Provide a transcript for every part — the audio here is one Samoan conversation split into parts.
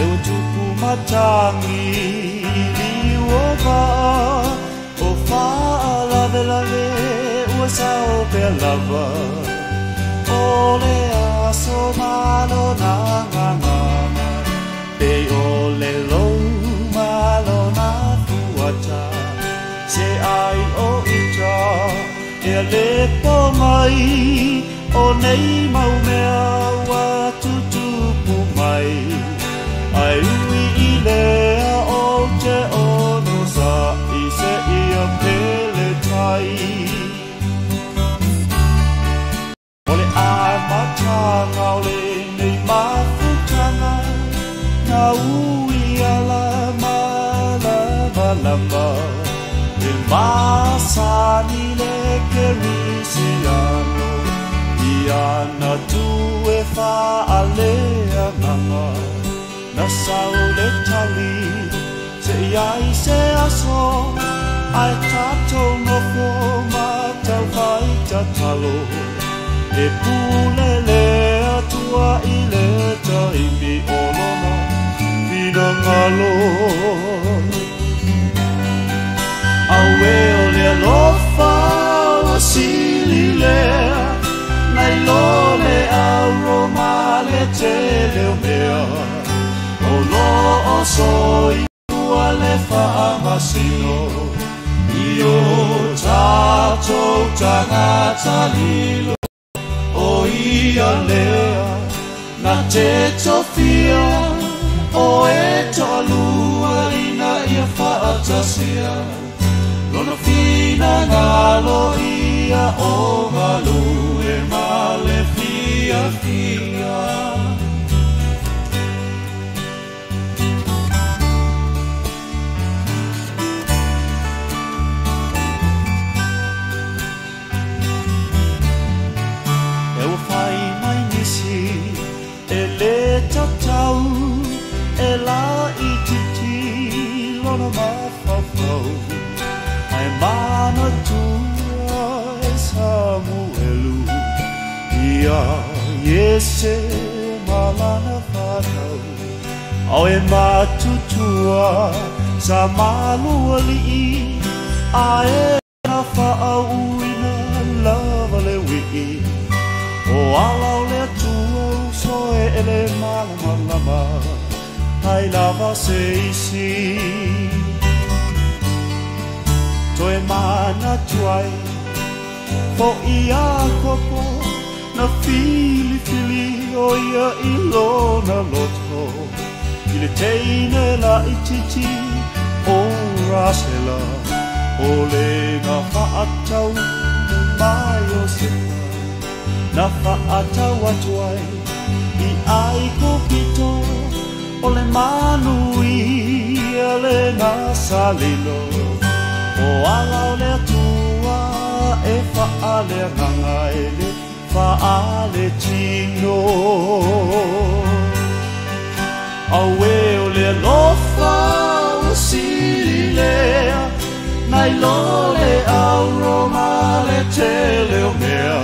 E ua tupu matagi i liu o vaa, o faalavelave ua sao pea lava. O le aso ma lona gagana, pei o le lou ma lona fuata. Se ai o ita e le po mai, o nei mau mea ua tutupu mai. Ai ui i lea o te ono sa i se ia pele tai. O le amataga o lenei mafutaga, na ui ala malamalama. E masani le kerisiano, ia na tu e faaleagaga. Na sau le tali, se iai se aso, ai tatou nofo ma taufai tatalo. E pule le Atua i le taimi o lona finagalo. Auē o le alofa ua sili lea, nai lo le auro ma le tele o mea. O lo o soifua le faamasino, i o tatou tagata lilo. O ia lea na te tofia, o e toalua ina ia faatasia. Lona finagalo ia o galue ma le fiafia. E ua fai mai nisi e le tatau, e la itiiti lona mafaufau. Ae manatua e Samuelu, ia Iese ma lana fanau. Ao e matutua sa malualii, ae na faauuina lava le uii. O ala o le Atua uso e ele malamalama, ai lava se isi. Toe manatu ai, fo'i Iakopo, na filifili o ia i lona loto. I le teine laitiiti o Rasela, o le na faatau mai o Sepa. Na faatau atu ai i Aikupito, o le manuia le na salilo. O ala o le Atua e faaleagaga e le faaletino. Auē o le alofa ua sili lea, nai lo le auro ma le tele o mea.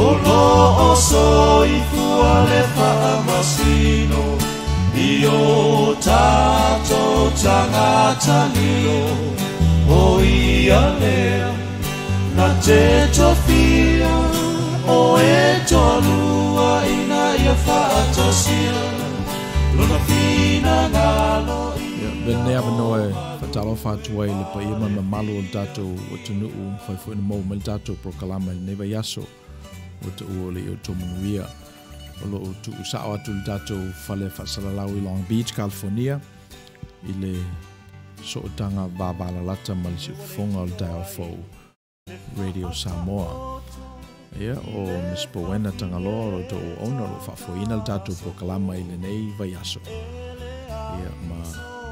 O lo o soifua le faamasino, i o tatou tagata lilo. O ia lea na te tofia, o e toalua ina ia faatasia. Lona finagalo ia Lenei avanoa e faatalofa atu ai i le paia ma le mamalu o le tatou atunuu, mafai foi ona maua mai le tatou polokalame i lenei vaiaso. Ua taua o le i outou manuia. O lo o tuusao atu le tatou fale faasalalau i Long Beach, California, i le sootaga vavalalata ma le siufofoga o le taeao fou Radio Samoa. Ia, o Miss Bowena Tagaloa o lo outou auauna o lo o faafoeina le tatou polokalama i lenei vaiaso. Ia, ma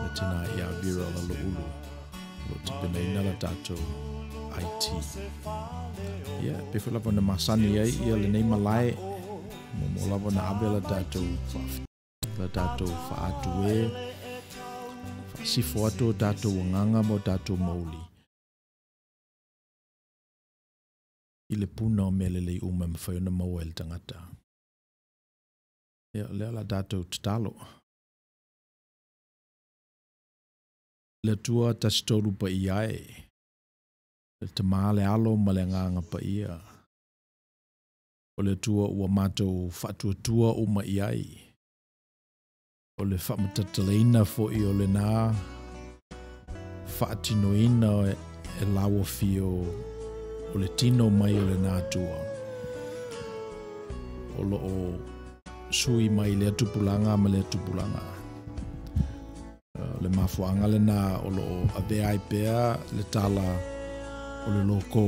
le tina ia Vera Laloulu o lo o tapenaina la tatou IT. Ia, pei foi lava ona masani ai ia lenei malae, muamua lava ona ave la tatou la tatou faatu e faasifo atu o tatou agaga ma o tatou mauli i le puna o mea lelei uma e mafai ona maua e le tagata. Ia, o lea o le a tatou tatalo. Le Atua tasi tolu paia e, le Tama le Alo ma le Agaga Paia. O le Atua ua matou faatuatua uma i ai. O le faamatatalaina foi o lena faatinoina e lauofio o le tino mai o lena Atua. O loo sui mai lea tupulaga ma lea tupulaga. O le mafuaaga lena o loo avea ai pea le tala o le loko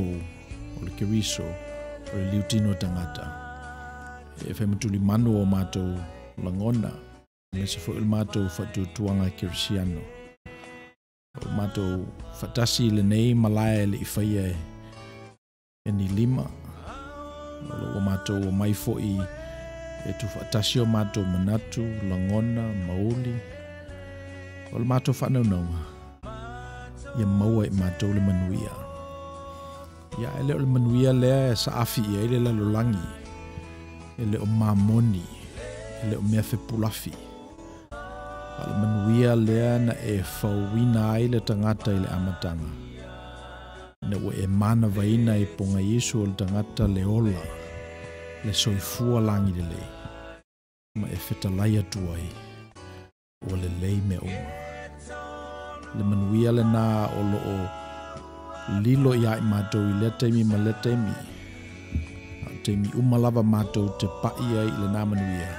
o le Keriso o le liutino tagata e fai-matulimanu o matou lagona aemaise foi o le matou faatuatuaga kerisiano. O matou faatasi i lenei malae e le i faia e ni lima. O lo ua matou omai foi e tuufaatasi o matou manatu, lagona, mauli. O le matou faanaunauga, ia maua e matou le manuia. Ia e le o le manuia lea e saafi i ai le lalolagi, e le o mamoni, e le o mea fepulafi. A o le manuia lea na e fauina ai le tagata i le amataga, ina ua e manavaina i pogaiisu o le tagata le ola, le soifua lagi lelei, ma e fetalai atu ai, ua lelei mea uma. Le manuia lena o loo lilo ia i matou i lea taimi ma lea taimi. A o taimi uma lava matou te pai ai i lena manuia,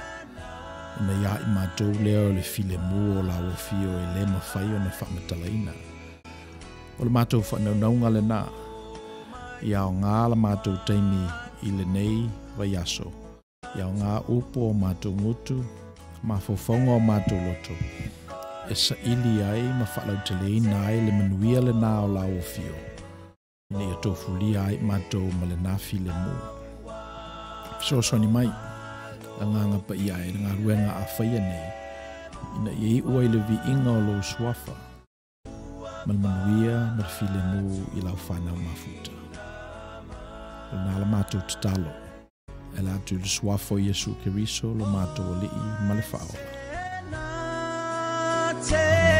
ona ia i matou lea o le filemu o lauofio e le mafai ona faamatalaina. O le matou faanaunauga lena, ia aoga la matou taimi i lenei vaiaso, ia aoga upu o matou gutu, mafaufauga o matou loto, e saili ai ma faalauteleina ai le manuia lena o lauofio, ina ia tofulia ai matou ma lena filemu. Fesoasoani mai, Agaga Paia e, le galuega a faia nei, ina ia iu ai le viiga o lou suafa, ma le manuia ma le filemu i lau fanau mafuta. O lena la matou tatalo, e ala atu i le suafa o Iesu Keriso lo matou Alii ma le Faaola. Amene.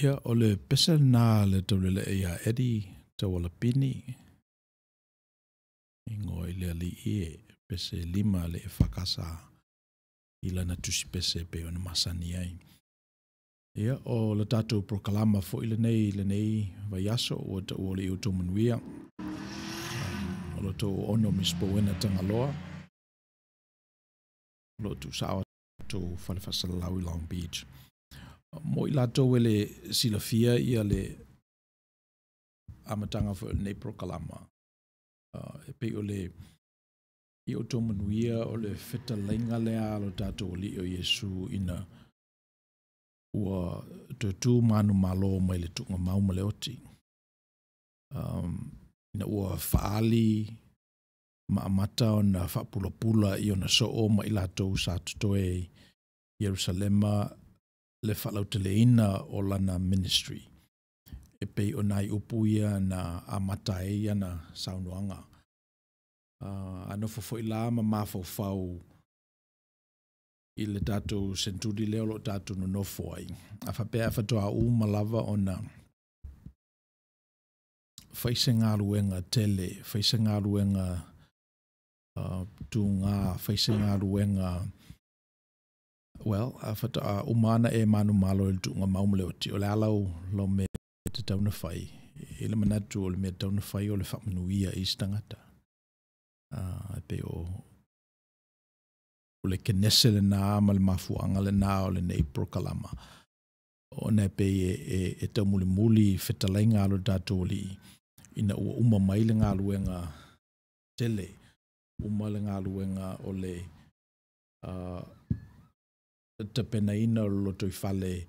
Ia, o le pese lena a le taulelee iā Eddie Taualapini, ingoa i le alii e pese lima le e fakasa i lana tusi pese e pei ona masani ai. Ia, o le tatou polokalama foi lenei i lenei vaiaso ua taua o le ia outou manuia. O lo outou auauna o Misi Pauena Tagaloa, o lo o tuusao atu fale faasalalau i Long Beach. Mo i latou e le silafia ia le amataga foi o lenei polokalama, e pei o le ia outou manuia o le fetalaiga lea a lo tatou Alii o Iesu ina ua toe tu manumalo mai le tuugamau ma le oti, ina ua faaali ma amata ona faapulapula i ona soo ma i latou sa totoe i Ierusalema le faalauteleina o lana ministry, e pei o nai upu ia na amata ai ana saunoaga. A nofo foi la ma mafaufau i le tatou senturi lea o lo o tatou nonofo ai, a faapea e faatoa uma lava ona fai se galuega tele, fai se galuega tuga, fai se galuega, well, a faatoa uma ona e manumalo i le tuugamau ma le oti, o le a lau mea e tatau ona fai? E i ai le manatu o le mea e tatau ona fai o le faamanuia i isi tagata. E pei o le kenese lena ma le mafuaaga lena o lenei polokalama, ona e pei e taumulimuli fetalaiga a lo tatou Alii ina ua uma mai le galuega tele, uma le galuega o le tapenaina o le lotoifale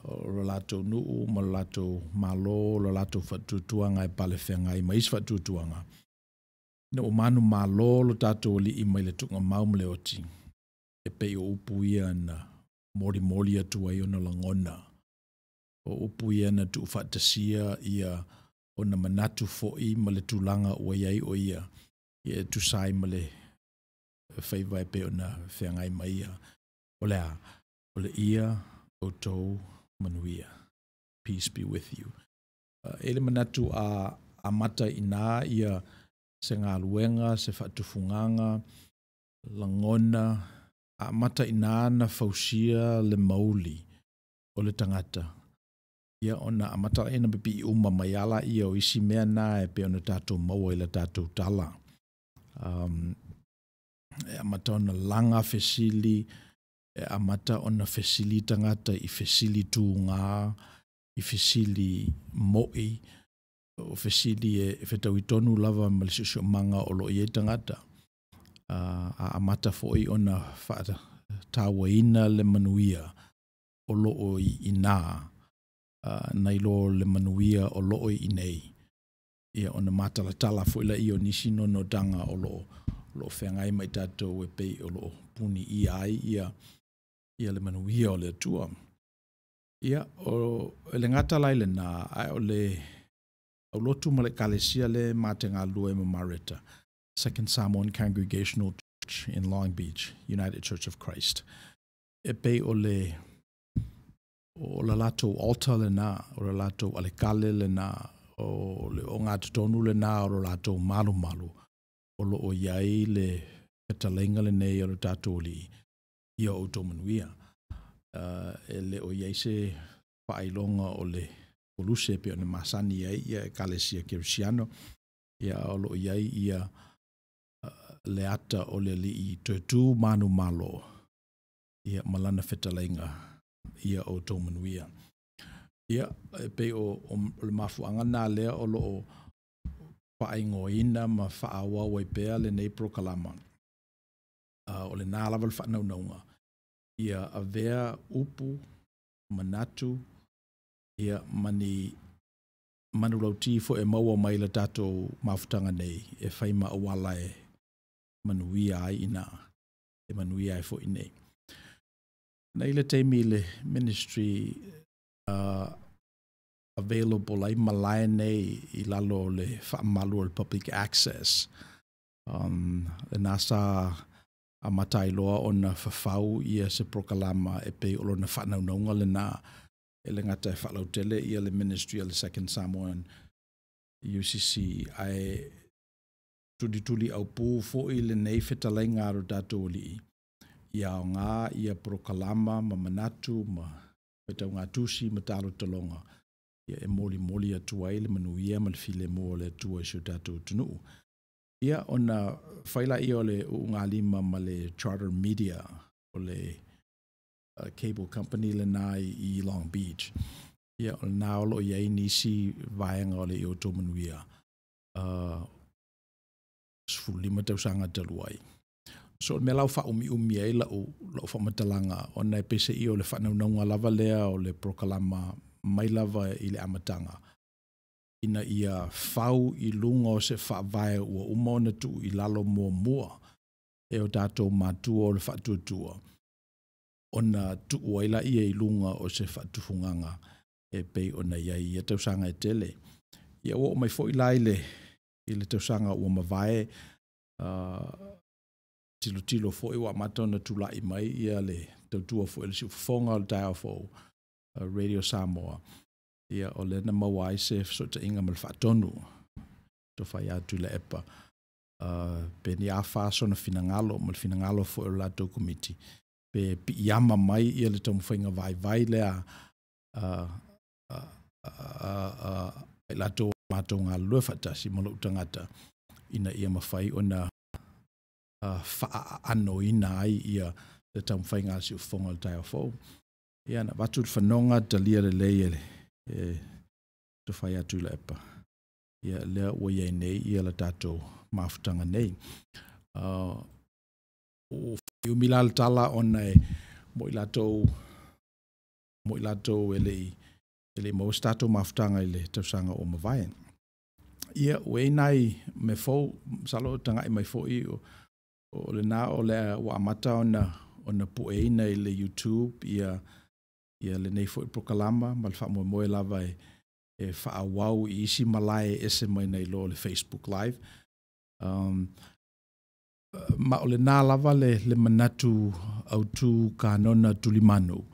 o lo latou nuu ma lo latou malo, lo latou faatuatuaga e palefeagai ma isi faatuatuaga, ina ua manumalo lo tatou Alii mai le tuugamau ma le oti, e pei o upu ia na molimoli atu ai ona lagona, o upu ia na tuufaatasia ia ona manatu foi ma le tulaga ua i ai o ia, ia e tusa ai ma le faiva e pei ona feagai ma ia. O le a? O le ia outou manuia. Peace be with you. E i ai le manatu a amata i ina ia se galuega, se faatufugaga, lagona, a amata i ina ona fausia le mauli o le tagata, ia ona amata lea ona pipii uma mai lava lea o isi mea na e pei ona tatou maua i le tatou tala. E amata ona laga fesili, e amata ona fesili tagata i fesili tuga, i fesili mo'i, o fesili e fetaui tonu lava ma le siosiomaga o lo o i ai tagata. A amata foi ona faatauaina le manuia o lo o i ina, nai lo le manuia o lo o i inei. Ia ona matalatala foi lea o nisi nonotaga o lo o feagai ma i tatou e pei o lo o puniia ai ia le manuia o le Atua. Ia, o le gata la i lena, ae o le aulotu ma le ekalesia le ma te galulue ma Mareta, Second Samoan Congregational Church in Long Beach, United Church of Christ. E pei o le o la latou altar lena, o la latou aletale lena, o le ogatotonu lena o lo latou malumalu, o lo o i ai le fetalaiga lenei o le tatou Alii, ia outou manuia. E le o i ai se faailoga o le koluse e pei ona masani ai ia ekalesia kerisiano, ia o lo o i ai ia le ata o le Alii toe tu manumalo, ia ma lana fetalaiga ia outou manuia. Ia, e pei o le mafuaaga lena lea o lo o faaigoaina ma faaauau ai pea lenei polokalama. O lena lava le faanaunauga, ia avea upu, manatu, ia ma ni manulauti foi e maua mai le tatou mafutaga nei e fai ma auala e manuia ai ina, e manuia ai foi nei. Na i le taimi le ministry available ai malae nei i lalo o le faamalu o le public access. Lena sa amata ai loa ona fafau ia se polokalama e pei o lona faanaunauga lena, e le gata e faalautele ia le ministry a le Second Samoan UCC, ae tulituli aupu foi lenei fetalaiga a lo tatou Alii, ia aoga ia polokalama ma manatu ma Faitauga tusi ma talotaloga, ia e molimoli atu ai le manuia ma le filemu o le Atua i si o tatou atunuu. Ia ona fai lea o le ulugalima ma le Charter Media, o le cable company lena i Long Beach. Ia o lena o lo o i ai nisi vaega o le Ia Outou Manuia, 15 tausaga talu ai. So o le mea la ua faaumiumi ai la'u faamatalaga, ona e peiseai o le faanaunauga lava lea o le polokalama mai lava i le amataga, ina ia fau i luga o se faavae ua uma ona tuu i lalo muamua e o tatou matua o le faatuatua, ona tuu ai laia i luga o se faatufugaga e pei ona i ai i ia tausaga e tele. Ia ua oo mai foi la i le tausaga ua mavae, tilotilo foi ua amata ona tulai mai ia le tautua foi a le siufofoga o le taeao fou, Radio Samoa, ia o lea na maua ai se fesootaiga ma le Faatonu, Tofa ia Tuilaepa, pe ni a fa sona finagalo ma le finagalo foi o le latou komiti, pe piiama mai ia le taumafaiga vaivai lea a i latou matou galulue faatasi ma lou tagata, ina ia mafai ona faaaanoina ai ia le taumafaiga a le siufofoga o le taeao fou. Ia na avatu le fanoga talia lelei e le Tofa ia Tuilaepa, ia lea ua i ai nei ia le tatou mafutaga nei. Ua umi la le tala ona e mo i latou e le i maua se tatou mafutaga i le tausaga ua mavae. Ia, ua i ai nai mea fou, masalo o tagai mai foi o lena o lea ua amata ona pueina i le YouTube ia lenei foi polokalama ma le faamoemoe lava e faaauau i isi malae e ese mai nai lo le Facebook Live. Ma o lena lava le manatu autu kanona tulimanu,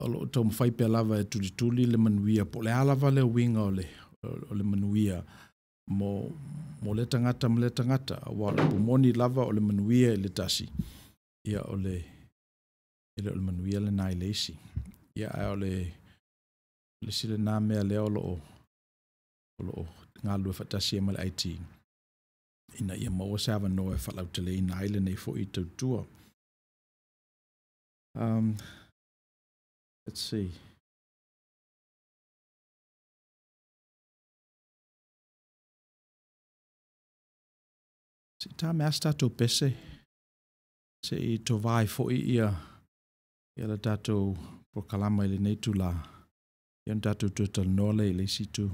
o lo o taumafai pea lava e tulituli le manuia, po o le a lava le uiga o le manuia mo lea tagata ma lea tagata, aua o le upu moni lava o le manuia i le tasi, ia o le e le o le manuia lena i le isi. Ia ae o le isi lena mea lea o lo o galulue faatasi ai ma le IT, ina ia maua se avanoa e faalauteleina ai lenei foi tautua. Let's see. Se i ta mea se tatou pese, se i tovā ai foi ia le tatou polokalama i lenei itulā, ia ona tatou toe talanoa lea i le isi itu.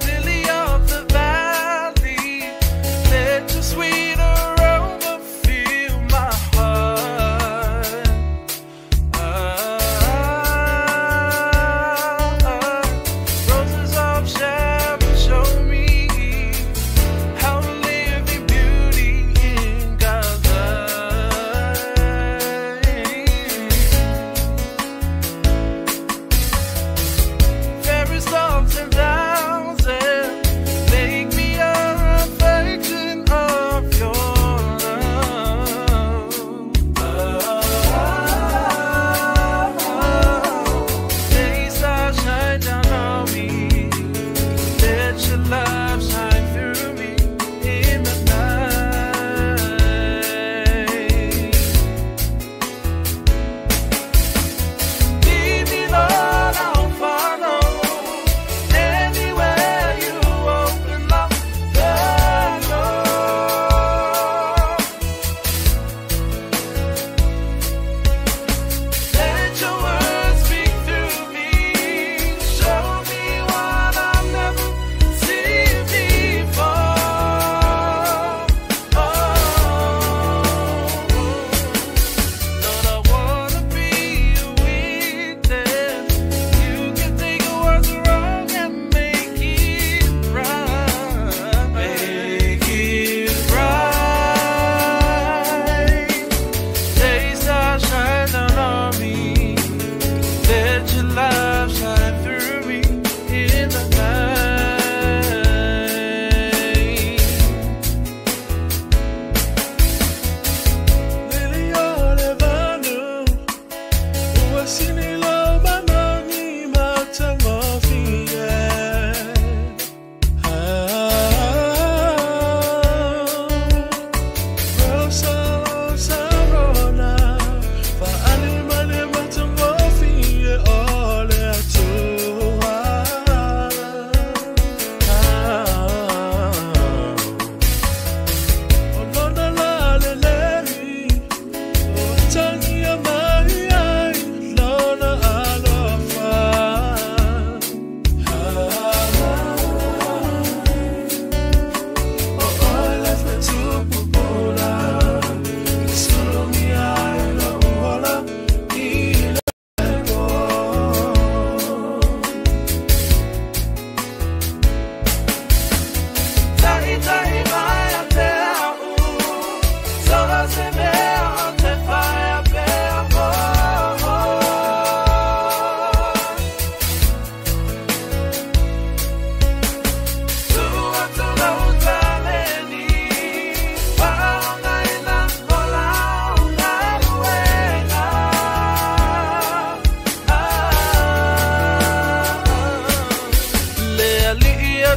Lily of the valley, let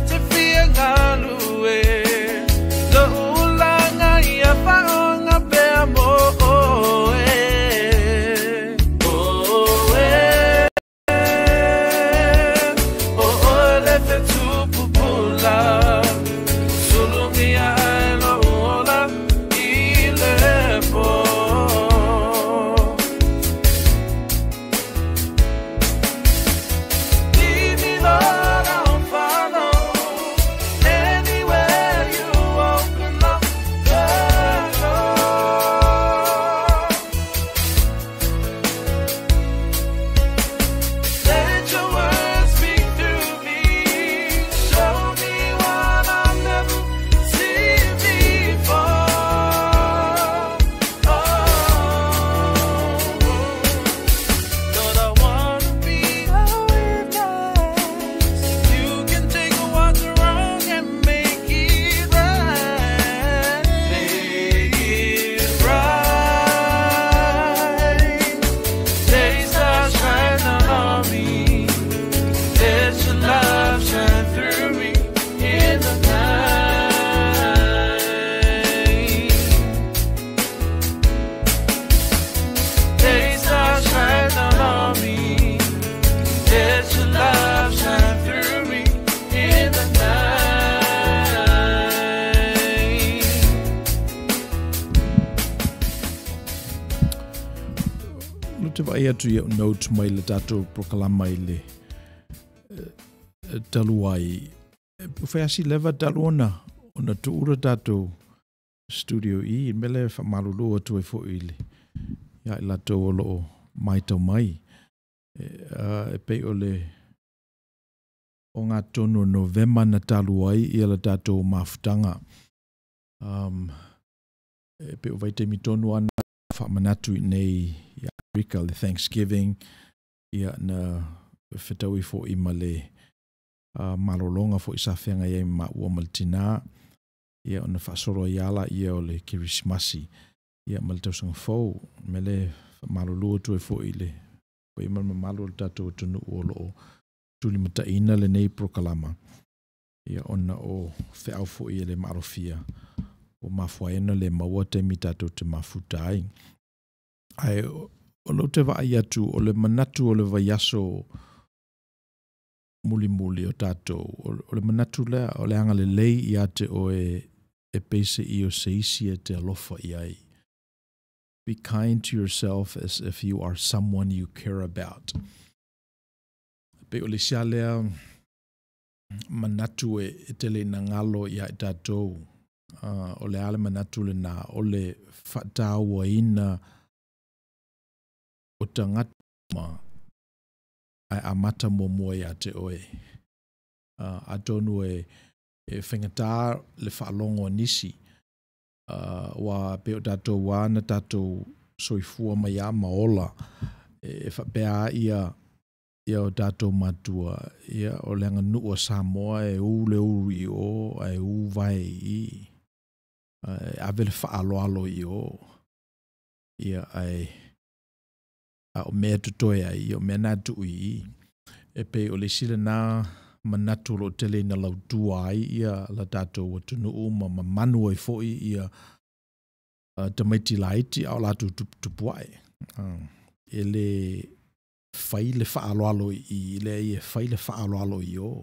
Te fia galue Lo ulanga ia whaonga pea mo oe. Oe O oe le whetupupula Sulungia ai lo ola i le po. Leave me, Lord, I'll follow. Anywhere you open up the door. Let your words speak through me. Show me what I've never seen before. Oh, Lord, I wanna be a witness. You can take what's wrong and make it right. Make it right. They start shining on me. Let your love shine through me in the night. They start shining on me. Let your love shine through me in the night. Lo te vai atu i au note mai le tatou prokalama i le talu ai. E whai asi leva talu ona, ona tuura tatou studio i, mele whamalulu atu e fo i le. Ia i latou o loo mai tau mai. E pei o le o ngā tonu Novema na talu ai ia le tatou mafutanga. E pei o vaitaimi tonu ana whaamanatu i nei i Amerika le Thanksgiving ia na whetaui fo i ma le malolonga fo i sa whenga ia i ma ua ma le tina ia ona whaasoro i ala ia o le Kirisimasi ia ma le tausanga fou me le malolo atu e fo i le fo i ma le mamalu o le tatou tunu o loo tuli mataina le nei prokalama ia ona o wheau fo i le maarofia o mafuaina le maua te mi tatou te mafuta ai. Ai, o lo te vaai atu, o le manatu o le vaiaso muli muli o tatou, o le manatu lea, o le anga le lei i ate o e peise i o seisi e te alofa i ai. Be kind to yourself as if you are someone you care about. Pe o le sia lea manatu e te le nangalo i ai tatou. O le ale manatu le nā, o le whataua ina o tangata ma ai amata mua mua ia te oe. Atonu e whengata le whaalongo a nisi. Wa pe o tātou wāna tātou soifua mai a maola. E whapea ia o tātou matua. Ia o le anga nuu a Samoa e u le uru i o, e u vai i. E ave le whaaloalo i o. Ia ai a o mea tutoe ai, o mea nā tui i. E pe o le sila nā manatu lo tele ina lautua ai ia la tātou atunuu ma mamanu ai foi ia tamaiti laiti a o lātou tupuai. E le whai le whaaloalo i, le e whai le whaaloalo i o.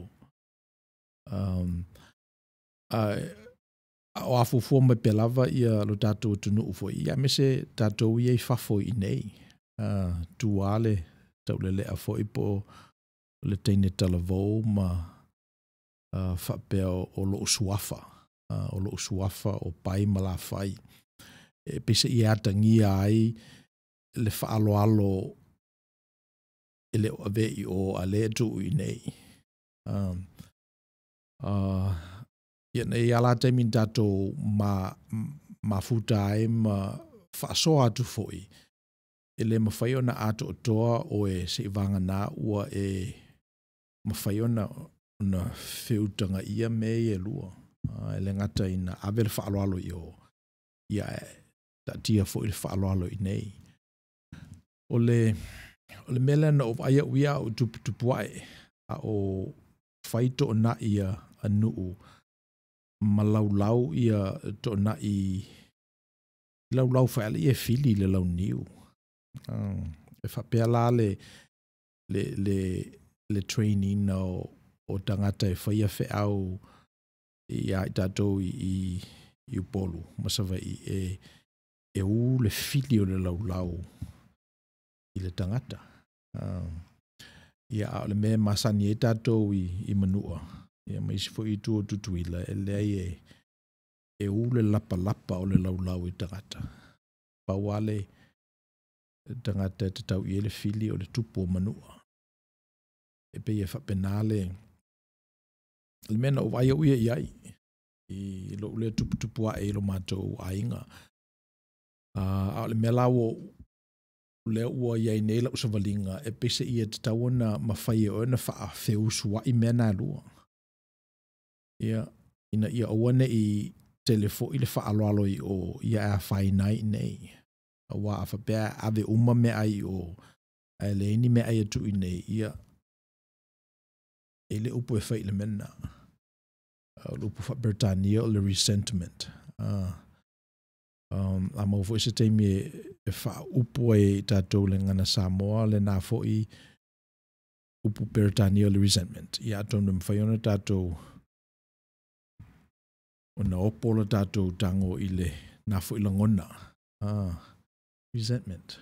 O a fufua mai pe lava ia lo tātou atunuu foi. Ia me se tātou ia i fafo i nei. Tuale taulelea foi po le teine talavou ma whapea o loo suafa. O loo suafa o pai ma la whai. E pese i atangia ai le whaaloalo e le o ave i o a le tu i nei. Ia nei ala taimi tātou mafuta ai ma whaasoa atu foi. E le mawhai ona ato o toa o e se i wanga nā ua e mawhai ona whiutanga ia me e lua. E le ngata ina ave le whaaloalo i o. Ia e tatia fo i le whaaloalo i nei. O le mele na o aia uia o tuputupu ai. A o whaito o nā ia nuu ma laulau ia toonai laulau faaalii e fili i le launiu. E faapea la le train ina o tagata e faia feau ia i tatou i Upolu ma Savaii e ū le fili o le laulau i le tagata. Ia, a o le mea e masani ai tatou i Manua, ia ma isi foi itu o Tutuila, e leai e ū le lapalapa o le laulau i tagata. Pau lava le tagata e tatau i ai le fili o le tupu o Manua. E pei e faapena le mea na ou vaai au ia i ai, i lou lea tuputupu ae i lo matou aiga. A o le mea la ua lea ua i ai nei lau savaliga, e peiseai e tatau ona mafai e oe ona faafeusuai mea na e lua. Ia, ina ia aua ne i tele foi le faaaloalo i o, ia e afaina ai i inei. Auā a faapea e ave uma meaai i o, ae leai ni meaai e tuu i inei, ia, e i ai le upu e fai i le mea lena. O le upu faa-Peretania o le resentment. A maua foi se taimi e faaupu ai e tatou le gagana Samoa lena foi upu Peretania o le resentment. Ia atonu e mafai ona tatou ona opo le tatou tago i lena foi lagona. Resentment.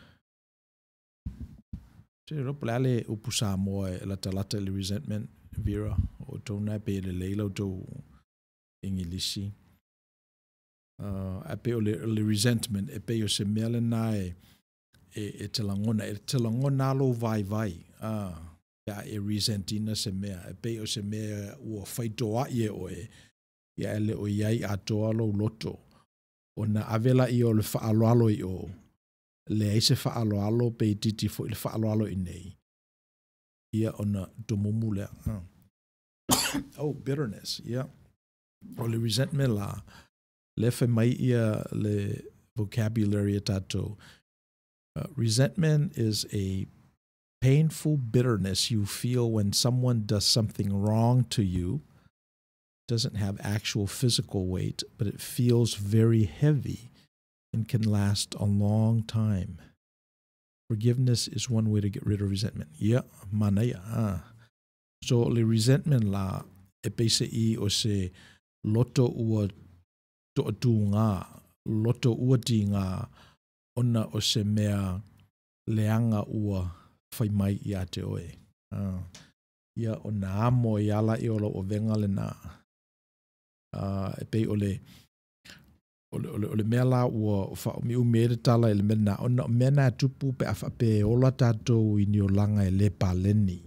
Ou te le iloa po o le a le upu Samoa e latalata i le resentment, Vera, o outou na e pei e lelei la outou Igilisi. Ae pei o le resentment, e pei o se mea lena e te lagona, e te lagona lava lou vaivai, pe a e resent ina se mea, e pei o se mea ua faitoai e oe, ia ae le o i ai atoa lou loto. Ona ave lea o le faaaloalo i o, leai se faaaloalo pe itiiti foi le faaaloalo i inei, ia ona tomumu lea. Oh, bitterness, ia. O le resentment la, lea fai mai ia le vocabulary a tatou. Resentment is a painful bitterness you feel when someone does something wrong to you. It doesn't have actual physical weight, but it feels very heavy and can last a long time. Forgiveness is one way to get rid of resentment. Ia, manaia. So, le resentment la, e peiseai o se loto ua toatūgā, loto ua tigā, ona o se mea leaga ua fai mai ia te oe. Ia, ona amo ai lava lea o lau avega lena. E pei o le o le mea la ua faaumiumi ai le tala i le mea lena, ona o mea na e tupu pe a faapea e ola tatou i ni olaga e le paleni.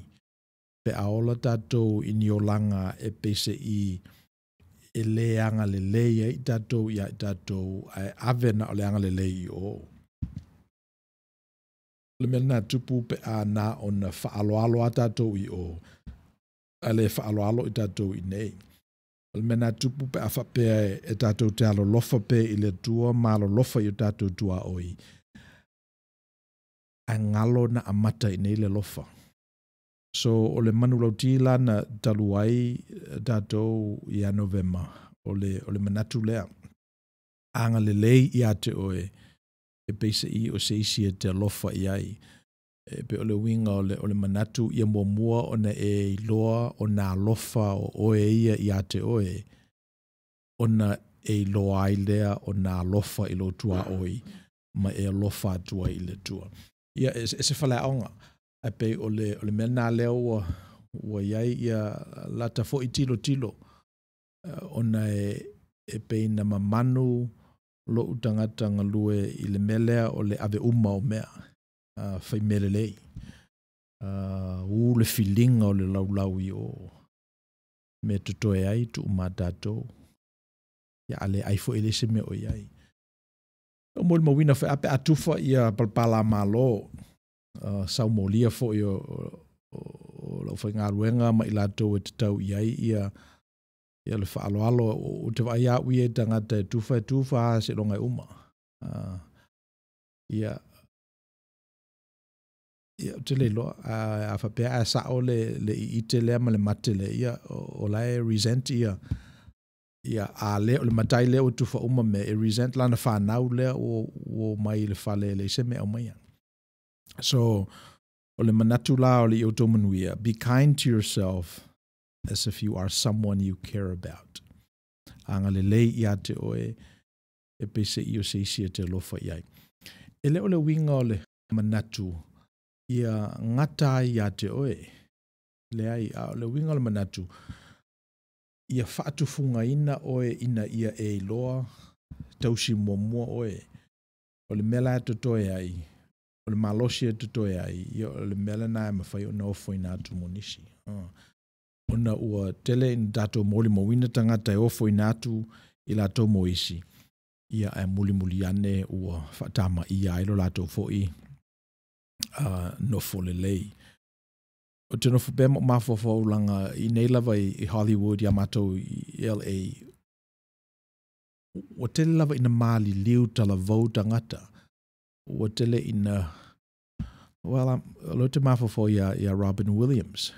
Pe a ola tatou i ni olaga e peiseai e le agalelei ai tatou ia i tatou, ae ave na o le agalelei i o. O le mea lena e tupu pe a na ona faaaloalo a tatou i o, ae le faaaloalo i tatou i inei. O le mea lena e tupu pe a faapea e tatou te alolofa pea i le Atua ma alolofa i o tatou tuaoi, ae galo na amata i inei le alofa. So, o le manulauti la na talu ai tatou ia Novema, o le manatu lea, agalelei ia te oe, e peiseai o se isi e te alofa i ai. E pei o le uiga o le manatu ia muamua ona e iloa ona alofa o oe ia ia te oe, ona e iloa ai lea ona alofa i lou tuaoi, ma e alofa atu ai i le Atua. Ia, e se faleaoga, ae pei o le mea lena lea ua i ai ia lata foi tilotilo, ona e pei na mamanu lou tagata galue i le mea lea o le ave uma o mea, fai mea lelei, ū le filiga o le laulau i o, mea totoe ai tuu ma tatou. Ia, a le ai foi e leai se mea o i ai. E molimauina foi a pe a tufa ia palapala-a-Malo, saumolia foi o le aufaigaluega ma i latou e tatau i ai ia le faaaloalo. Ou te vaai lava au ia i tagata e tufa e tufa lava seiloga e uma. Ia, Ia, ou te le iloa, a faapea a sao le iite lea ma le mate lea, ia, o la e resent ia, ia a le o le matai lea ua tufa uma mea, e resent lana fanau lea ua omai i le fale e leai se mea e aumaia. So, o le manatu la o le ia outou manuia, be kind to yourself as if you are someone you care about. Agalelei ia te oe e peiseai o se isi e te alofa i ai. E le o le uiga o le manatu ia gata ai ia te oe. Leai, a o le uiga o le manatu, ia faatufugaina oe ina ia e iloa tausi muamua oe. O le mea la e totoe ai, o le malosi e totoe ai, ia o le mea lena e mafai ona ofoina atu mo nisi. Ona ua tele ina tatou molimauina tagata e ofoina atu i latou mo isi, ia ae mulimuli ane ua faatamaia ai lo latou foi nofo lelei. Ou te nofo pea ma ou mafaufau laga i nei lava i Hollywood ia matou i LA, ua tele lava ina maliliu talavou tagata. Ua tele ina, well, o lea ou te mafaufau ia Robin Williams,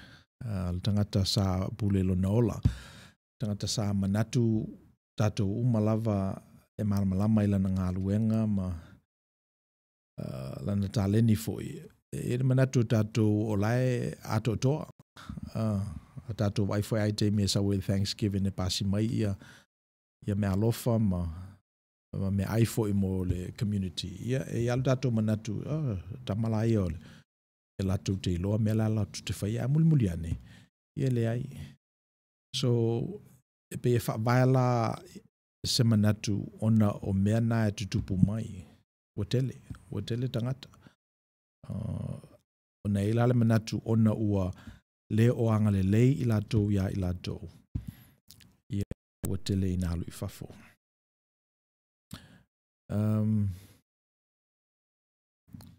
le tagata sa pule lona ola, tagata sa manatu tatou uma lava e malamalama i lana galuega ma lana taleni foi. E i ai le manatu o tatou o la e atoatoa. A tatou vaai foi lava i taimi e sau ai le Thanksgiving e pasi mai ia meaalofa ma meaai foi mo le community. Ia, e i ai lava le tatou manatu, oh, tama la ia o le, e latou te iloa mea la latou te faia, ae mulimuli ane, ia leai. So, e pei e faavae la se manatu ona o mea na e tutupu mai. Ua tele, ua tele tagata. Ona e i ai la le manatu ona ua le o agalelei i latou ia i latou, ia ua tele ina alu i fafo.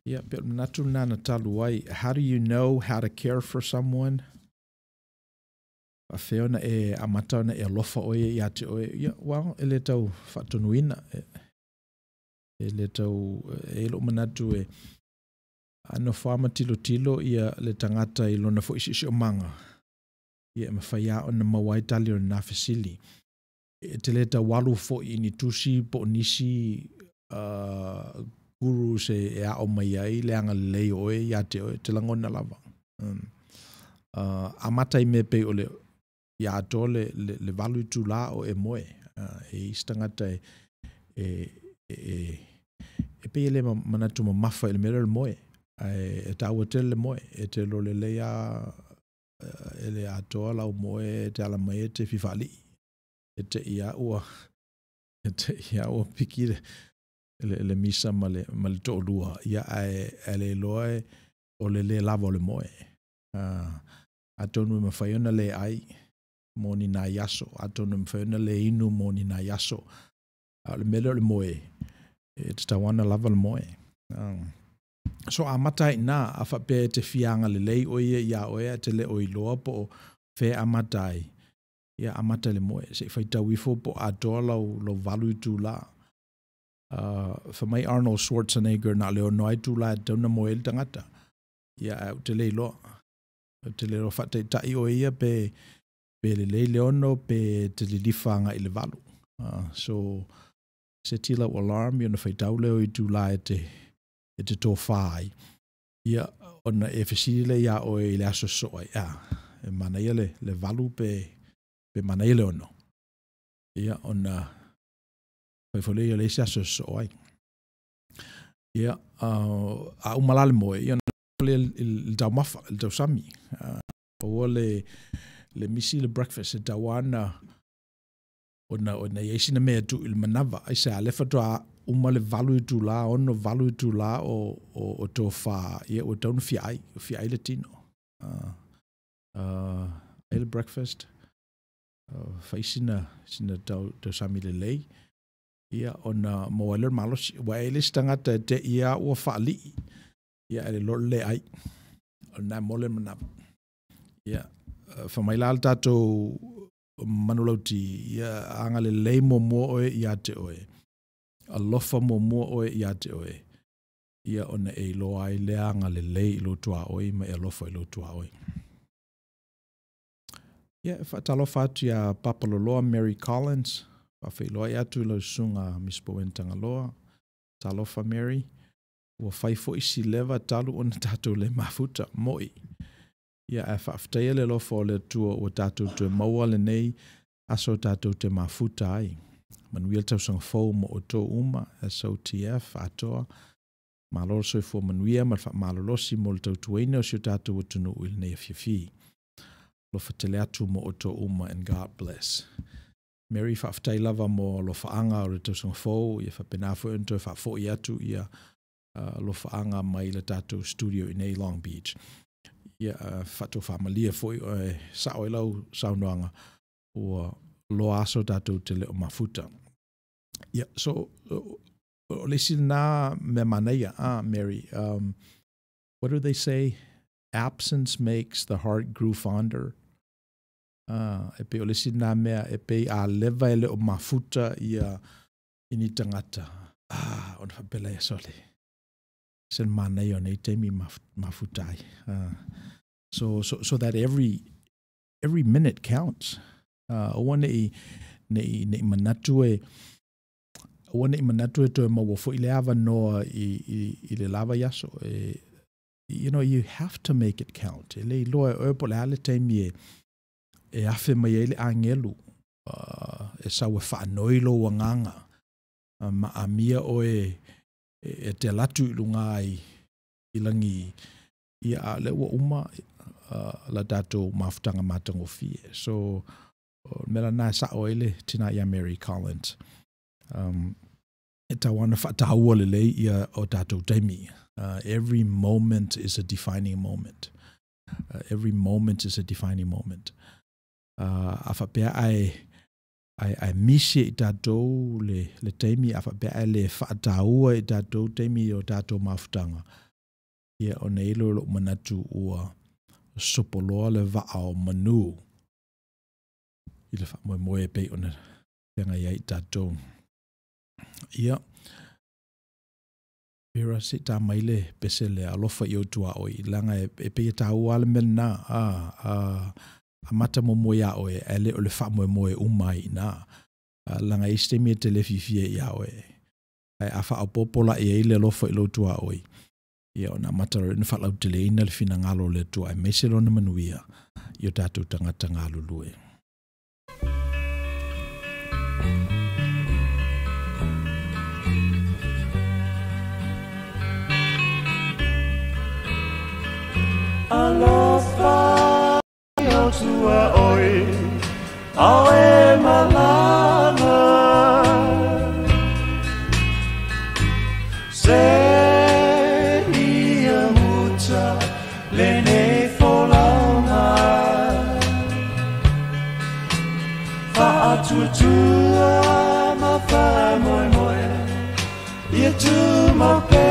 Ia, pei o le manatu lena na talu ai. How do you know how to care for someone? Faapefea ona e amata ona e alofa oe ia te oe? Ia, well, e le tau faatonuina. E le tau, e i ai lou manatu e a nofo lava ma tilotilo ia le tagata i lona foi siosiomaga, ia e mafai lava ona maua ai tali o lena fesili. E te le tau alu foi i ni tusi po o nisi gurus e aʻo mai ai le agalelei o oe ia te oe, e te lagona lava. Amata i mea pei o le ia atoa le 8 itula o e moe. E i ai isi tagata e pei e le manatu mamafa i le mea lea o le moe. Ae e taua tele le moe. E te iloa lelei lava e le atoa lau moe e te ala mai e te fia faalii. E te i lava ua e te i lava ua piki le misa ma le toalua, ia ae le iloa e o le le lava o le moe. Atonu e mafai ona le ai mo ni nai aso, atonu e mafai ona le inu mo ni nai aso. A o le mea lea o le moe, e tatau lava ona lava le moe. So amata ai i ina, a faapea e te fia agalelei oe ia ia oe ae te le o iloa po o fea e amata ai, ia amata i le moe, se i faitau ifo po o atoa lau 8 itula. Fai mai Arnold Schwarzenegger na o le 6 lava itula e tatau ona moe ai le tagata. Ia ae ou te le iloa. Ou te le iloa faataitai oe ia pe lelei le 6 pe te lilifa agai i le 8. So seti lau alarm ia ona faitau lea o itula e te tofa ai. Ia ona e fesili lea ia oe i le aso sosoo ai. E manaia le 8 pe manaia le 6. Ia ona fai foi lea ia le isi aso sosoo ai. Ia, a uma la le moe, ia ona lea i le taumafa, i le tausami. Aua le misi le breakfast, e tatau lava ona i ai sina mea e tuu i le manava. Aisea, lea faatoa uma le 8 itula, 6, 8 itula o tofa, ia ua tatau ona fia ai, fia ai le tino. Ai le breakfast, fai sina tausami lelei, ia ona maua ai lea o le malosi. Ua e le isi tagata e te ia ua faalii, ia e le loa le ai, o lena e mo le manava. Ia, fai mai la le tatou manulauti, ia agalelei muamua oe ia te oe. Alofa muamua oe ia te oe. Ia ona e iloa ai le agalelei i lou tuaoi ma e alofa i lou tuaoi. Ia, e faatalofa atu iā Papaloloa Mary Collins, faafeiloai atu i lau susuga Miss Bowen Tagaloa. Talofa Mary, ua fai foi si leva talu ona tatou le mafuta, mo'i. Ia, ae faafetaia le alofa o le Atua ua tatou toe maua lenei aso tatou te mafuta ai. Manuia le tausaga fou mo outou uma, SOTF atoa. Malo le soifua manuia ma le faamalolosi mo le tautuaina o si o tatou atunuu i lenei afiafi. Alofa tele atu mo outou uma and God bless. Mary, faafetai lava mo alofaaga o le tausaga fou, ia faapena foi ona toe faafoi atu ia alofaaga mai le tatou studio i nei Long Beach. Ia faatofaamalie foi oe sao ai lau saunoaga ua loa aso tatou te le o mafuta. Ia, so o le isi lena mea manaia, Mary, what do they say? Absence makes the heart grew fonder. E pei o le isi lena mea e pei a leva e le o mafuta ia i ni tagata. Ona faapea lea, sole. Se le manaia o nei taimi mafuta ai. So that every minute counts. Aua nei nei nei manatu e aua nei manatu e toe maua foi le avanoa i le lava i aso. E, you know, you have to make it count. E le iloa e oe po o le a le taimi e afe mai ai le agelu e sau e faanoi lou agaga ma amia oe e te alu atu i luga ai i lagi ia a o lea ua uma la tatou mafutaga matagofie. So, o le mea lena e sao ai le tina ia Mary Collins. E tatau ona faataua lelei ia o tatou taimi. Every moment is a defining moment. Every moment is a defining moment. A faapea ae misi e i tatou le taimi, a faapea ae le faataua e i tatou taimi o tatou mafutaga, ia ona i ai lea o lou manatu ua sopoloa le vaa o manu i le faamoemoe e pei ona feagai ai i tatou. Ia, Vera, se i ta mai le pese lea, alofa i ou tuaoi, leaga e pei e taua lava le mea lena, amata muamua iā oe, ae le o le faamoemoe uma ai i ina. Leaga e i ai se taimi e te le fiafia ai iā oe. Ae a faaopoopo la i ai le alofa i lou tuaoi, ia ona amata loa lea ona faalauteleina le finagalo o le Atua aemaise lona manuia i o tatou tagata galulue. Alofa i ou tuaoi, ao e malaga. Se ia muta lenei folauga. Faatuatua ma faamoemoe ia tumau pea.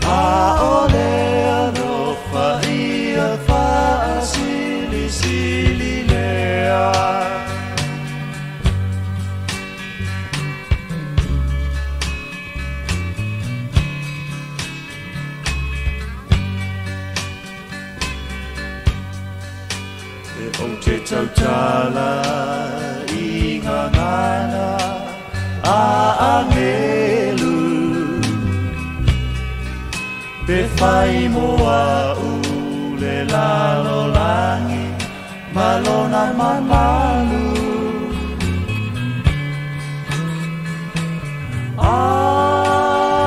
Aole alofa ia faasilisili lea. E ou te tautala i gagana a agelu, pe fai mo a'u le lalolagi ma lona mamalu.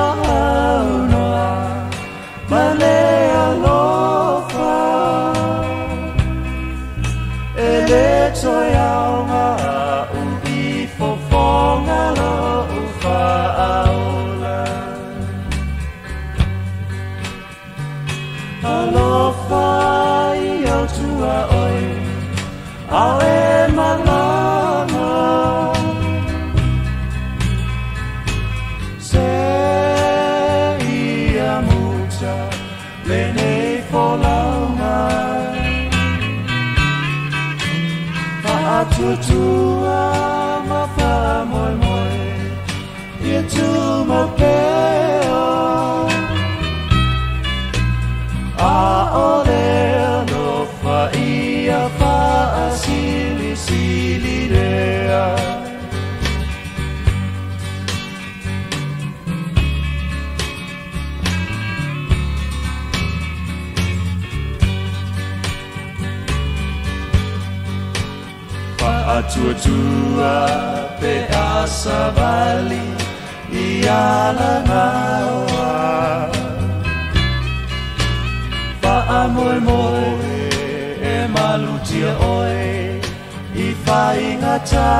Aunoa ma le alofa, e le toe aoga a'u i fofoga lo'u faaola. Alofa i ou tuaoi, ao e malaga. Se ia muta lenei folauga. Faatuatua ma faamoemoe ia tumau pea. ʻAʻole alofa ia faʻasilisili lea. Faʻatuatua pe a savali i alagaoa. Faamoemoe e malutia oe i faigata.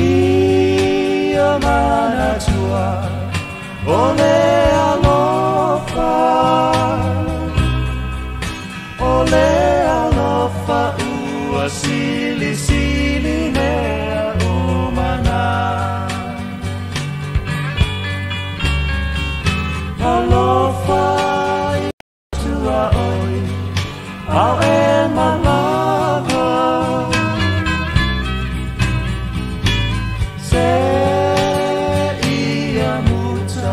Ia manatua o le alofa, o le alofa ua silisili mea uma na. Alofa i tua oe, au e malama. Se ia muta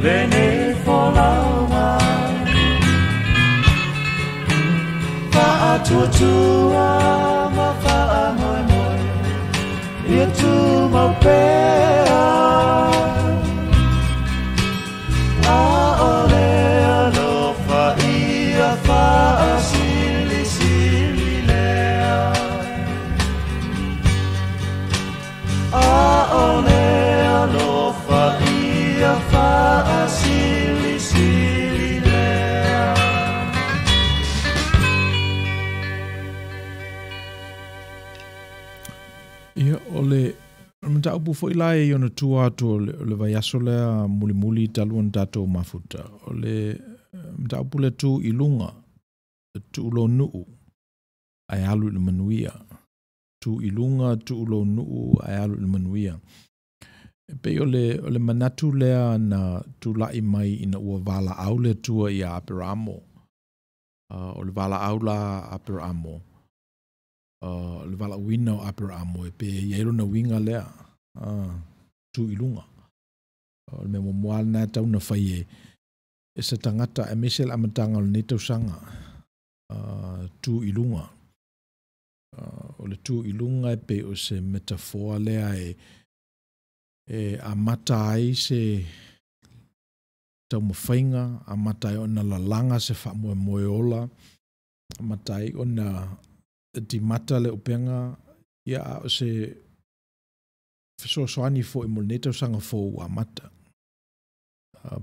lenei folauga. Faʻatuatua ma faamoemoe ia tumau pea. ʻAʻole alofa ia faʻasilisili lea. ʻAʻole alofa ia faʻasilisili lea. Ia, o le mataupu foi la e i ona tua atu o le vaiaso lea mulimuli talu ona tatou mafuta. O le mataupu le tu i luga, tuu lou nuu, ae alu i le manuia. Tu i luga, tuu lou nuu, ae alu i le manuia. E pei o le manatu lea na tula'i mai ina ua valaau le Atua ia Aperamo. O le valaau la Aperamo, o le valaauina o Aperamo e pe i ai lona uiga lea, tu i luga. O le mea muamua lena e tau na fai e se tagata aemaise le amataga o lenei tausaga, tu i luga. O le tu i luga e pei o se metafoa lea e amata ai se taumafaiga, amata ai ona lalaga se faamoemoe ola, amata ai ona timata le upega, ia a o se fesoasoani foi mo lenei tausaga fou ua amata.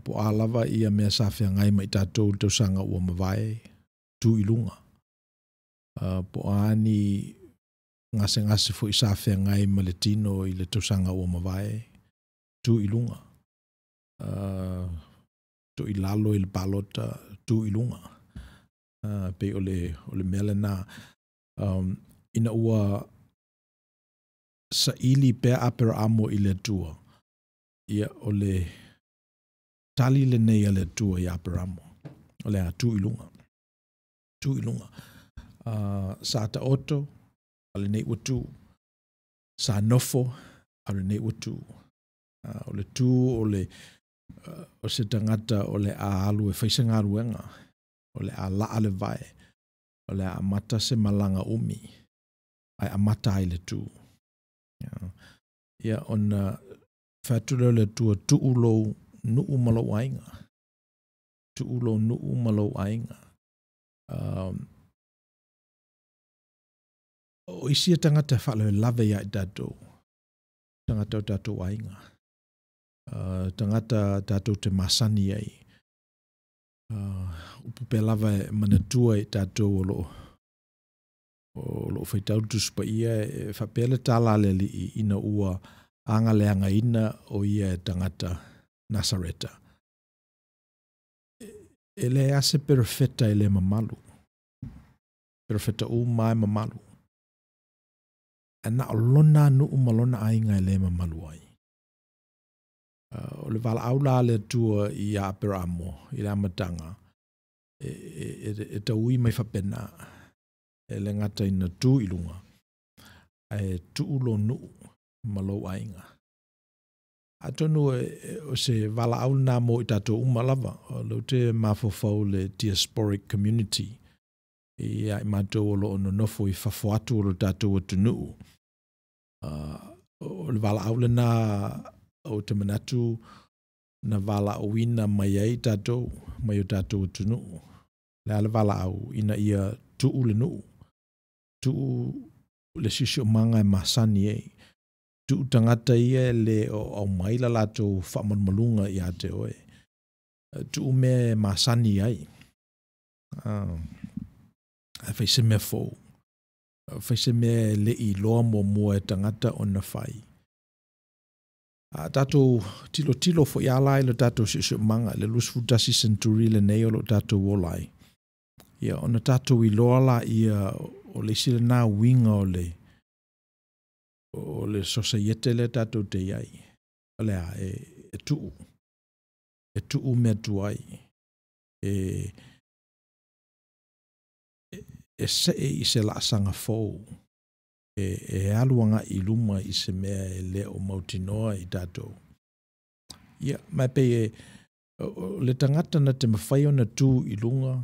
Po o a lava ia mea sa feagai ma i tatou i le tausaga ua mavae, tu i luga. Po o a ni gasegase foi sa feagai ma le tino i le tausaga ua mavae, tu i luga. To i lalo i le palota, tu i luga. Pei o le mea lena. Ina ua saili pea Aperaamo i le Atua, ia o le tali lenei a le Atua i Aperaamo, o le a tu i luga. Tu i luga. Sa taoto, a lenei ua tu. Sa nofo, a lenei ua tu. O le tu o le o se tagata o le a alu e fai se galuega, o le a laa le vae, o le a amata se malaga umi, ae amata ai le tu. Ia ona fai atu lea o le Atua, tuu lou nuu ma lou aiga. Tuu lou nuu ma lou aiga. O isi ia tagata e faalavelave ia i tatou, tagata o tatou aiga, tagata tatou te masani ai. Upu pea lava e manatua i tatou o loo faitau le Tusi Paia e faapea le tala a le Alii ina ua agaleagaina o ia e tagata Nasareta. E leai lava se perofeta e le mamalu. Perofeta uma e mamalu. Ae na o lona nuu ma lona aiga e le mamalu ai. O le valaau la a le Atua ia Aperamo i le amataga, e taui mai faapena, e le gata ina tu i luga, Ae tuu lou nuu ma lou aiga. Atonu o se valaau lena mo i tatou uma lava, o lea ou te mafaufau i le diasporic community, ia i matou o lo o nonofo i fafo atu o lo tatou atunuu. O le valaau lena ou te manatu na valaauina mai ai tatou mai o tatou atunuu. O le a le valaau ina ia tuu le nuu, tuu le siosiomaga e masani ai, tuu tagata ia e le o aumai la latou faamalumaluga ia te oe, tuu mea e masani ai. Ae fai se mea fou, fai se mea e le i iloa muamua e tagata ona fai. A tatou tilotilo foi lava la i le tatou siosiomaga i le 21 senturi lenei o lo o tatou ola ai, ia ona tatou iloa laia o le isi lena uiga o le o le sosaiete lea tatou te i ai. O le a? E, e tuu. E tuu mea tuai. E, e see i se laasaga fou. E, e alu agai i luma i se mea e le o mautinoa i tatou. Ia, ma e pei e, o le tagata na te mafai ona tu i luga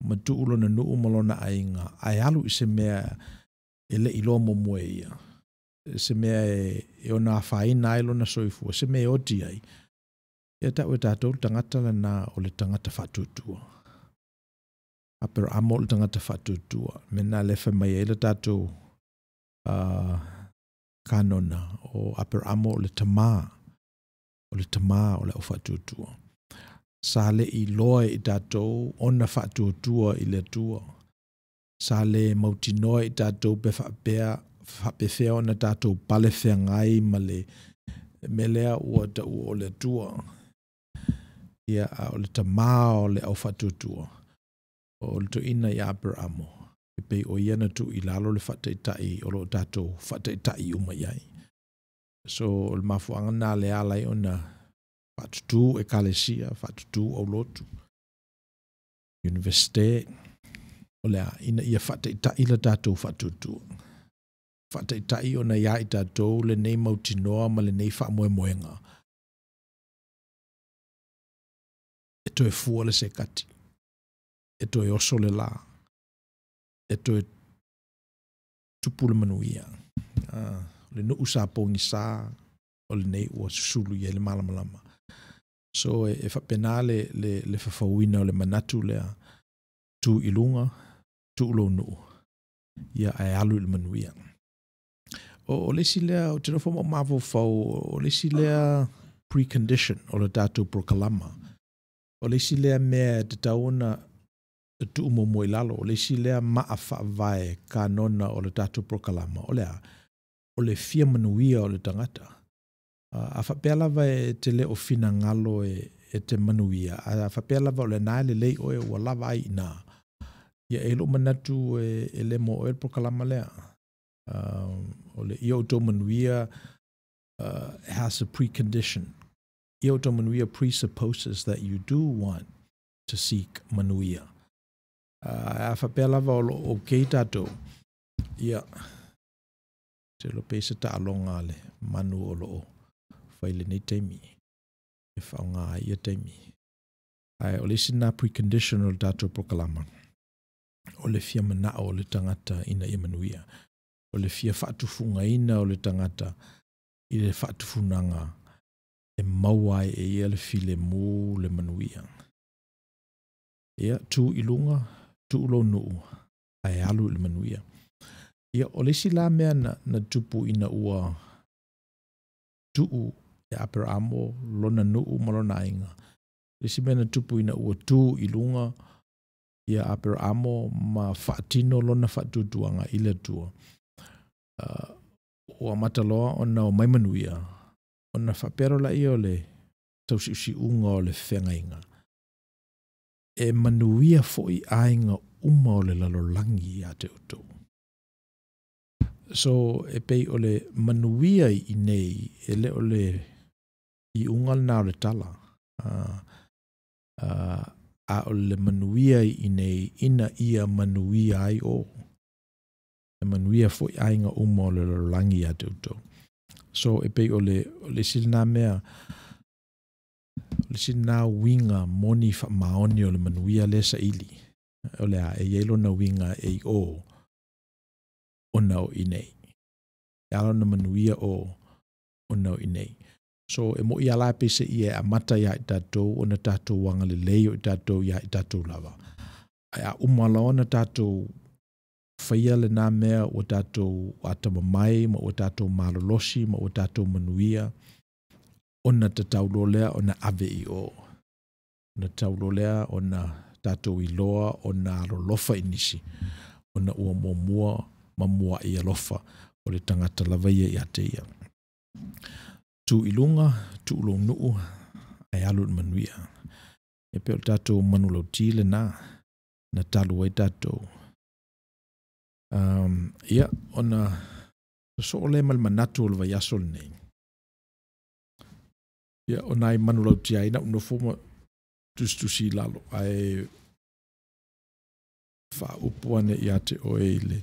ma tuu lona nuu ma lona aiga, ae alu i se mea e le i iloa muamua e ia, se mea e, e ono afaina ai lona soifua, se mea e oti ai, ia tau e tatou le tagata lena o le tagata faatuatua. Aperahama o le tagata faatuatua. Mea lena lea e fai mai ai le tatou kanona o Aperahama o le tamā, o le tamā o le au faatuatua. Sa le iloa e i tatou ona faatuatua i le Atua. Sa le mautinoa e i tatou pe faapea faapefea ona tatou pale feagai ma le mea lea ua taua o le Atua. Ia, a o le tamā o le au faatuatua, o le toeaina ia Aperamo, e pei o ia na tuu i lalo le faataitai o lo o tatou faataitai uma i ai. So, o le mafuaaga lena lea e ala ai ona faatutū ekalesia, faatutū aulotu, Iunivesite, o le a, ina ia faataitai le tatou faatuatua. Faataitai ona ia i tatou lenei mautinoa ma lenei faamoemoega e toe fua le sekati, e toe oso le lā, e toe tupu le manuia. O le nuu sa pogisa, o lenei ua susulu i ai le malamalama. So e, e faapena le, le, le fafauina o le manatu lea, tu i luga, tuu lou nuu, ia ae alu i le manuia. O, o le isi lea, ou te nofo ma ou mafaufau, o le isi lea precondition o le tatou polokalama. O le isi lea mea e tatau ona tuu muamua i lalo, o le isi lea maa faavae kanona o le tatou polokalama, o le a? O le fia manuia o le tagata. A faapea lava e te le o finagalo e, e te manuia, a faapea lava o lena e lelei oe ua lava ai i ina, ia e lou manatu e, e le mo oe le polokalama lea. O le ia outou manuia has a precondition. Ia outou manuia presupposes that you do want to seek manuia. A faapea lava o lo o okay tatou, ia, te iloa pe i se taaloga a le manu o lo o fai i lenei taimi e faaaoga ai ia taimi. Ae o le isi lena precondition o le tatou polokalama, o le fia manao o le tagata ina ia manuia. O le fia faatufugaina o le tagata i le faatufunaga e maua ai e ia le filemu le manuia. Ia, tu i luga, tuu lou nuu, ae alu i le manuia. Ia, o le isi la mea na, na tupu ina ua tuu e Aperamo lona nuu ma lona aiga. Le isi mea na tupu ina ua tu i luga ia Aperamo ma faatino lona faatuatuaga i le Atua. Ua amata loa ona omai manuia, ona faapea loa lea o le tausiusiuga o le feagaiga. E manuia foi aiga uma o le lalolagi ia te outou. So, e pei o le manuia i inei, e le o le iuga lena o le tala. A o le manuia i inei ina ia manuia ai o. E manuia foʻi aiga uma o le lalolagi iā te outou. So e pei o le o le isi lenā mea o le isi lenā uiga moni faamaoni o le manuia lea e saili. O le a e i ai lona uiga e i ō ona o i inei. E ala ona manuia o ona o i inei. So e moʻi lava la peiseai e amata iā i tatou ona tatou agalelei o i tatou iā i tatou lava. Ae a uma loa ona tatou faia lenā mea ua tatou atamamai ma ua tatou malolosi ma ua tatou manuia, ona tatau loa lea ona ave i o. Ona tatau loa lea ona tatou iloa ona alolofa i nisi, ona ua muamua ma muaʻi alofa o le tagata lava ia ia te ia. Tu i luga, tuu lou nuu, ae alu i le manuia. E pei o le tatou manulauti lenā na talu ai tatou. Um, ia, ona sosoo lea ma le manatu o le vaiaso lenei. Ia, o nai manulauti ai na ou nofo ma tusitusi i lalo, ae faaupu ane ia te oe i le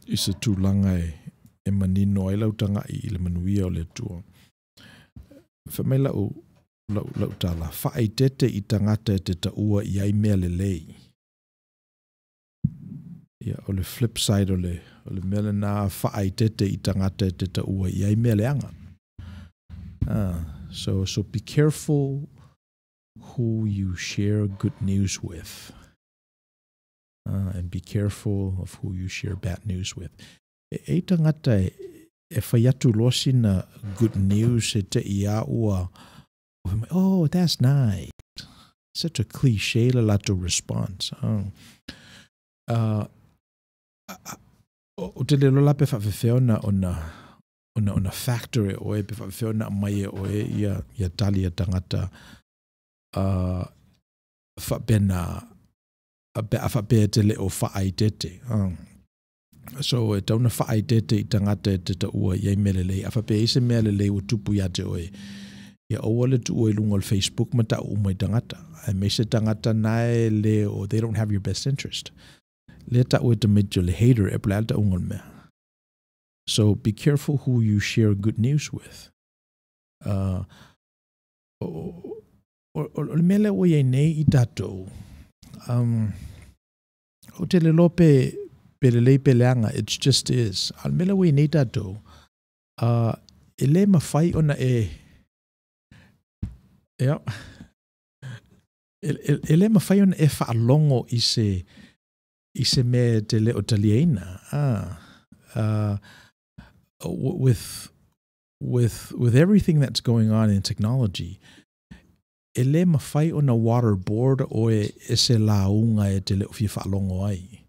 i se tulaga e, e manino ai lau tagaʻi i le manuia o le Atua. Fai mai lau, lau, lau tala, faaeteete i tagata e te taua i ai mea lelei. Ia, o le flip side o le, o le mea lenā, faaeteete i tagata e te taua i ai mea leaga. Ah, so, so be careful who you share good news with. And be careful of who you share bad news with. E, e tagata e, e fai atu loa sina good news e te i a ua, oh, that's nice. Such a cliche le latou response. Oh. O te le lola pe whaafewhea ona, ona, ona, ona factor e oe, pe whaafewhea ona mai e oe ia, ia tali a tangata faapena pe a faapea e te le o faaeteete. So e tatau ona faaeteete i tagata e te taua i ai mea lelei. A faapea e i ai se mea lelei ua tupu ia te oe, ia aua le tuua i luga o le Facebook ma tau uma i tagata. Aemaise tagata na e le o, they don't have your best interest. Lea tau e tamaiti o le hater e po o le a le tauga o le mea. So be careful who you share good news with. O, o, o le mea lea ua i ai nei i tatou, um, ou te le iloa pe, pe lelei pe leaga, it just is. A o le mea lea ua i ai nei tatou, e le mafai ona e, ia, e, e, e le mafai ona e faalogo i se, i se mea e te le o taliaina. Ah, with, with, with everything that's going on in technology, e le mafai ona waterboard oe e se lauga e te le o fia faalogo ai.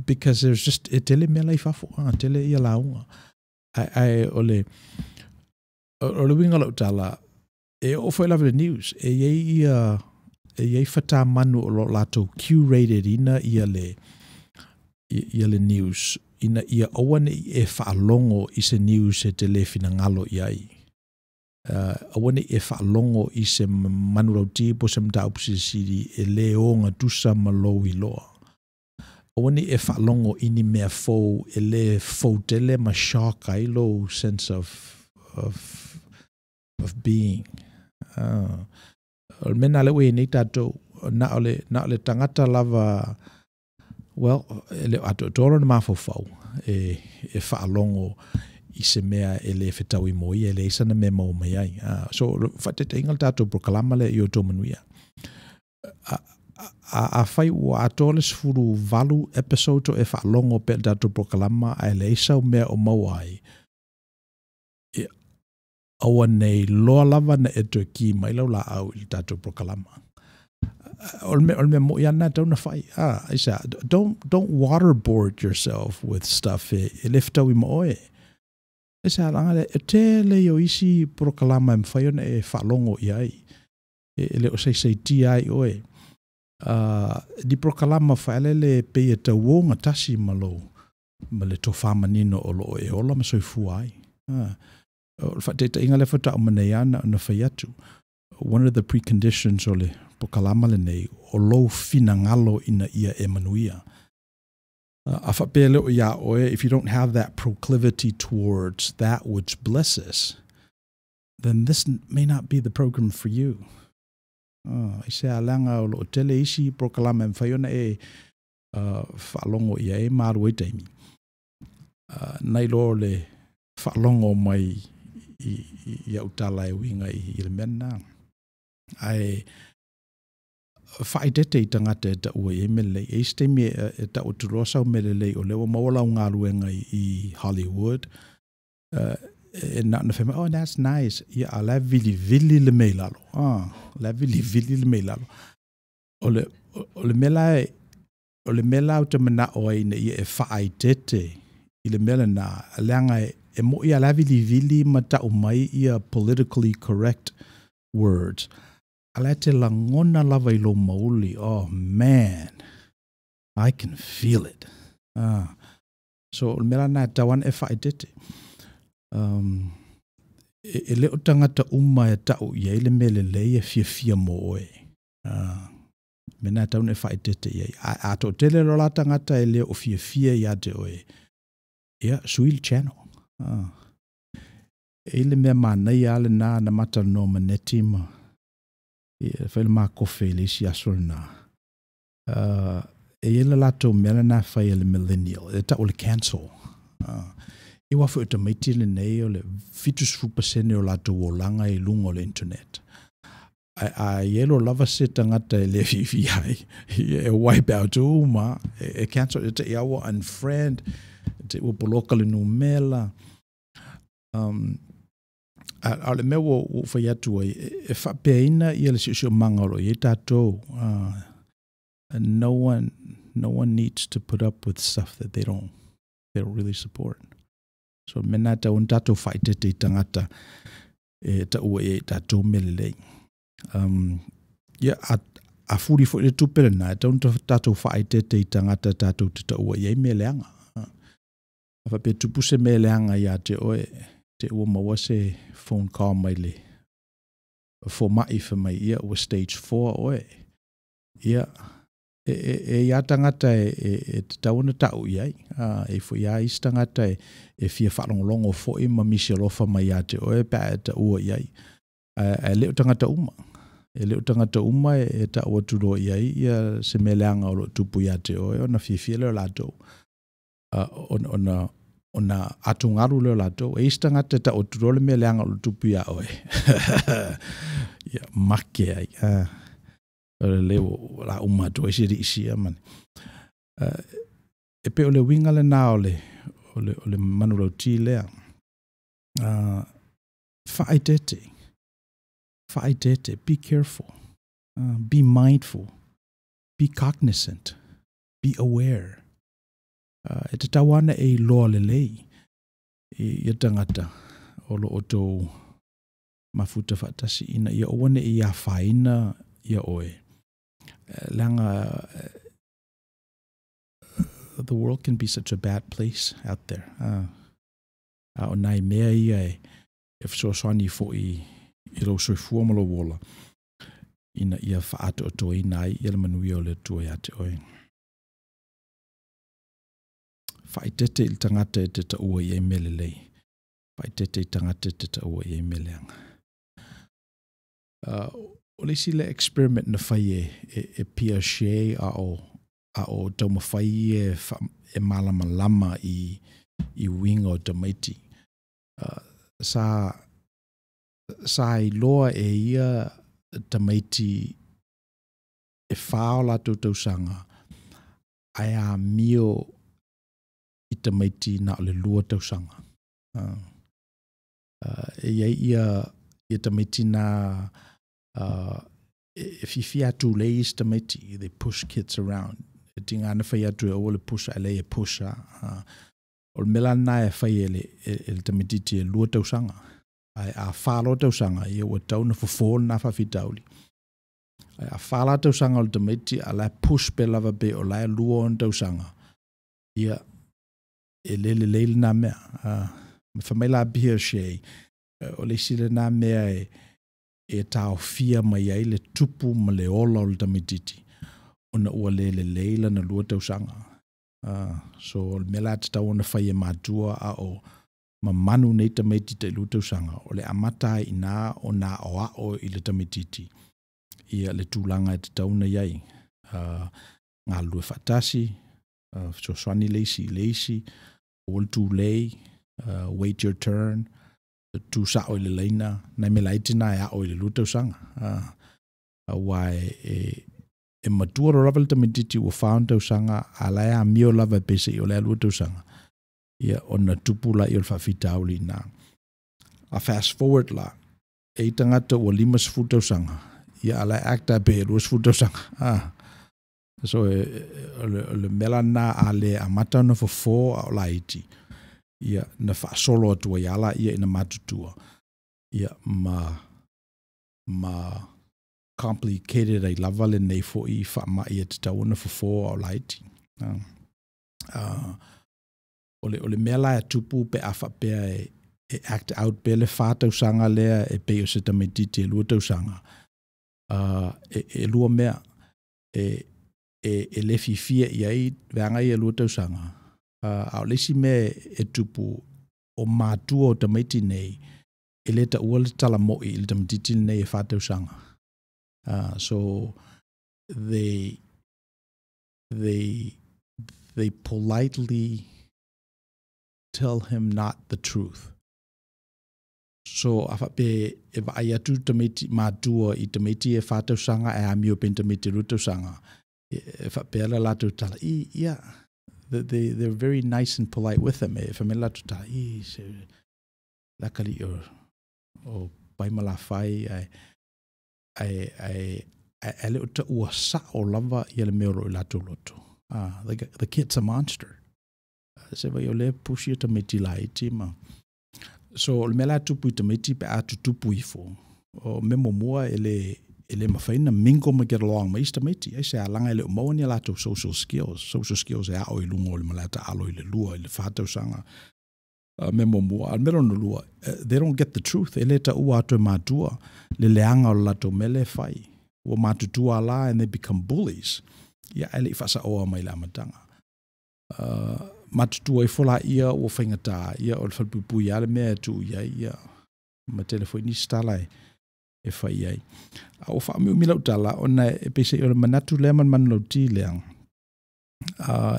Because there's just, e tele mea la i fafo, ah, tele ia lauga. Ae, ae o le, o le uiga o lau tala, e oo foi lava i le news, e i ai ia, e i ai fatamanu o lo o latou curated ina ia le, ia le news, ina ia aua ne i e faalogo i se news e te le finagalo i ai. Aua ne i e faalogo i se manulauti po o se mataupu silisili e le ogatusa ma lou iloa. Aua ne i e faalogo i ni mea fou e le fou tele ma shock ai lou sense of, of, of being. O le mea lena lea ua i ai nei tatou, na o le, na o le tagata lava, well, e le o atoatoa lona mafaufau e, e faalogo i se mea e le fetaui mo ia, e leai sana mea e maua mai ai. So, faataitaiga le tatou polokalama lea i outou manuia. A, a, afai ua atoa le 18 episode o e faalogo pea i le tatou polokalama ae leai sau mea o maua ai, ia, aua nei loa lava na e toe ki mai lau laau i le tatou polokalama. O le mea, o le mea moi ana e tatau ona fai. Ah, aisea, don't, don't waterboard yourself with stuff e, e le fetaui ma oe. Aisea, leaga le, e tele ia o isi polokalama e mafai ona e faalogo i ai. E, e le o saisaitia ai oe. Ni polokalama faaeleele e pei e tauogatasi ma lou, ma le tofa manino o lo o e ola ma soifua ai. O le faataitaiga lea faatoa uma nei lava na fai atu. One of the preconditions o le polokalama lenei, o lou finagalo ina ia e manuia. A faapea e le o iā oe, if you don't have that proclivity towards that which blesses, then this may not be the program for you. Aisea? Leaga o lo o tele isi polokalame e mafai ona e faalogo i ai ma alu ai taimi, nai lo le faalogo mai i au tala e uiga i le mea lena. Ae faaeteete i tagata e taua i ai mea lelei. E i ai se taimi e tau atu loa sau mea lelei o lea ua maua lau galuega i Hollywood, e na ona fai mai, "Oh, that's nice." Ia, a o la e vilivili le mea i lalo. O la e vilivili le mea i lalo. O le mea la e, o le mea la ou te manao ai ina ia e faaeteete i le mea lena, leaga e moi a la e vilivili ma tau mai ia politically correct words, a la e te lagona lava i lou mauli, "Oh man, I can feel it." So o le mea la lena e tatau ona e faaeteete. E le o tagata uma e tau i ai le mea lelei e fiafia mo oe. Mea na e tatau ona e faaeteete i ai. A toatele loa la tagata e le o fiafia ia te oe, ia, sui le channel. E i le mea manaia lava lena na matalanoa ma Neti ma ia, fai le ma kofe i le isi aso lena. E i ai le latou mea lena e fai e le millennial, e tau o le cancel. E aua foi o tamaiti lenei o le 70% o latou olaga i luga o le internet. A i ai loa lava se tagata e le fiafia ai, e wipe out uma, e cancel, e te i ua unfriend, e te ua poloka le numera. A o le mea ua fai atu ai, e faapeaina ia le siosiomaga o lo o i ai tatou. No one needs to put up with stuff that they don't really support. So mea na e tatau ona tatou faaeteete i tagata e taua i ai tatou mea lelei. Ia, a fuli foi le tupe lena, e tatau ona tatou faaeteete i tagata tatou te taua i ai mea leaga. A faapea tupu se mea leaga ia te oe, te ua maua se phone call mai le fomai fai mai ia ua stage 4 oe. Ia, e ia tagata e tatau ona tau i ai. E foi a isi tagata e fia faalogologo foi ma misi alofa mai ia te oe pe a e taua i ai. A e le o tagata uma. E le o tagata uma e tau atu loa i ai ia se mea leaga o lo o tupu ia te oe ona fiafia lea o latou. Ona atugalu lea o latou. E isi tagata e tau atu loa le mea leaga o lo o tupu ia oe, ia, make ai. O le leo la uma atu ai se isia ma e pe o le uiga lena o le manulauti lea. Faaeteete. Faaeteete. Be careful. Be mindful. Be cognizant. Be aware. E tatau ana e iloa lelei i tagata o lo o tou mafuta faatasi ina ia aua ne i afaina ia oe. Leaga the world can be such a bad place out there. A o nai mea ia e fesoasoani foi i lou soifua ma lou ola ina ia faaatoatoaina ai ia le manuia o le Atua ia te oe. Faaeteete i le tagata e te taua i ai mea lelei. Faaeteete i tagata e te taua i ai mea leaga. O le isi le experiment na fai e Piaget a o taumafai e malamalama i uiga o tamaiti. Sa iloa e ia tamaiti e 4 o latou tausaga ae amio i tamaiti na o le 2 tausaga. E i ai ia tamaiti na e fiafia atu lei isi tamaiti, they push kids around. E tiga na fai atu e aua le push a lei e push a. O le mea la lena e fai e le tamaitiiti e 2 tausaga. Ae a 4 loa tausaga, ia ua tatau ona fofo lena faafitauli. Ae a 4 la tausaga o le tamaiti a la e push pe lava pe o la e 2 ona tausaga, ia e le lelei lena mea. Ma fai mai la Piaget, o le isi lena mea e taofia mai ai le tupu ma le ola o le tamaitiiti ona ua le lelei lana 2 tausaga. So o le mea la e tatau ona fai e matua a o mamanu nei tamaiti tailua tausaga, o le amata ai i ina ona aoao i le tamaitiiti ia le tulaga e tatau ona i ai. Galulue faatasi, fesoasoani le isi i le isi, aua le tulei, wait your turn, tu sao i le laina, nai mea laiti na e ao i le 2 tausaga. Aua e matua loa lava le tamaitiiti ua 4 ona tausaga, a o la e amio lava e pei seia o la e 2 tausaga, ia ona tupu laia o le faafitauli i ina. A fast forward la, e i tagata ua 50 tausaga, ia a o la e act lava pei e 20 tausaga. So o le mea la lena a le amata ona fofo a o laiti, ia na faasolo atu ai lava laia ina matutua, ia ma complicated ai lava lenei foi faamai e tatau ona fofo a o laiti. O le mea la e tupu pe a faapea e act out pea le 4 tausaga lea e pei o se tamaitiiti e 2 tausaga, e 2 mea e le fiafia i ai vaega ia 2 tausaga. A o le isi mea e tupu, o matua o tamaiti nei e le taua le tala mo'i i le tamaitiiti lenei e 4 tausaga. So they politely tell him not the truth. So a faapea e vaai atu tamaiti matua i tamaiti e 4 tausaga e amio pe tamaiti 2 tausaga, e faapea la latou tala, i, yeah, they're very nice and polite with them. E faapea la latou tala, i, se lakali o pai malafai, ai le o taua sao lava ia le mea o lo o i latou loto. The kid's a monster. Se vai o le pusi e tamaiti laiti ma. So o le mea la tupu i tamaiti pe a tutupu ifo, o mea muamua e le mafai na mingle ma get along ma isi tamaiti. Ai se alaga e le o maua ni a latou social skills. Social skills e ao i luga o le malae taalo i le 2, i le 4 tausaga. Mea muamua. A o le mea lona lua, they don't get the truth. E le taua atu e matua le leaga o le latou mea le fai. Ua matutua la and they become bullies. Ia, e le i faasaoa mai le amataga. Matutua ifo la ia ua faigata, ia o le falepuipui lava le mea e tuu i ai, ia ma tele foi nisi tala e fai ai. A ua faaumiumi lau tala, ona e pei seia o le manatu lea ma le manulauti lea.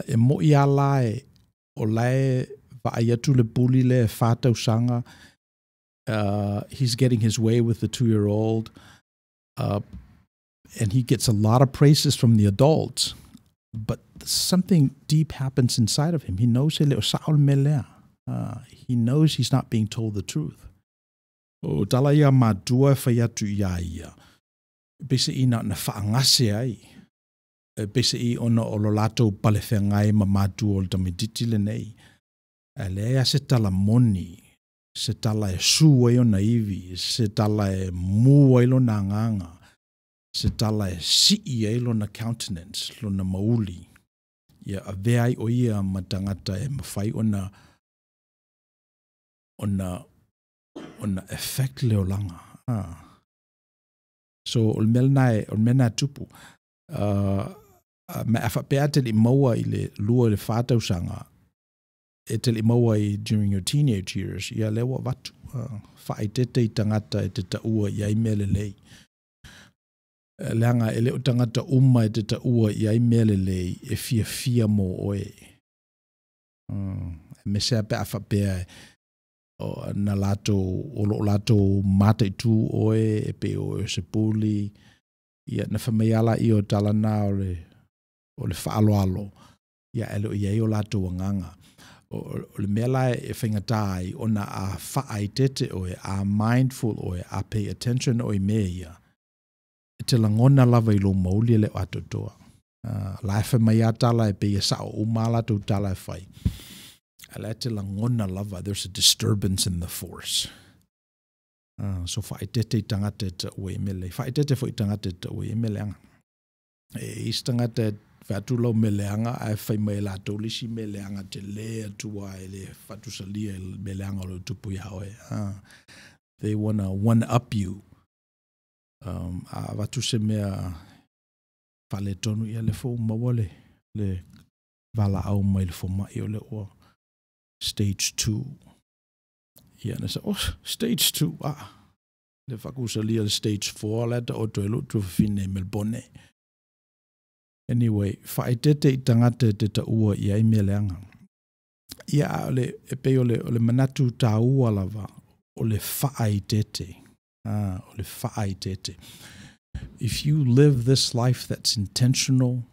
E mo'i lava la e o la e vaai atu le bully lea e 4 tausaga, he's getting his way with the 2-year-old, and he gets a lot of praises from the adults, but something deep happens inside of him. He knows e le o sao le mea lea. He knows he's not being told the truth. O tala ia matua e fai atu ia ia. Pese i na whaangase ai. Pese i ona o lo latou palewhengai ma matua o le tamaitiiti lenei. A lea se tala moni, se tala e su ai ona iwi, se tala e mu ai lona agaga, se tala e sii ai lona countenance, lona mauli. Ia avea ai o ia ma tagata e mafai ona affect le olaga. So o le mea lena o le mea lena e tupu. Ma a faapea te le i maua i le 2 i le 4 tausaga, e te le i maua i during your teenage years, ia lea ua avatu. Faaeteete i tagata e te taua i ai mea lelei. Leaga e le o tagata uma e te taua i ai mea lelei e fiafia mo oe. E mesea pe a faapea o na latou, o lo o latou mataitu oe, e pe o e se puli, ia na whamai ala i o tala nā o le whaaloalo, ia e le o iai o latou agaga. O le mea la e whaingata ai, ona a whaaetete oe, a mindful oe, a pay attention oe mea ia, e te langona lava i lo mauli e le o atotoa. La e whamai a tala e pe ia sao uma latou tala e whai. A la e te langona lava, there's a disturbance in the force. So whaetete i tangata e ta ue i mele. Whaetete fo i tangata e ta ue i mele anga. E isi tangata e whatu lau mele anga, a e whai mai latou lisi mele anga te le atua e le whatusalia e mele anga o le tupu ia oe. They wanna one up you. A watu se mea whale tonu ia le fo maua le valaau mai le fomaʻi o lea ua stage 2. Ia na sa, oh, stage 2, ah. Le faakusalia le stage 4 la taoto e lou tuafafine i Melbourne. Anyway, faaeteete i tagata e te taua i ai mea leaga. Ia, a o le, e pei o le, o le manatu taua lava, o le faaeteete. Ah, o le faaeteete. If you live this life that's intentional,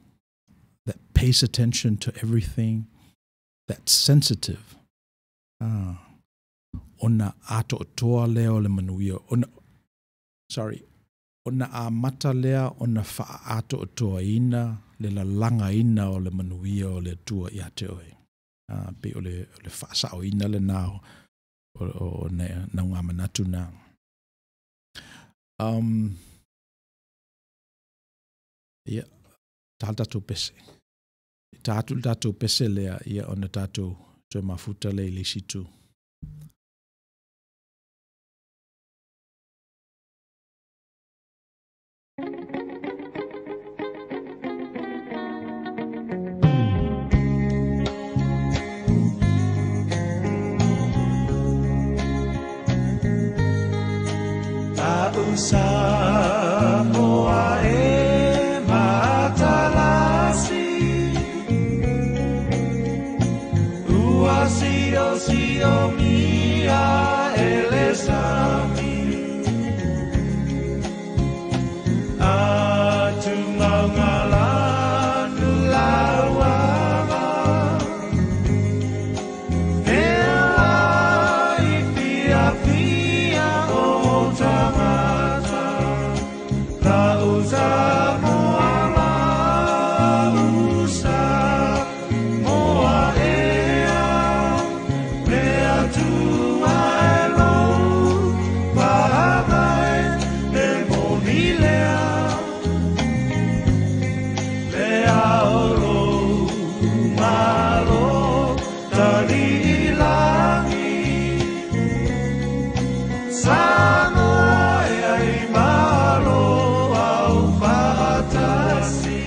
that pays attention to everything, that's sensitive, ah, ona atoatoa lea o le manuia, ona, sorry, ona amata lea ona faaatoatoaina le lalagaina o le manuia o le Atua ia te oe. Ah, pei o le, o le faasaoina lena o, o, o, o naugamanatu na. Ia, tā le tatou pese. Tā atu le tatou pese lea, ia ona tatou toe mafuta lea i le isi itu. Samoa e matalasi ua sio mia e le sami atu maungalanu lauava e ai fia fia o tagata lau Samoa lau Samoa ea mea tua e lou paga e moni lea le ao malo tali lagi Samoa e ai malo au faatasi.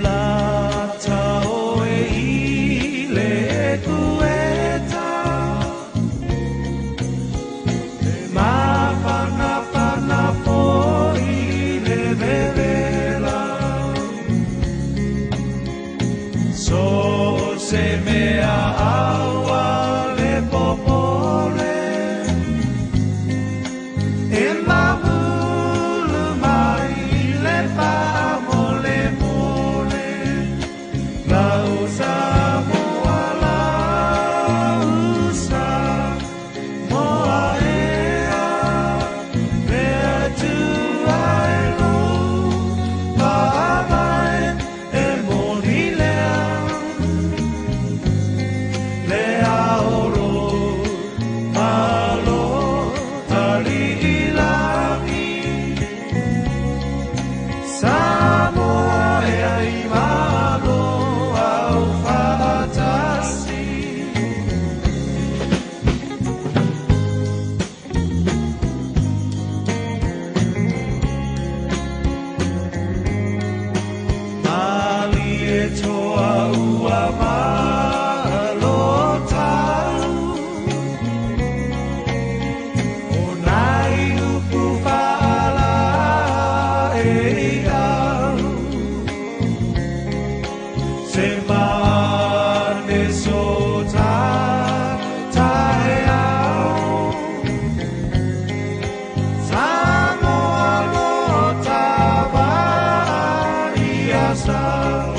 Lata oe i le kueta e mafanafana foi le vevela so se mea aua le popole e mamulu mai le faamole mole lau Samoa lau Samoa ea mea tua e lou paga e moni lea le ao lo malo tali lagi Samoa e ai malo au faatasi. Mali e toa ua malo tau o nai upu faala e au se mane so ta tae au Samoa lo tava ia sau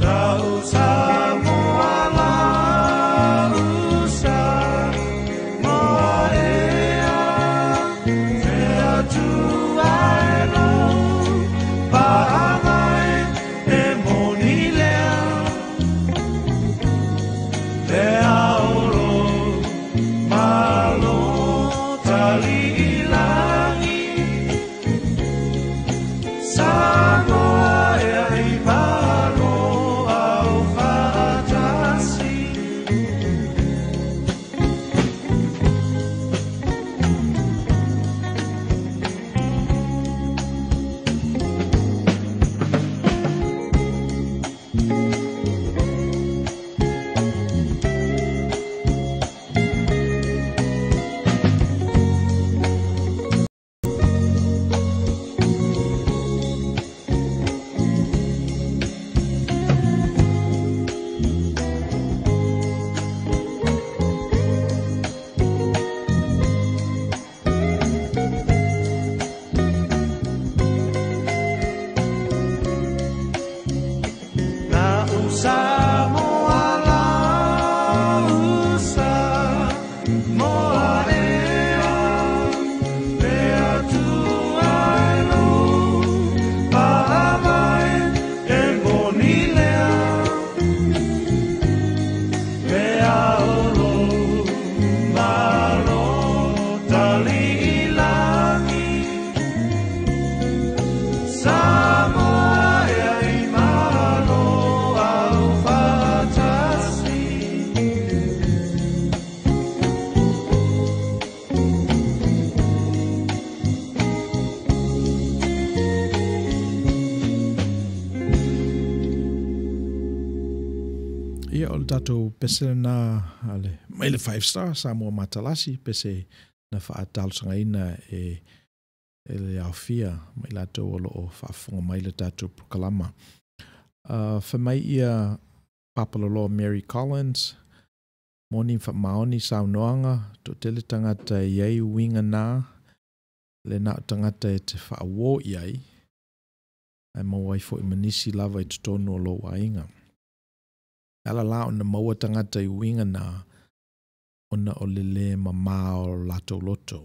lau Samoa lau Samoa ea mea tua e lou paga e moni lea le ao lo malo tali lagi Samoa e ai malo au faatasi. Ia, o le tatou pese lena a le, mai le Five Star Samoa Matalasi, pese na faatalosagaina e e le aofia ma i latou o lo o faafofoga mai le tatou polokalama. Fai mai ia Papaloloa Mary Collins, Moni ma faamaoni saunoaga, toatele tagata e i ai uiga na, le na o tagata e te faauo i ai, ae maua ai foi ma nisi lava i totonu o lou aiga. E ala la ona maua tagata i uiga na, ona o le lē mamā o latou loto,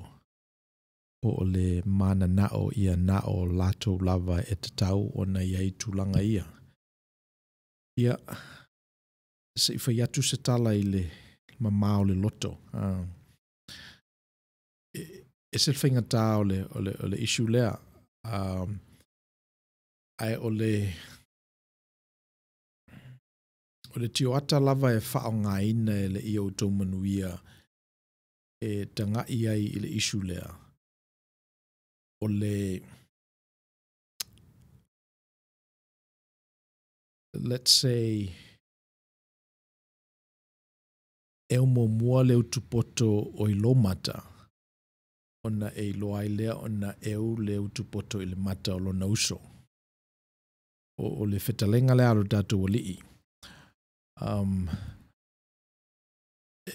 po o le mananao ia na o latou lava e tatau ona i ai tulaga ia. Ia, se i fai atu se tala i le mamā o le loto. E ese le faigata o le, o le, o le issue lea. Ae o le, o le tioata lava e faaaogaina e le ia outou manuia e tagai ai i le issue lea, o le, let's say, eu muamua le utupoto o i lou mata, ona e iloa ai lea ona eu le utupoto i le mata o lona uso. O le fetalaiga lea a lo tatou Alii.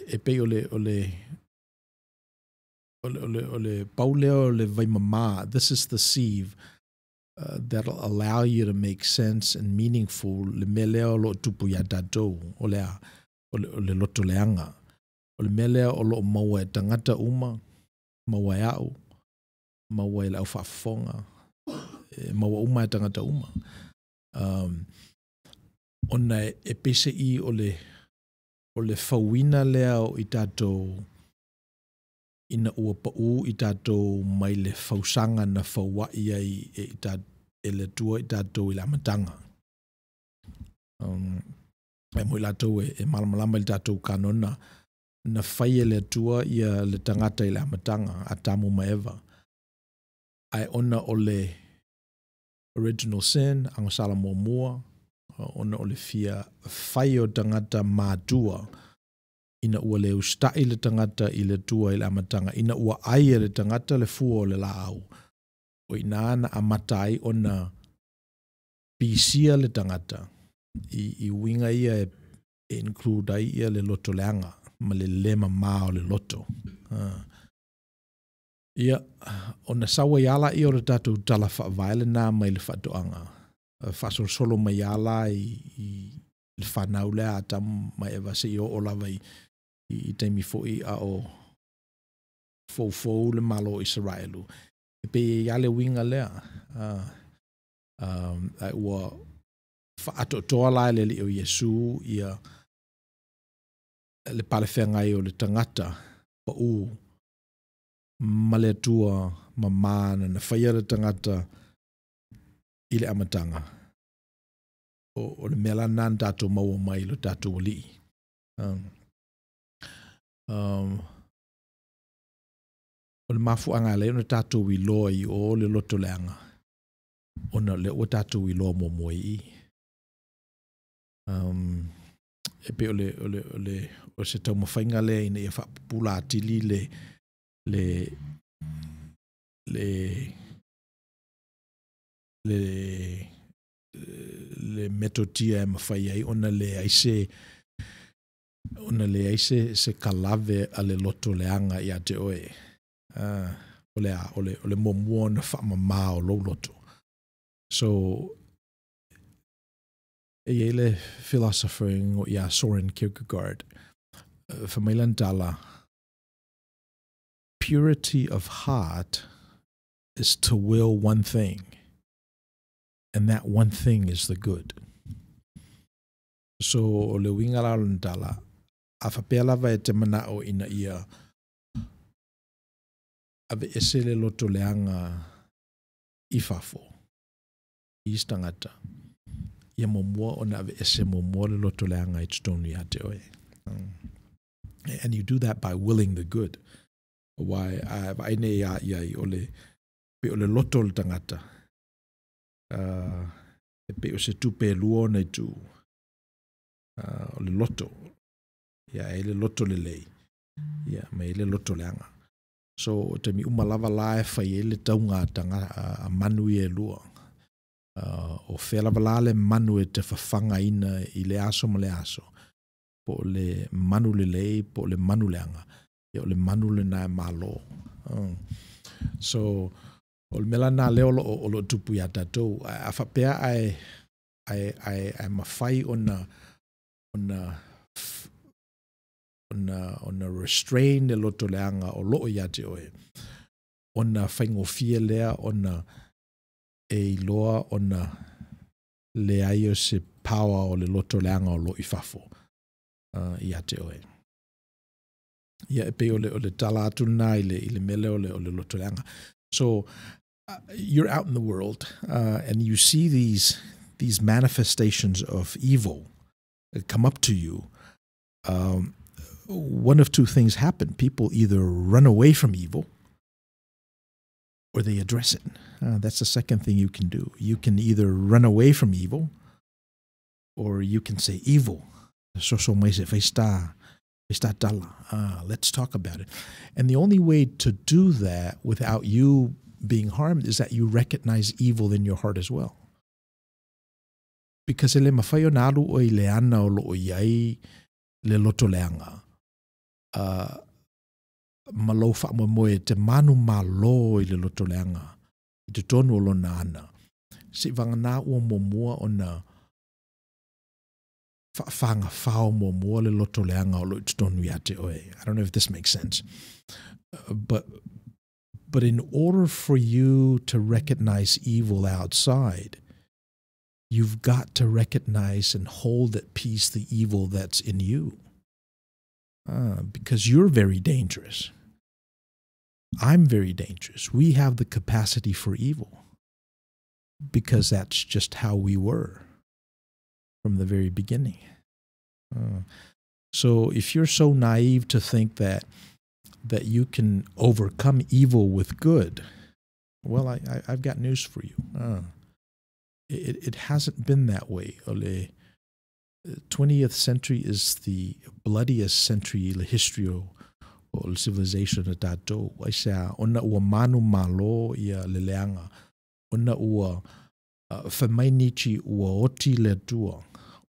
E pei o le, o le, o le, o le, o le pau lea o le vaimamā, this is the sieve that'll allow you to make sense and meaningful le mea lea o lo o tupu iā tatou, o le a, o le, o le loto leaga. O le mea lea o lo o maua e tagata uma, maua e au, maua e le au faafofoga, e maua uma e tagata uma. Ona e peiseai o le, o le fauina lea o i tatou ina ua paʻū i tatou mai le fausaga na fauaʻi ai e, i ta, e le Atua i tatou i le amataga. E mo i latou e, e malamalama i le tatou kanona, na fai e le Atua ia le tagata i le amataga, Atamu ma Eva. Ae ona o le original sin, agasala muamua, ona o le fia fai o tagata matua, ina ua le usitai le tagata i le Atua i le amataga, ina ua ai e le tagata le fua o le laau, o ina na amata ai ona pisia le tagata i, i uiga ia e, e include ai ia le loto leaga ma le le mamā o le loto. Ia, ona sau ai lava lea o le tatou tala faavae lena mai le faatoaga, faasolosolo mai lava la i, i le fanau lea a Atamu ma Eva seia oo lava i, i, i taimi foi a o foufou le Malo o Isaraelu. E pei e i ai le uiga lea. Ae ua faaatoatoa la e le Alii o Iesu ia le palefeagai o le tagata paʻū ma le Atua mamā na na faia le tagata i le amataga. O, o le mea la lena na tatou maua mai i lo tatou Alii. O le mafuaaga e ala ai ona tatou iloa i o le loto leaga, ona o lea ua tatou iloa muamua i i. E pei o le, o le, o le, o se taumafaiga lea ina ia faapupula atili le, le, le, le, le metotia e mafai ai ona leai se, ona leai se, se kalave a le loto leaga ia te oe. O le a, o le, o le muamua ona faamamā o lou loto. So, e i ai le philosopher e igoa ia Soren Kierkegaard, fai mai lana tala, purity of heart is to will one thing, and that one thing is the good. So, o le uiga la o lana tala, a faapea lava e te manao ina ia aveese le loto leaga i fafo, i isi tagata, ia muamua ona aveese muamua le loto leaga i totonu ia te oe. And you do that by willing the good. Aua a vaai nei ia i ai, o le, pei o le loto o le tagata, e pei o se tupe e lua ona itu. O le loto. Ia, e i ai le loto lelei, ia, ma e i ai le loto leaga. So, o taimi uma lava la e fai ai le tauga a taga, a manu ia e lua. O fea lava la le manu e te fafagaina i lea aso ma lea aso, po o le manu lelei, po o le manu leaga, ia o le manu lena e malo. So, o le mea la lena lea o lo o tupu iā tatou. A faapea ae mafai ona restrain le loto leaga o lo o ia te oe, ona faigofie lea ona e iloa ona leai o se power o le loto leaga o lo o i fafo ia te oe. Ia, e pei o le tala atu lena i le mea lea o le loto leaga. So, you're out in the world and you see these manifestations of evil come up to you. One of two things happen. People either run away from evil or they address it. That's the second thing you can do. You can either run away from evil or you can say, evil. So so mai se fai tala. Let's talk about it. And the only way to do that without you being harmed is that you recognize evil in your heart as well. Because e le mafai ona alu oe i le ana o lo o i ai le loto leaga, ma lou faamoemoe e te manumalo i le loto leaga i totonu o lona ana. Seiavagana ua muamua ona faafagafao muamua le loto leaga o lo o i totonu ia te oe. I don't know if this makes sense. But in order for you to recognize evil outside, you've got to recognize and hold at peace the evil that's in you. Because you're very dangerous. I'm very dangerous. We have the capacity for evil because that's just how we were from the very beginning. So if you're so naive to think that you can overcome evil with good, well, I've got news for you. It hasn't been that way. O le 20th century is the bloodiest century in the history o le civilization a tatou. Aisea? Ona ua manumalo ia le leaga. Ona ua fai mai nisi ua oti le Atua.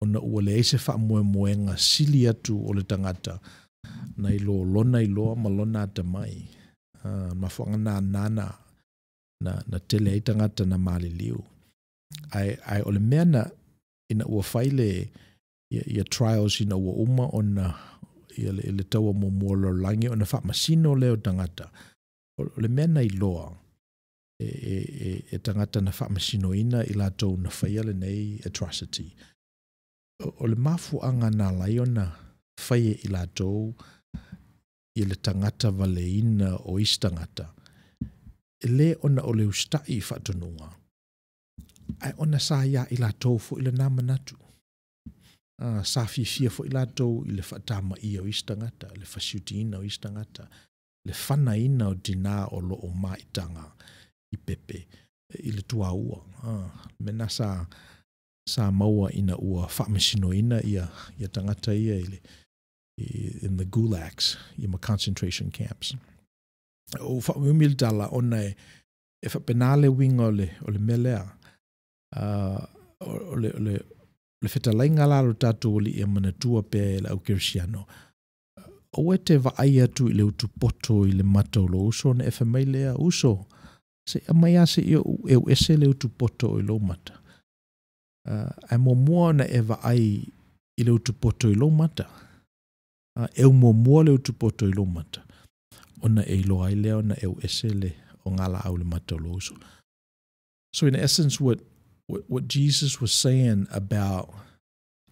Ona ua leai se faamoemoega sili atu o le tagata nai lo lona iloa ma lona atamai. Mafuaaga na nana na tele ai tagata na maliliu. Ae o le mea na ina ua fai le ia trials ina ua uma ona ia le taua muamua o le lalolagi ona faamasino lea o tagata. O le mea na iloa e tagata na faamasinoina i latou na faia lenei atrocity. O le mafuaaga na ala ai ona fai e i latou i le tagata valeina o isi tagata. E le ona o le usitai i faatonuga, ae ona sa ia i latou foi lena manatu. Sa fiafia foi latou i le faatamaia o isi tagata, le fasiutiina o isi tagata, le fanaina o tinā o lo o maitaga i pepe i le tuaua. Mea na sa maua ina ua faamasinoina ia tagata ia in the gulags, ia ma concentration camps. O faaumiumi le tala ona e faapena le uiga o le mea lea. O le fetalaiga la lo tatou Alii e manatua pea e le au kerisiano. Aua e te vaai atu i le utupoto i le mata o lou uso ona e fai mai lea, uso, se i aumai lava se i ou eu ese le utupoto i lou mata. Ae muamua ona e vaai i le utupoto i lou mata. Eu muamua le utupoto i lou mata. Ona e iloa ai lea ona eu ese le ogalaau i le mata o lou uso. So in essence, what Jesus was saying about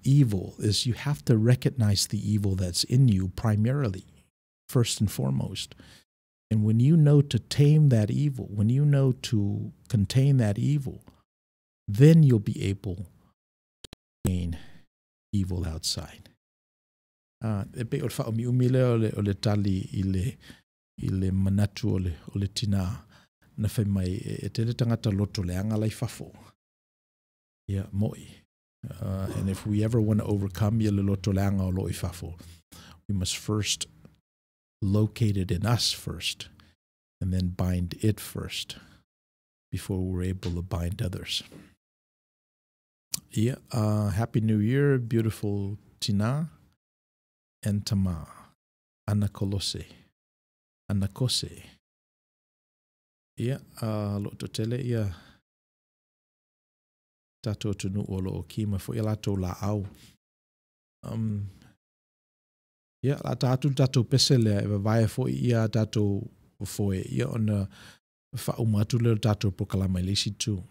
evil is you have to recognize the evil that's in you primarily, first and foremost. And when you know to tame that evil, when you know to contain that evil, then you'll be able to contain evil outside. E pei o le faaumiumi lea o le tali i le manatu o le tinā na fai mai e tele tagata loto leaga la i fafo. Ia, mo'i. And if we ever want to overcome ia le loto leaga o loo i fafo, we must first locate it in us first, and then bind it first before we're able to bind others. Yeah, Happy New Year, beautiful Tina and Tama, Anakolose, Anakose. Ia, lo to tele ia tatou atunuu o loo ki mai foi latou laau. Ia, la ta atu tatou pese lea e vavae foi ia tatou foe ia ona faauma atu lea o le tatou polokalama i le isi itu.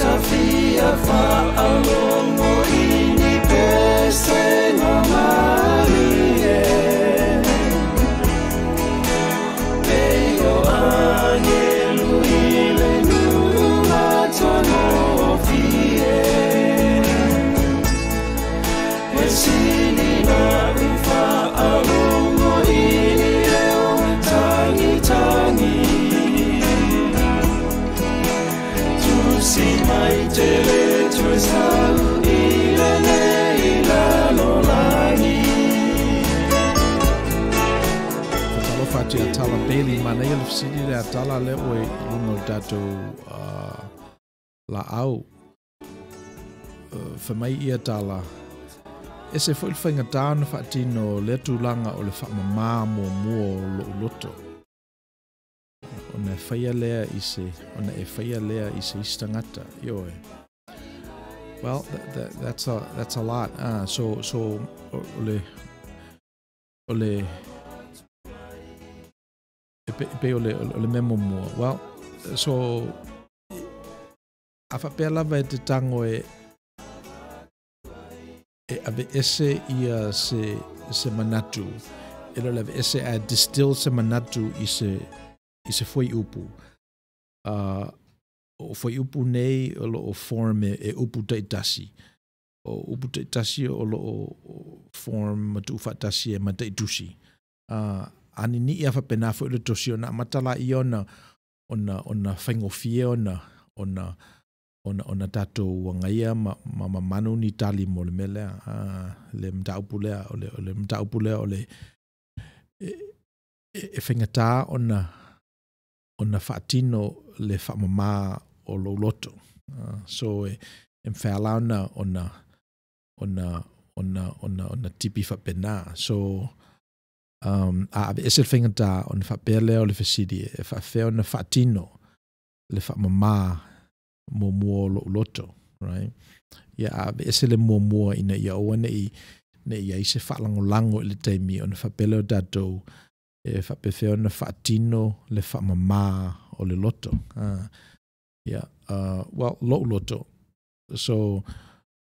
Tafia whaalongo i sau i lelei lalolagi. Fatalofa atu ia Tala Bailey, manaia le fesili lea Tala lea ua i luga o le tatou laau. Fai mai ia Tala, ese foi le faigata ona faatino lea tulaga o le faamamā muamua o lou loto. Ona e faia lea i se, ona e faia lea i se isi tagata. Ioe. Well, that's a lot. So, o le, e pei o le mea muamua. Well, so, a faapea lava e te tago e aveese ia se manatu, e le o le aveese ae distill se manatu i se fuaiupu. O fuaiupu nei o lo o form e upu taitasi. O upu taitasi o lo o form ma tuufaatasi e mataitusi. A nini'i a faapena foi le tosi ona amata laia ona faigofie ona tatou agaia ma mamanu ni tali mo le mea lea. Le mataupu lea, o le mataupu lea o le e faigata ona faatino le faamamā o lou loto. So e mafai lava ona tipi faapena. So a aveese le faigata ona faapea lea o le fesili e faafefea ona faatino le faamamā muamua o lou loto, right? Ia a aveese le muamua ina ia aua ne i ai se faalagolago i le taimi ona faapea lea o tatou e faapefea ona faatino le faamamā o le loto. Ia, well, lou loto. So,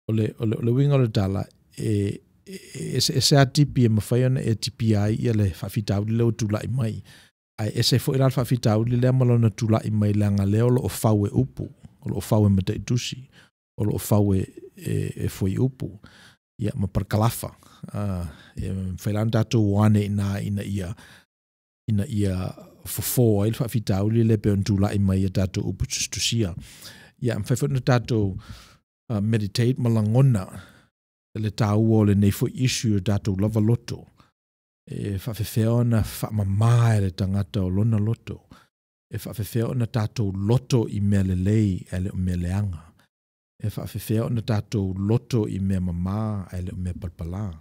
o le uiga o le tala, e eseese lava tipi e mafai ona e tipia ai ia le faafitauli lea ua tulai mai. Ae ese foi la le faafitauli lea ma lona tulai mai leaga lea o lo o fau e upu, o lo o fau e mataitusi, o lo o fau e fuaiupu, ia ma parakalafa. E mafai la ona tatou o ane i ina ina ia fofo ai le faafitauli lea pei ona tulai mai ia tatou upu tusitusia. Ia, e mafai foi ona tatou meditate ma lagona le taua o lenei foi issue o tatou lava loto. E faafefea ona faamamā e le tagata o lona loto. E faafefea ona tatou loto i mea lelei ae le o mea leaga. E faafefea ona tatou loto i mea mamā ae le o mea palapalā.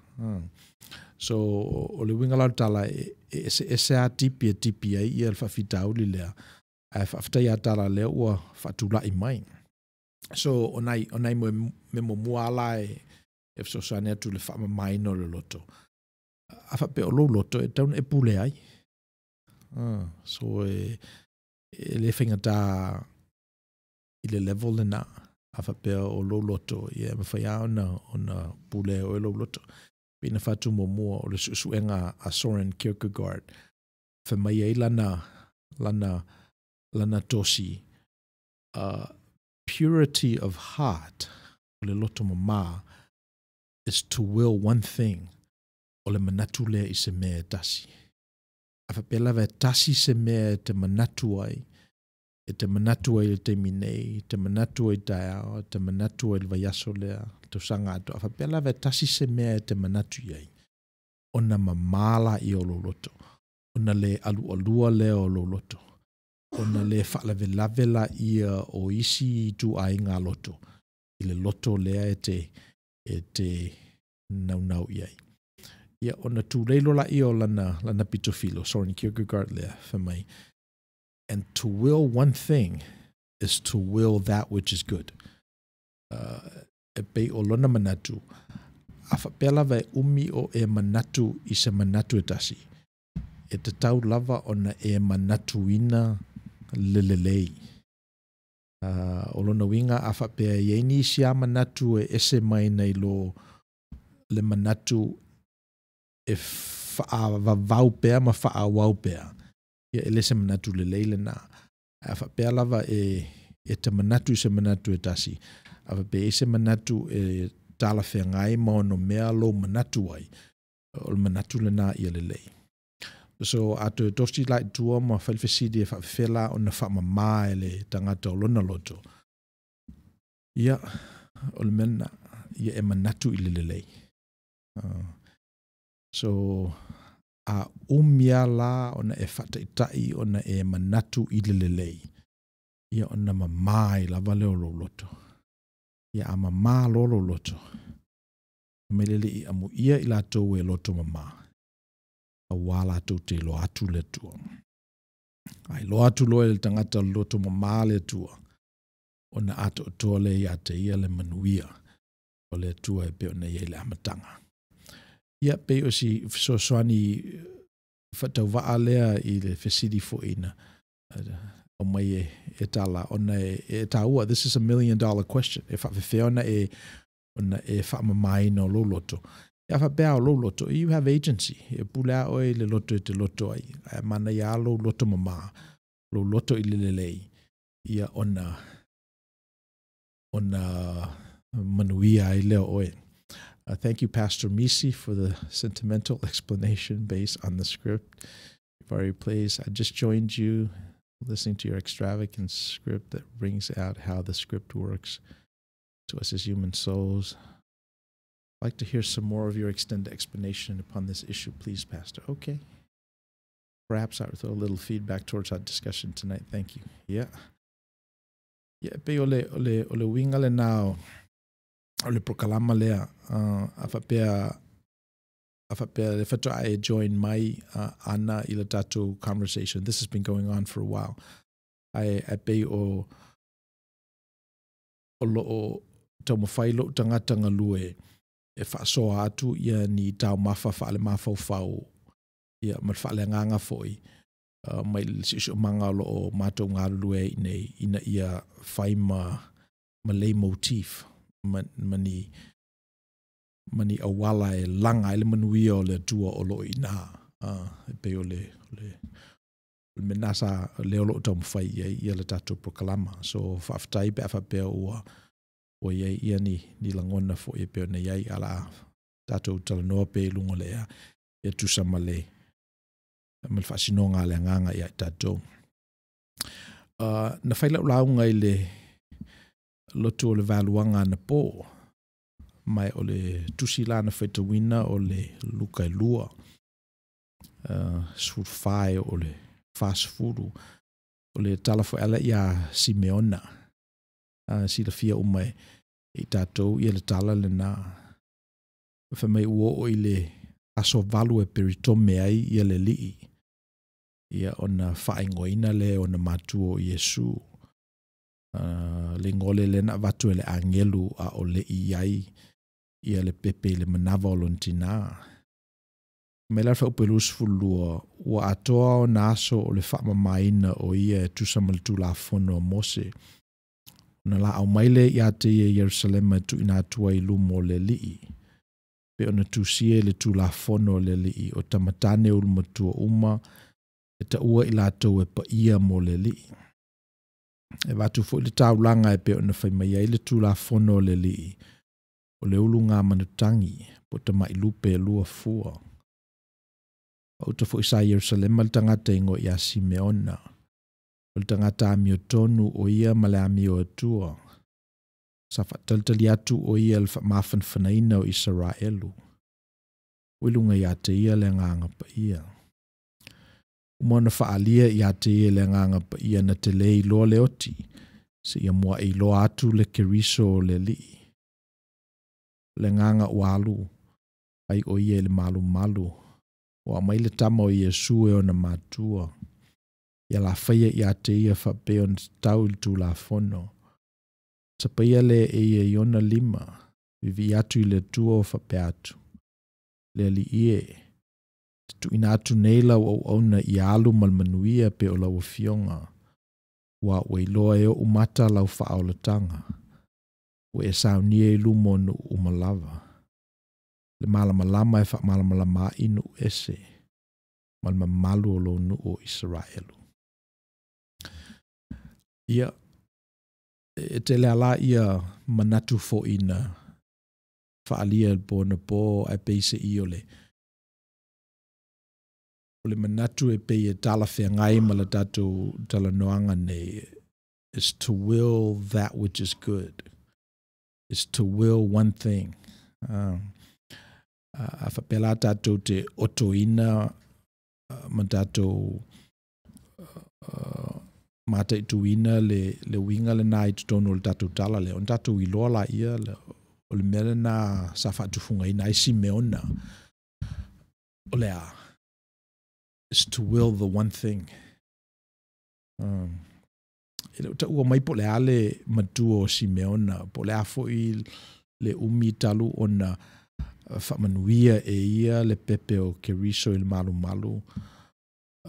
So, o le uiga la o le tala, e eseese lava tipi e tipi ai ia le faafitauli lea, ae faafetai ia Tala lea ua faatulai mai. So, o nai mea muamua lava e fesoasoani atu i le faamamaina o le loto. A faapea o lou loto e tatau ona e pule ai. So, e le faigata i le level lena. A faapea o lou loto, ia e mafai lava ona pule e oe lou loto. Pei na fai atu muamua o le suesuega a Soren Kierkegaard, fai mai ai lana tosi, purity of heart, o le loto mamā, is to will one thing, o le manatu lea i se mea e tasi. A faapea lava e tasi se mea e te manatu ai, e te manatu ai i le taimi nei, e te manatu ai taeao, e te manatu ai le vaiaso lea, le tausaga atoa. A faapea lava e tasi se mea e te manatu i ai, ona mamā laia o lou loto, ona le alualua lea o lou loto, ona le faalavelave laia o isi ituaiga loto, i le loto lea e te naunau i ai. Ia, ona tulei loa laia o lana pitofilo, Soren Kierkegaard lea, fai mai, and to will one thing is to will that which is good. E pei o lona manatu, a faapea lava e umi o e manatu i se manatu e tasi, e tatau lava ona e manatuina le lelei. O lona uiga a faapea e i ai nisi lava manatu e ese mai nai lo le manatu e faavavau pea ma faaauau pea, ia e le se manatu lelei lena. A faapea lava e te manatu i se manatu e tasi, a faapea e i ai se manatu e talafeagai ma onomea lou manatu ai, o le manatu lena ia lelei. So, a toe tosi la i tua ma fai le fesili e faafefea la ona faamamā e le tagata o lona loto. Ia, O le mea lena, ia e manatu i le lelei. So, a umi lava la ona e faataitai ona e manatu i le lelei, ia ona mama ai lava lea o lou loto. Ia a mama loa lou loto, fai mai le Alii, amuia i latou e loto mama, auā latou te iloa atu le Atua. A iloa atu loa e le tagata loto mama le Atua, ona atoatoa lea ia te ia le manuia o le Atua e pei ona i ai i le amataga. Ia, pei o si fesoasoani faatauvaa lea i le fesili foi na aumai e, e tala, ona e, e taua, this is a $1 million question, e faafefea ona e faamamaina o lou loto. Ia faapea o lou loto, you have agency, e pule a oe i le loto e te loto ai, ae manaia lava lou loto mama, lou loto i le lelei, ia ona manuia ai lea o oe. Thank you, Pastor Misi, for the sentimental explanation based on the script you've already placed. I just joined you listening to your extravagant script that brings out how the script works to us as human souls. I'd like to hear some more of your extended explanation upon this issue, please, Pastor. Okay. Perhaps I will throw a little feedback towards our discussion tonight. Thank you. Yeah. Yeah, pe o le uiga lena o le prokalama lea, a faapea le faatoa e join mai ana i le tatou conversation. This has been going on for a while. Ai pei o loo taumafai lou tagata galue e faasoa atu ia ni taumafa faale-mafaufau ia ma le faaleagaga foi mai le siosiomaga o loo matou galulue ai nei ina ia fai ma leitmotif ma ni auala e laga ai le manuia o le Atua o loo i ina. E pei o le mea lena sa lea o loo taumafai i ai ia le tatou prokalama. So faafetai pe a faapea ua i ai ia ni lagona foi e pei ona i ai ala tatou talanoa pe i luga o le ea ia tusa ma le faasinoga a le Agaga ia i tatou. Na fai lau lauga i le lotu o le Valuaga anapo, ma o le tusi la na faitauina o le Luka e 2, 14 e o le 40, o le tala foi ala ia Simeona. Silafia uma e i tatou ia le tala lena. Fai mai ua oo i le aso 8 e peritome ai ia le alii. Ia ona faaigoaina lea ona matua o Iesu. Le igoa lea na avatu e le agelu a o le i ai ia le pepe i le manava o lona tinā. Mai la faaupu e 22, ua atoa ona aso o le faamamaina o ia e tusa ma le tulafono a Mose. Ona laau mai lea ia te ia i Ierusalema e tuuina atu ai i luma o le Alii. Pe ona tusia i le tulafono o le Alii o tamatane ulumatua uma e taua i latou e paia mo le Alii. E avatu foi le taulaga e pei ona fai mai ai le tulafono o le Alii, o le uluga manutagi, po o tamai lupe e lua fua. Pauta foi sa Ierusalema le tagata e igoa ia Simeona. O le tagata amiotonu o ia ma le amio Atua. Sa faatalitali atu o ia le faamafanafanaina o Isaraelu. Ua i luga ia te ia le Agaga Paia. Uma ona faaalia ia te ia le Agaga Paia na te le iloa le oti, seia mua'i iloa atu le Keriso o le Alii. O le agaga ua alu ai o ia i le malumalu, ua aumai le tama o Iesu e ona matua. Ia lafaia ia te ia faapea ona tatau i le tulafono. Tapaia lea e ia i ona lima, viivii atu i le Atua o faapea atu. Le Alii e, te tuuina atu nei lau auauna ia alu ma le manuia pe o lau afioga. Ua iloa e ou mata lau faaolataga. Ua e saunia i luma o nuu uma lava. Le malamalama e faamalamalama ai nuu ese ma le mamalu o lou nuu o Isaraelu. Ia, e tele ala ia manatu foi na faaalia i le po anapo ae pei se i o le manatu e pei e talafeagai ma le tatou talanoaga nei is to will that which is good. Is to will one thing. A faapea la tatou te otoina ma tatou mataituina le uiga lena i totonu o le tatou tala lea, ona tatou iloa laia o le mea lena sa faatufugaina ai Simeona. O le a? Is to will the one thing. E le o taua mai po o le a le matua o Simeona, po o le a foi le umi talu ona faamanuia e ia le pepe o Keriso i le malumalu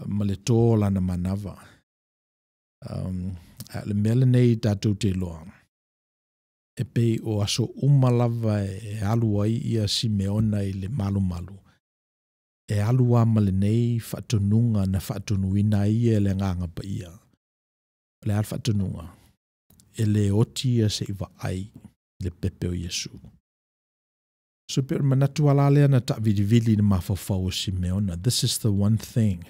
ma le tō o lana manava. A o le mea lenei tatou te iloa, e pei o aso uma lava e alu ai ia Simeona i le malumalu, e alu lava ma lenei faatonuga na faatonuina ai ia e le Agaga Paia. O le a le faatonuga? E le oti ia seʻi vaai i le pepe o Iesu. So pei o le manatu ala lea na taavilivili i le mafaufau o Simeona. This is the one thing.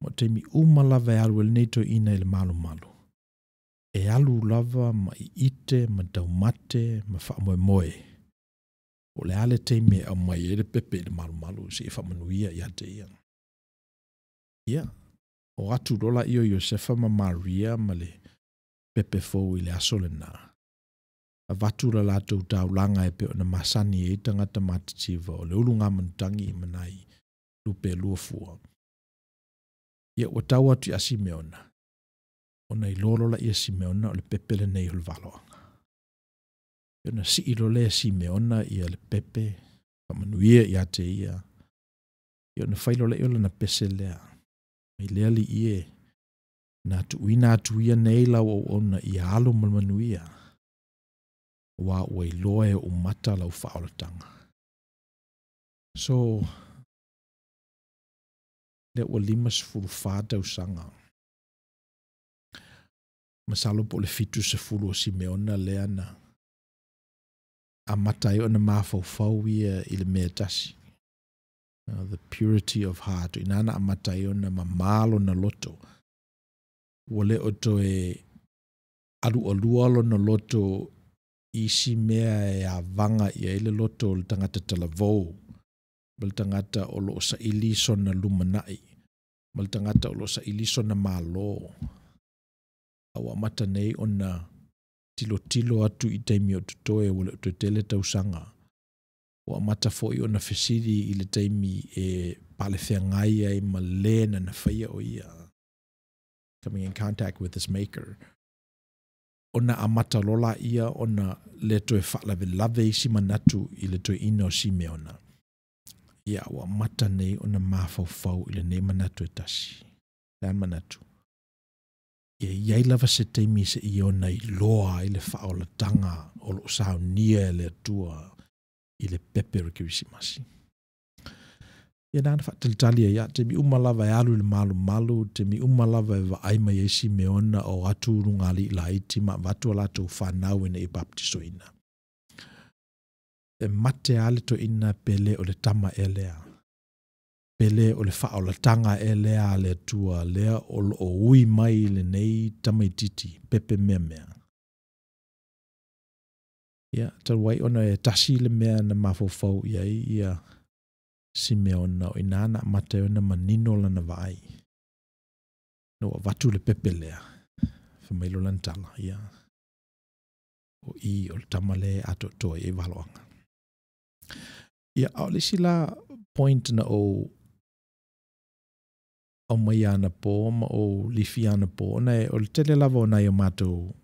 Ma o taimi uma lava e alu ai lenei toeaina i le malumalu, e alu lava ma iite ma taumate ma faamoemoe. Po o le a le taimi e aumai ai le pepe i le malumalu seia faamanuia ia te ia. Ia, o atu loa laia o Iosefa ma Maria ma le pepe fou i le aso lena. Avatu le latou taulaga e pei ona masani ai tagata matitiva o le ulugamanutagi ma nai lupe e lua fua. Ia, ua tau atu ia Simeona, ona iloa loa laia e Simeona o le pepe lenei o le valoaga. Ia ona sii loa lea e Simeona ia le pepe, faamanuia ia te ia, ia ona fai loa lea o lana pese lea, Mai le Alii e, na tuuina atu ia nei lau auauna ia alu ma le manuia, aua ua iloa e ou mata lau faaolataga. So, lea ua 54 tausaga. Masalo po o le 70 o Simeona lea na amata ai ona mafaufau ia i le mea e tasi. The purity of heart. O i ina na amata ai ona mamā lona loto. Ua le o toe alualua lona loto i isi mea e avaga i ai le loto o le tagata talavou, ma le tagata o lo o saili sona lumanai, ma le tagata o lo o saili sona malo. A ua amata nei ona tilotilo atu i taimi o totoe ua le o toe tele tausaga. Ua amata foi ona fesili i le taimi e palefeagai ai ma le na na faia o ia, coming in contact with his maker. Ona amata loa laia ona le toe faalavelave isi manatu i le toeaina o Simeona. Ia, ua amata nei ona mafaufau i lenei manatu e tasi. Le a le manatu? Ia i ai lava se taimi seia ona iloa ai le faaolataga o lo o saunia e le Atua i le pepe o le Kerisimasi. Ia na ona faatalitali ai lava, taimi uma lava e alu i le malumalu, taimi uma lava e vaai mai ai Simeona o atu ulugalii laiti ma avatu a latou fanau ina ia baptisoina. E mate lava le toeaina pe le o le tama ea lea, pe le o le faaolataga ea lea a le Atua lea o lo o ui mai i lenei tamaitiiti pepe meamea. Ia, talu ai ona e tasi le mea na mafaufau i ai ia Simeona, o i ina na amata ai ona manino lana vaai. Ina ua avatu le pepe lea, fai mai loa lana tala, ia, o i o le tama lea e atoatoa i ai valoaga. Ia, a o le isi la point na ou aumaia anapo ma ou lifia anapo, ona e, o le tele lava o nai o matou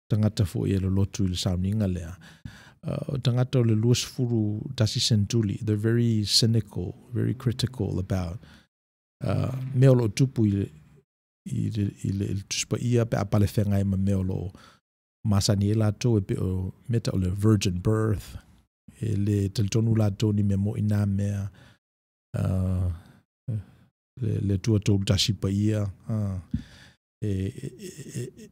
tagata foi e lolotu i le sauniga lea, o tagata o le 21 sentuli, they're very cynical, very critical about mea o lo o tupu i le, i le, i le, i le Tusi Paia pe a palefeagai ma mea o lo o masani ai latou e pei o mea tau o le virgin birth, e le talitonu latou ni mea moni nā mea, le, le Atua Toulutasi Paia, e, e, e,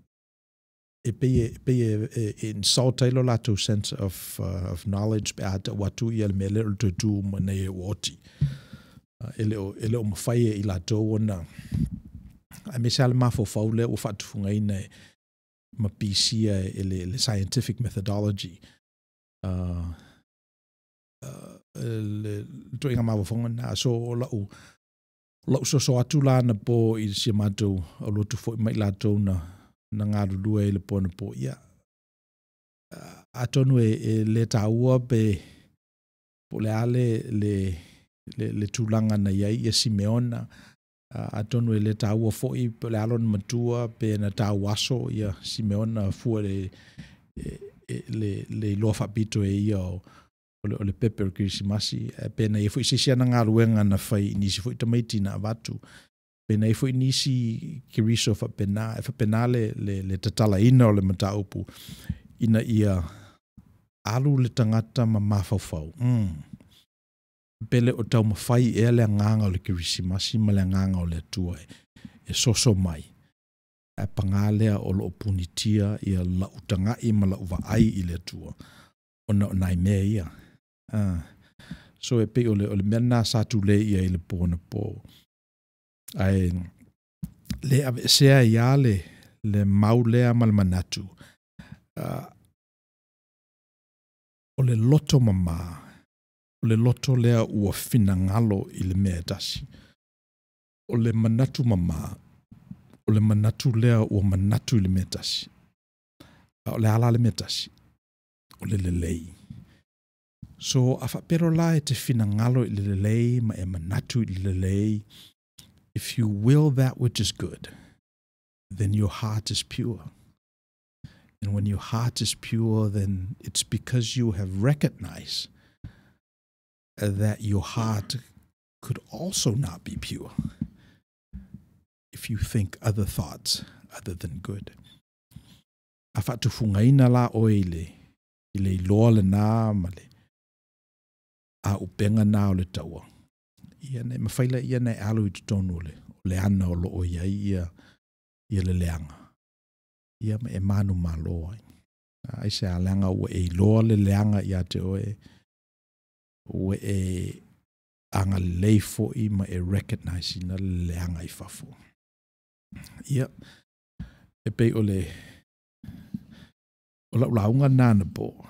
e pei e, pei e, e, e insult ai lo latou sense of knowledge pe a tau atu ia le mea lea o le toe tu ma nei e ua oti. E le o mafai e i latou ona aemaise lava le mafaufau lea ua faatufugaina e, ma pisia e le scientific methodology. Le ituaiga mafaufauga lena. So o lau lau soso atu la anapo i si a matou aulotu foi ma i latou na na galulue ai i le po anapo, ia, atonu e le taua pe po o le a le le le tulaga na i ai ia Simeona, atonu e le taua foi po o le a lona matua pe na tauaso ia Simeona fua i le le iloa faapito e ia o le pepe o le Kerisimasi, pe na i ai foi se isi ana galuega na fai i nisi foi tamaiti na avatu, pe na i ai foi nisi Keriso faapena, e faapena le le tatalaina o le mataupu ina ia alu le tagata ma mafaufau, umm, pe le o taumafai ea le agaga o le Kerisimasi ma le agaga o le Atua e soso mai, ae paga lea o lo o punitia ia lau tagai ma lau vaai i le Atua ona o nai mea ia. So e pei o le mea lena sa tulei i ai i le po anapo. Ae le aveesea ai lava le, le mau lea ma le manatu, o le loto mama, o le loto lea ua finagalo i le mea e tasi. O le manatu mama, o le manatu lea ua manatu i le mea e tasi. A o le a la le mea e tasi? O le lelei. So, a faapea loa la e te finagalo i le lelei ma e manatu i le lelei, if you will that which is good, then your heart is pure. And when your heart is pure, then it's because you have recognized that your heart could also not be pure if you think other thoughts other than good. A faatufugaina la oe i le, i le iloa lena ma le auupega na o le taua, ia na e mafai laia ona e alu i totonu o le, o le ana o lo o i ai ia, ia le leaga, ia ma e manumalo ai. Aisea? Leaga ua e iloa le leaga ia te oe, ua e agalelei foi ma e recognize ina le leaga i fafo. Ia, e pei o le, o lau lauga lena anapo,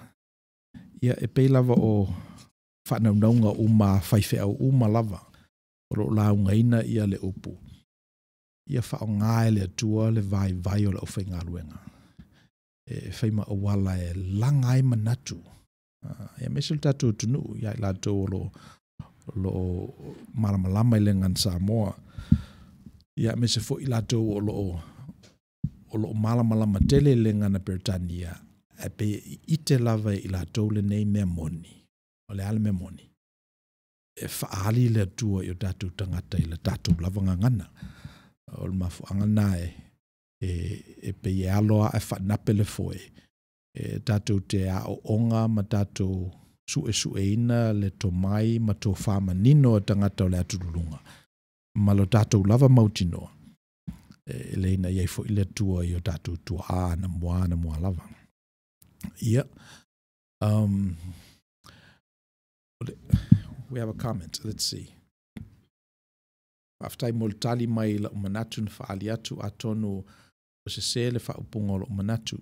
ia e pei lava o faanaunauga uma a faifeau uma lava o lo o laugaina ia le upu, ia faaaoga e le Atua le vaivai o le aufaigaluega e fai ma auala e laga ai manatu, aemaise o le tatou atunuu ia i latou o lo o malamalama i le gagana Samoa, ia aemaise foi i latou o lo o malamalama tele i le gagana Peretania, ae pei e ite lava e i latou lenei mea moni. O le a le mea moni? E faaali le Atua i o tatou tagata i le tatou lava gagana. O le mafuaaga lena e, e, e pei e alo lava ae faanape le foe, e tatou te aooga ma tatou suesueina le tomai ma tofa manino a tagata o le atululuga, ma lo tatou lava mautinoa, e lei na i ai foi le Atua i o tatou tuaa anamua anamua lava. Ia, we have a comment, let's see. Faafetai mo le tali mai i la'u manatu na faaali atu, atonu ua sese le faaupuga o lo'u manatu.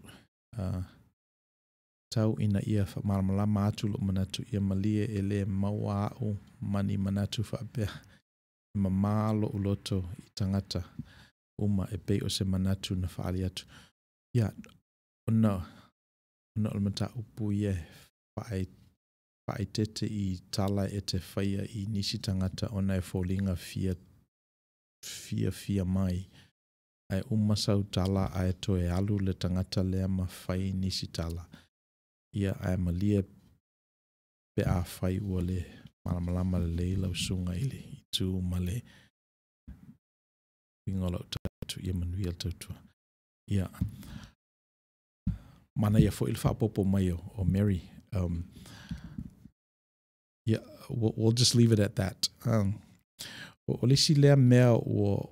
Tau ina ia faamalamalama atu lo'u manatu, ia malie e le maua a'u ma ni manatu faapea. E mama lo'u loto i tagata uma e pei o se manatu na faaali atu. Ia, ona, ona o le mataupu ia e faae, faaeteete i tala e te faia i nisi tagata ona e foliga fia, fiafia mai. Ae uma sau tala ae toe alu le tagata lea ma fai nisi tala. Ia, ae malie pe afai ua le malamalama lelei lau susuga i le itu ma le uiga o lau tala atu, ia manuia le tautua. Ia, manaia foi le faaopoopo mai o Mary. Ia, we'll just leave it at that. O le isi lea mea ua,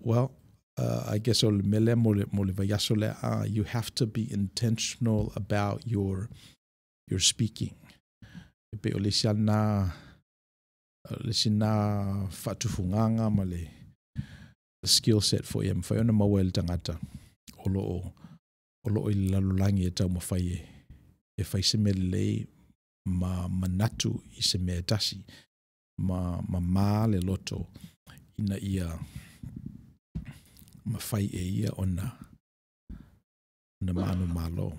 well, I guess o le mea lea mo le, mo le vaiaso lea, you have to be intentional about your speaking. E pei o le isi lena, le isi na faatufugaga ma le, skill set foi e mafai ona maua e le tagata o lo o o lo o i le lalolagi e taumafai e e fai se mea lelei ma manatu i se mea e tasi ma mamā le loto ina ia mafai e ia ona ona manumalo.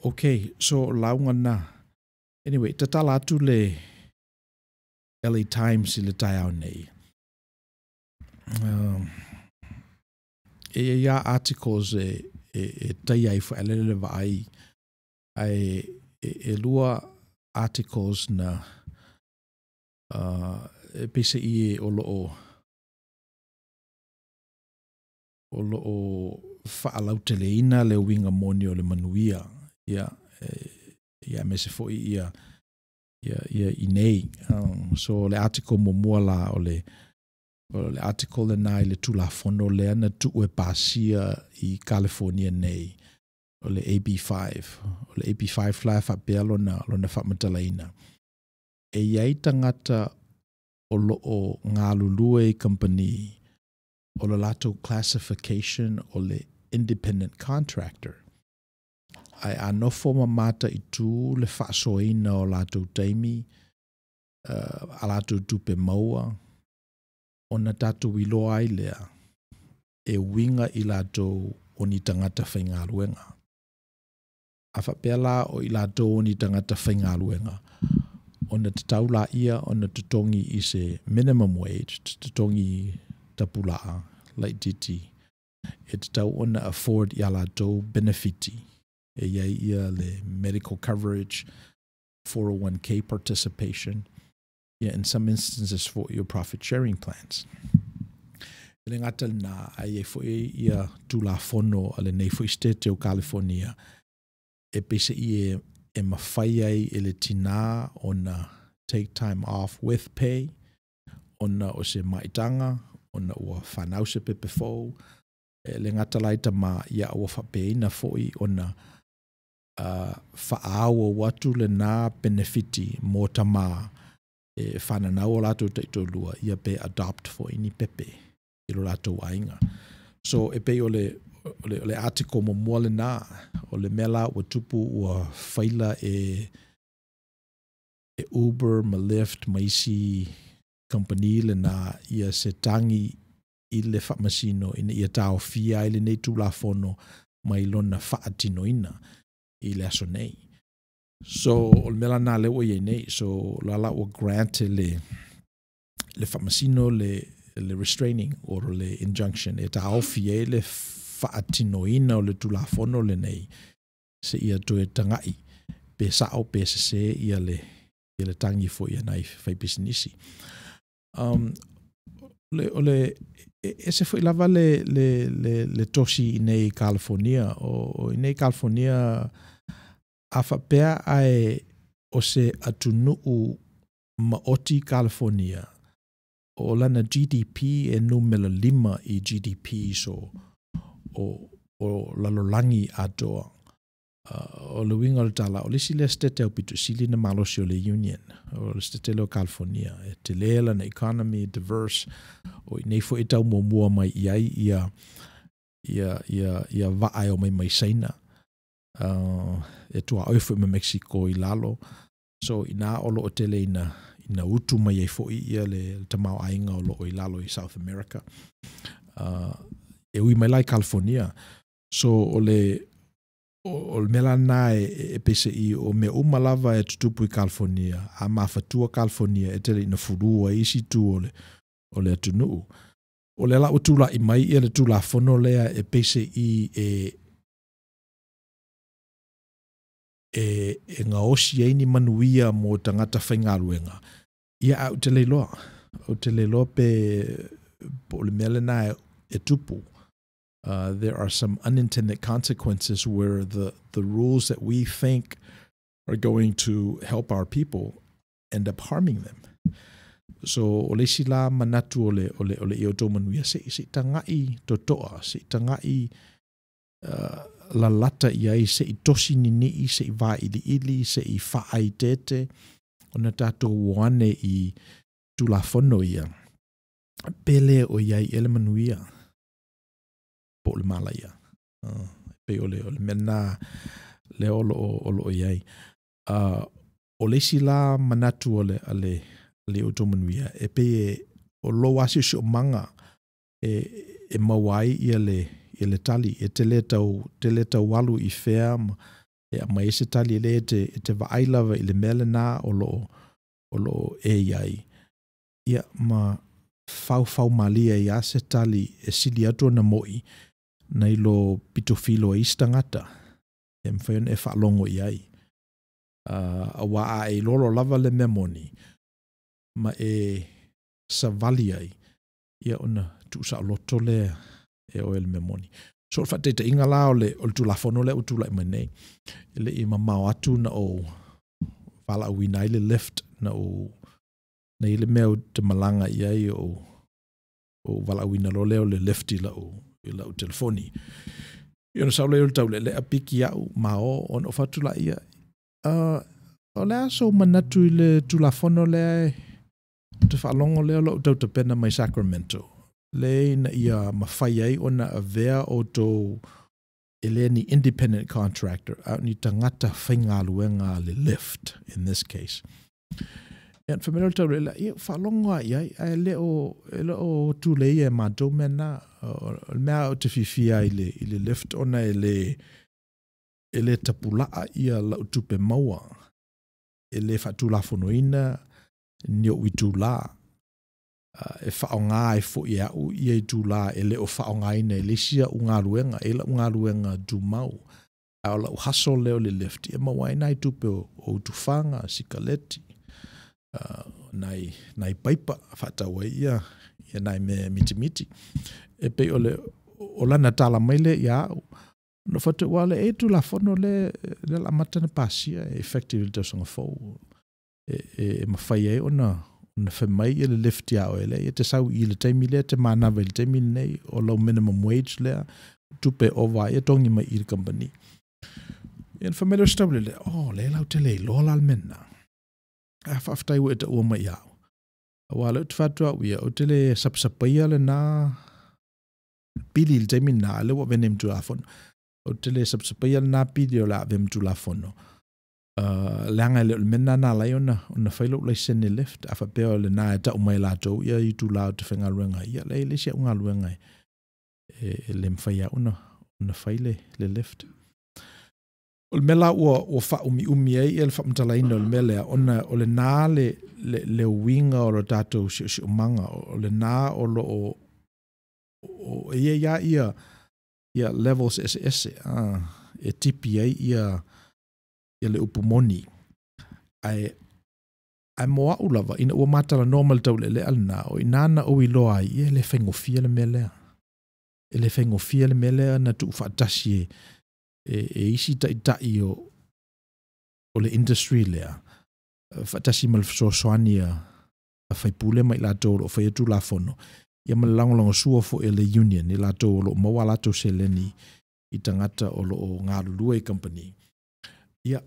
Okay, so lauga na. Anyway, tatala atu le LA Times i le taeao nei. E i ai articles e, e, e taia ai fo le vaai ae e, e lua articles na e peiseai e o lo o o lo o faalauteleina le uiga moni o le manuia ia e, ia aemaise foi ia ia ia i nei. So le article muamua la o le o le article lenā i le Tulafono lea na tuu e pasia i California nei o le AB5. O le AB5 la e faapea lona lona faamatalaina. E i ai tagata o lo o galulue i kamupani o le latou classification o le independent contractor. Ae a nofo ma mataitū le faasoaina o latou taimi, a latou tupe maua, ona tatou iloa ai lea e uiga i latou o ni tagata faigaluega. A faapea la o i latou o ni tagata faigaluega, ona tatau laia ona totogi i se minimum wage, totogi tapulaa laitiiti e tatau ona afford iā latou benefiti e i ai ia le medical coverage, 401k participation, yeah, in some instances for your profit sharing plans. E le gata i lenā, ae i ai foi ia Tulafono a lenei foi Setete o Kalifonia e peiseai e, e mafai ai e le tinā ona take time off with pay ona o se maitaga, ona ua fanau se pepe fou, e le gata la i tamā, ia ua faapeaina foi ona uh, faaauau atu lenā penefiti mo tamā e fananau o latou taitoalua ia pe adopt foi ni pepe i lo latou aiga. So e pei o le o le, o le article muamua lenā, o le mea la ua tupu ua faila e e Uber ma Lyft ma isi kamupani lenā ia se tagi i le faamasino ina ia taofia ai lenei Tulafono mai lona faatinoina i le aso nei. So, o le mea la lena lea ua i ai nei. So, la la ua grant le, le faamasino le, le restraining or le injunction e taofi ai le faatinoina o le Tulafono lenei seia toe taga'i pe sa'o pe sesē ia le ia le tagi foi a nai faipisinisi. Um, le, o le, e ese foi lava le, le, le, le tosi i nei California. O, o i nei California, a faapea ae o se atunuu maoti California, o lana GDP e numera 5 i GDPs o, o, o lalolagi atoa. O le uiga o le tala, o le isi lea setete aupito sili ona malosi o le Union, o le setete lea o California. E tele lana economy, diverse, o i inei foi e tau muamua mai i ai ia, ia, ia, ia vaa e omai mai Saina. E tuaoi foi ma Mexico i lalo. So, inā o lo o tele ina, ina utu mai ai foi ia le, le tamaoaiga o lo o i lalo i South America. E ui mai la i California. So, o le, o le mea la lena e, e peiseai o mea uma lava e tutupu i California, a mafatua California e tele ina fulū ai isi itu o le, o le atunuu. O lea la ua tula'i mai ia le Tulafono lea e peiseai e, e, e gaosi ai ni manuia mo tagata faigaluega, ia ae ou te le iloa. Ou te le iloa pe, po o le mea lenā e, e tupu. There are some unintended consequences where the, the rules that we think are going to help our people end up harming them. So, o le isi la manatu o le, o le, o le ia outou manuia, se i, se i taga'i toto'a, se i taga'i uh, lalata i ai, se i tosi nini'i, se i vāiliili, se i faaiteete, ona tatou o ane i Tulafono ia. Pe le o i ai ea le manuia po o le malaia. Pei o le, o le mea lena lea o lo o, o lo o i ai. O le isi la manatu o le, a le, a le outou manuia, e pei e, o lou lava siosiomaga e, e maua ai ia le, ia le tali. E te le tau, te le tau alu i fea ma e aumai ai se tali, e leai e te, e te vaai lava i le mea lena o lo o, o lo o e i ai, ia, ma faufau malie ai lava se tali e sili atu ona mo'i nai lo pitofilo a isi tagata e mafai ona e faalogo i ai. Aua a e iloa loa lava le mea moni ma e savali ai, ia ona tuusaoloto lea e oe le mea moni. So o le faataitaiga la o le, o le Tulafono lea ua tulai mai nei, e le i mamao atu na ou valaauina ai le Lyft, na ou na i ai le mea ou te malaga i ai, ou ou valaauina loa lea o le Lyft i lau i lau telefoni. Ia ona sau lea o le taulealea piki au ma o, ona ou fai atu laia, o le a sou manatu i le Tulafono lea e ou te faalogo lea o lo o tau tapena mai Sacramento, le ina ia mafai ai ona avea outou e le ni independent contractor, a o ni tagata faigaluega a le Lyft, in this case. Ia, ona fai mai lea o le taulealea, ia, faalogo lava i ai, ae le o, e le o tuleia e matou mea na. O le mea ou te fiafia ai i le Lyft, ona e le, e le tapulaa ia lau tupe maua, e le faatulafonoina ni ou itulā, e faaaoga ai foi e au ia itulā e le o faaaogaina e le isi au galuega, e i ai lau galuega tumau, a o lau hustle lea o le Lyft, e maua ai nai tupe o utufaga, sikaleti, nai, nai paipa faatau ai ia, ia nai mea mitimiti. E pei o le, o lana tala mai lea ia au. Na fai atu, ua le e Tulafono lea, lea o le a amata ona pasia, e effective i le tausaga fou. E, e, e mafai ai ona, ona fai mai ia le Lyft iā oe, leai, e te sau i le taimi lea, e te manava i le taimi lenei, o lau minimum wage lea, tupe ova ai e togi mai i le kamupani. Ia ona fai mai lea o si taulele, oh, lea latou te le iloa la le mea lena. Ae faafetai ua e taua mai ia au. Aua o lea ou te fai atu au ia, ou te le sapasapaia lena pili i le taimi lena, a o lea ua avea nei ma Tulafono. Ou te le sapasapaia lena pili o le a avea ma Tulafono, leaga e le o le mea lena na ala ai ona, ona fai lou laisene Lyft. A faapea o lena e tau mai e latou ia itula ou te faigaluega ai, ia leai, e leai si au galuega e, e, e le mafai e au ona, ona fai le, le Lyft. O le mea la ua, ua faaumiumi ai ia le faamatalaina o le mea lea, ona o lena le, le, le uiga o le tatou siosiomaga, o lena o lo o, o, e i ai lava ia, ia levels eseese, a, e tipi ai ia, ia le upu moni. Ae, ae mo au lava, ina ua ma talanoa ma le taulealea lena, o i ina na ou iloa ai, ia e le faigofie le mea lea. E le faigofie le mea lea na tuufaatasi e, e, e isi taitai o, o le industry lea, faatasi ma le fesoasoani a, a faipule ma i latou o lo o faia Tulafono, ia ma le lagolagosua foi a le union, i latou o lo o maua a latou seleni i tagata o lo o galulue i kamupani. Ia,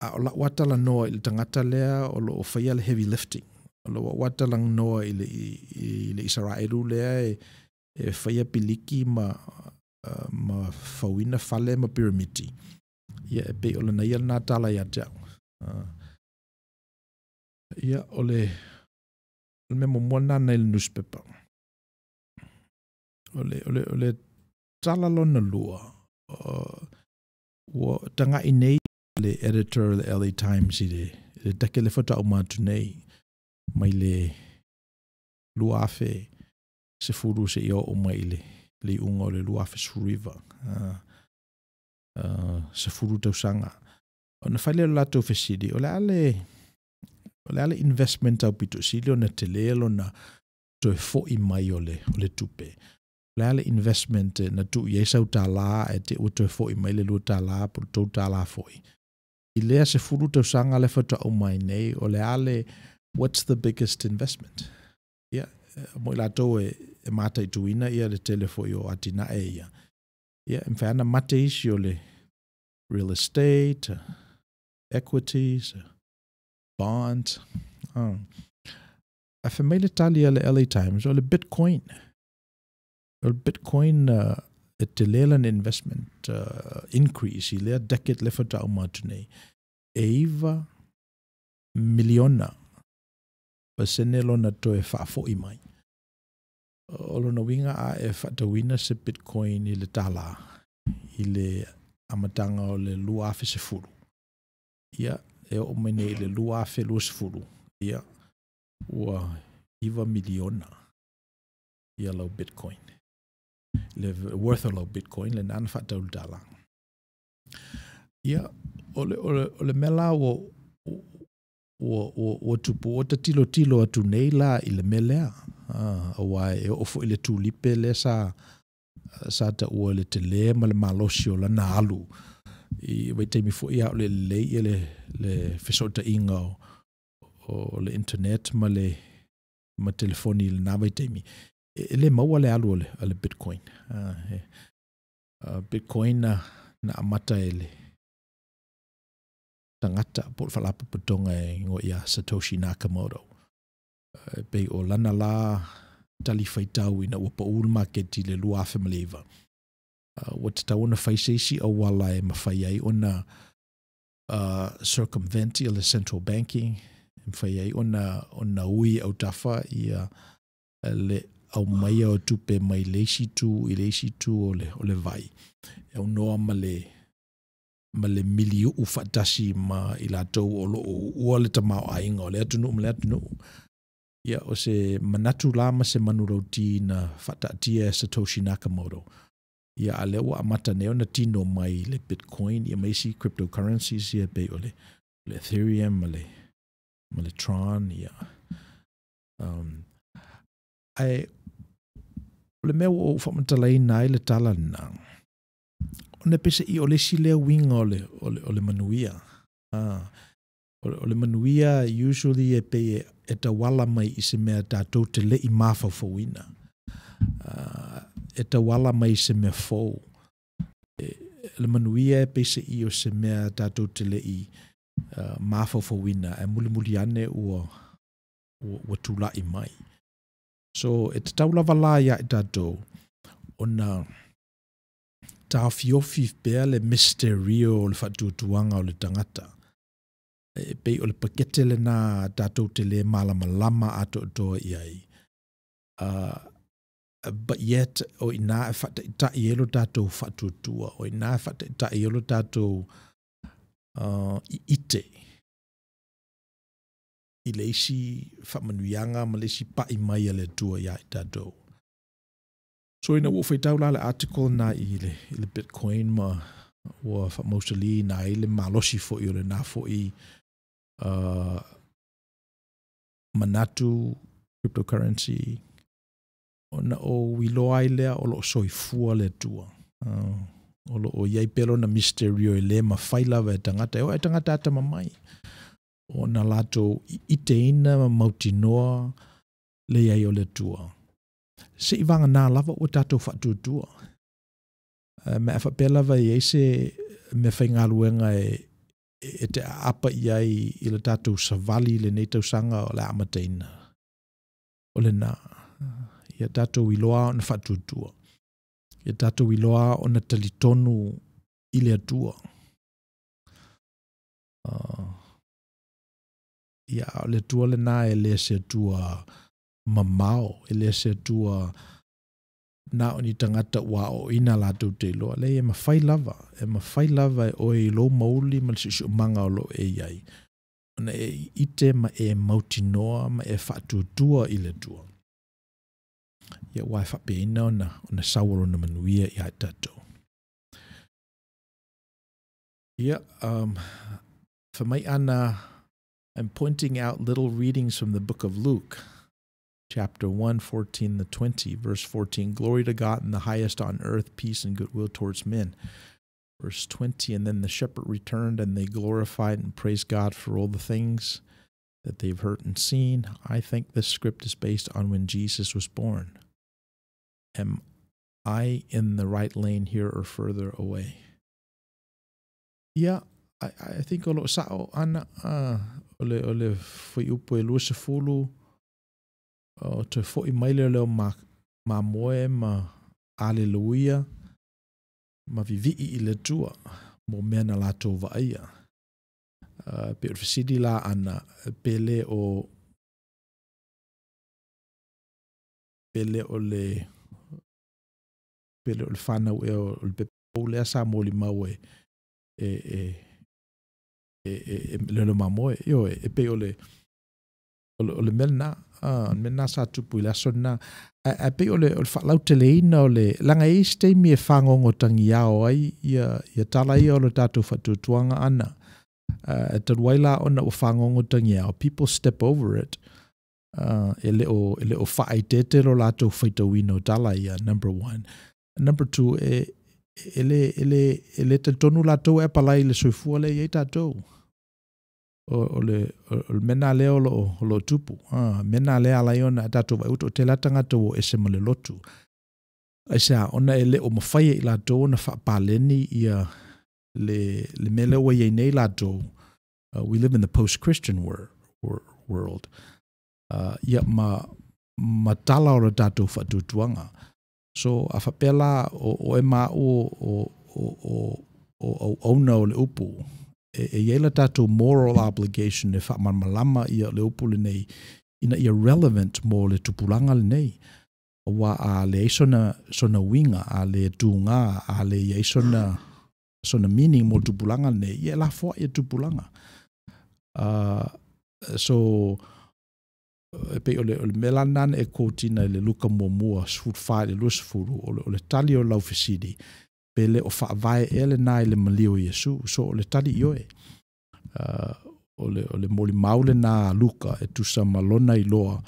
a o lau lava talanoa i le tagata lea o lo o faia le heavy lifting, o lau lava talanoa i le, i le Isaraelu lea e, e faia piliki ma, ma fauina fale ma piramiti, ia e pei o lana ia lena tala ia te au. Ia, o le, o le mea muamua lena nai le nusipepa. O le, o le, o le tala lona lua, ua tagai nei le editor o le LA Times i le, i le deke le faatoa uma atu nei mai le 2010 seia oo mai i le, le iuga o le 2019. 10 tausaga. Ona fai lea o le latou fesili, o le a le, o le a le investment aupito sili ona tele lona toe foi mai o le, o le tupe? O le a le investment na tuu i ai sau tālā ae te i ua toe foi mai le $2 po o le $3 foi? I lea 10 tausaga lea faatoa uma ai nei, o le a le, what's the biggest investment? Ia, mo i latou e, e mataituina ia le tele foi o atinae ia, ia, e mafai lava ona mate isi o le real estate, equities, bonds. Ae fai mai le tali a le LA Times, o le Bitcoin. O le Bitcoin e tele lana investment increase i lea decade le faatoa uma atu nei. E 9 miliona pasene lona toe faafoi mai. O lona uiga a e faatauina se Bitcoin i le $1 i le amataga o le 2010, ia, e oo mai nei i le 2020, ia, ua 9 miliona ia lau Bitcoin. Le worth o lau Bitcoin le nana faatau le $1. Ia, o le mea la ua tupu, ua tilotilo atu nei la i le mea lea. Auā e oo foi le tulipe lea sa taua le tele ma le malosi o lana alu i vaitaimi foi a o le lelei ia le fesootaiga o le internet ma telefoni i lena vaitaimi, e le maua le alu o le Bitcoin. Bitcoin na amata e le tagata po o le faalapotopotoga e igoa ia Satoshi Nakamoto. E pei o lana la tali faitau ina ua pau le maketi i le 2009. Ua tatau ona fai se isi auala e mafai ai ona circumvent ia le central banking, e mafai ai ona ui autafa ia le aumaia o tupe mai le isi itu i le isi itu o le vai. E aunoa ma le miliuu faatasi ma i latou o lo o ua le tamaoaiga o le atunuu ma le atunuu. Ia, o se manatu la ma se manulauti na faataatia e Satoshi Nakamoto. Ia, a lea ua amata nei ona tino mai le Bitcoin ia ma isi cryptocurrencies ia pei o le Ethereum ma le Tron ia. Ae o le mea ua ou faamatalaina ai le tala lena, ona peiseai o le isi lea uiga o le manuia. O le manuia usually e pei e tauala mai i se mea tatou te le i mafaufauina. E tauala mai i se mea fou. Le manuia e peiseai o se mea tatou te le i mafaufauina, ae mulimuli ane ua tulai mai. So, e tatau lava la ia i tatou ona taofiofi pea le mysterio o le faatuatuaga o le tagata. E pei o le pakete lena tatou te le malamalama atoatoa i ai. But yet, o ina e faataitai e lo tatou faatuatua, o ina e faataitai e lo tatou ite i le isi faamanuiaga ma le isi pai mai a le Atua ia i tatou. So ina ua faitau la le article na i le Bitcoin ma ua faamausali na ai le malosi foi o lena foi manatu cryptocurrency, ona o iloa ai lea o lo o soifua le Atua. O lo o iai pea lona mysterio e le mafai lava e tagata, e oo e tagata atamamai, ona latou iteina ma mautinoa le iai o le Atua. Se i vagana lava ua tatou faatuatua. Ma e faapea lava e i ai se mea faigaluega e te aapa i ai i le tatou savali i lenei tausaga o le amataina. O lena, ia tatou iloa ona faatuatua. Ia tatou iloa ona talitonu i le Atua. Ia, o le Atua lena e le se Atua mamao, e le se Atua na o ni tagata ua aoaoina latou te iloa. Leai, e mafai lava, e mafai lava e oe i lou mauli ma le siosiomaga o lo o e i ai, ona e ite ma e mautinoa ma e faatuatua i le Atua. Ia, ua e faapeaina ona sau o lona manuia ia i tatou. Ia, fai mai Ana, "I'm pointing out little readings from the book of Luke, chapter 1, 14 to 20, verse 14, 'Glory to God in the highest on earth, peace and goodwill towards men.' Verse 20, 'And then the shepherd returned, and they glorified and praised God for all the things that they've heard and seen.' I think this script is based on when Jesus was born. Am I in the right lane here or further away?" Yeah, I think o lo sao Ana, o le fuaiupu e 20. O toe fo'i mai leoleo mamoe ma aleluia ma vivii i le Atua mo mea na latou vaaia. Pei o le fesili la ana, pe le o pe le o le pe le o le fanau ea o le pepe lea sa molimau e e e e e leoleo mamoe. Ioe, e pei o le mea lena, le mea lena sa tupu i le aso lena. Ae pei o le faalauteleina o le leaga e i ai se taimi e fagogo tagiao ai ia tala ia o le tatou faatuatuaga ana. E talu ai la ona ua fagogo tagiao, people step over it. E le o faaeteete lo latou faitauina o tala ia, number one. Number two, e le talitonu latou e apalai i le soifua lea e i ai tatou. O le mea lena lea o lo o tupu. Mea lena lea e ala ai ona tatou vaai ua toatele lava tagata ua o ese ma le lotu. Aisea? Ona e le o mafai e i latou ona faapaleni ia le mea lea ua i ai nei latou. We live in the post-Christian world. Ia ma tala o le tatou faatuatuaga. So a faapea la o e ma o auauna o le upu, e i ai la tatou moral obligation e faamalamalama ia le upu lenei ina ia relevant mo le tupulaga lenei. Aua a leai sona uiga, a le tuga, a le i ai sona meaning mo le tupulaga lenei, ia e lafoai e tupulaga. So e pei o le mea la lena na e quote-ina i le Luka 1:14 i le 20, o le tali o lau fesili, pe le o faavae ea lena i le maliu o Iesu. So o le tali ioe. O le molimau lena a Luka e tusa ma lona iloa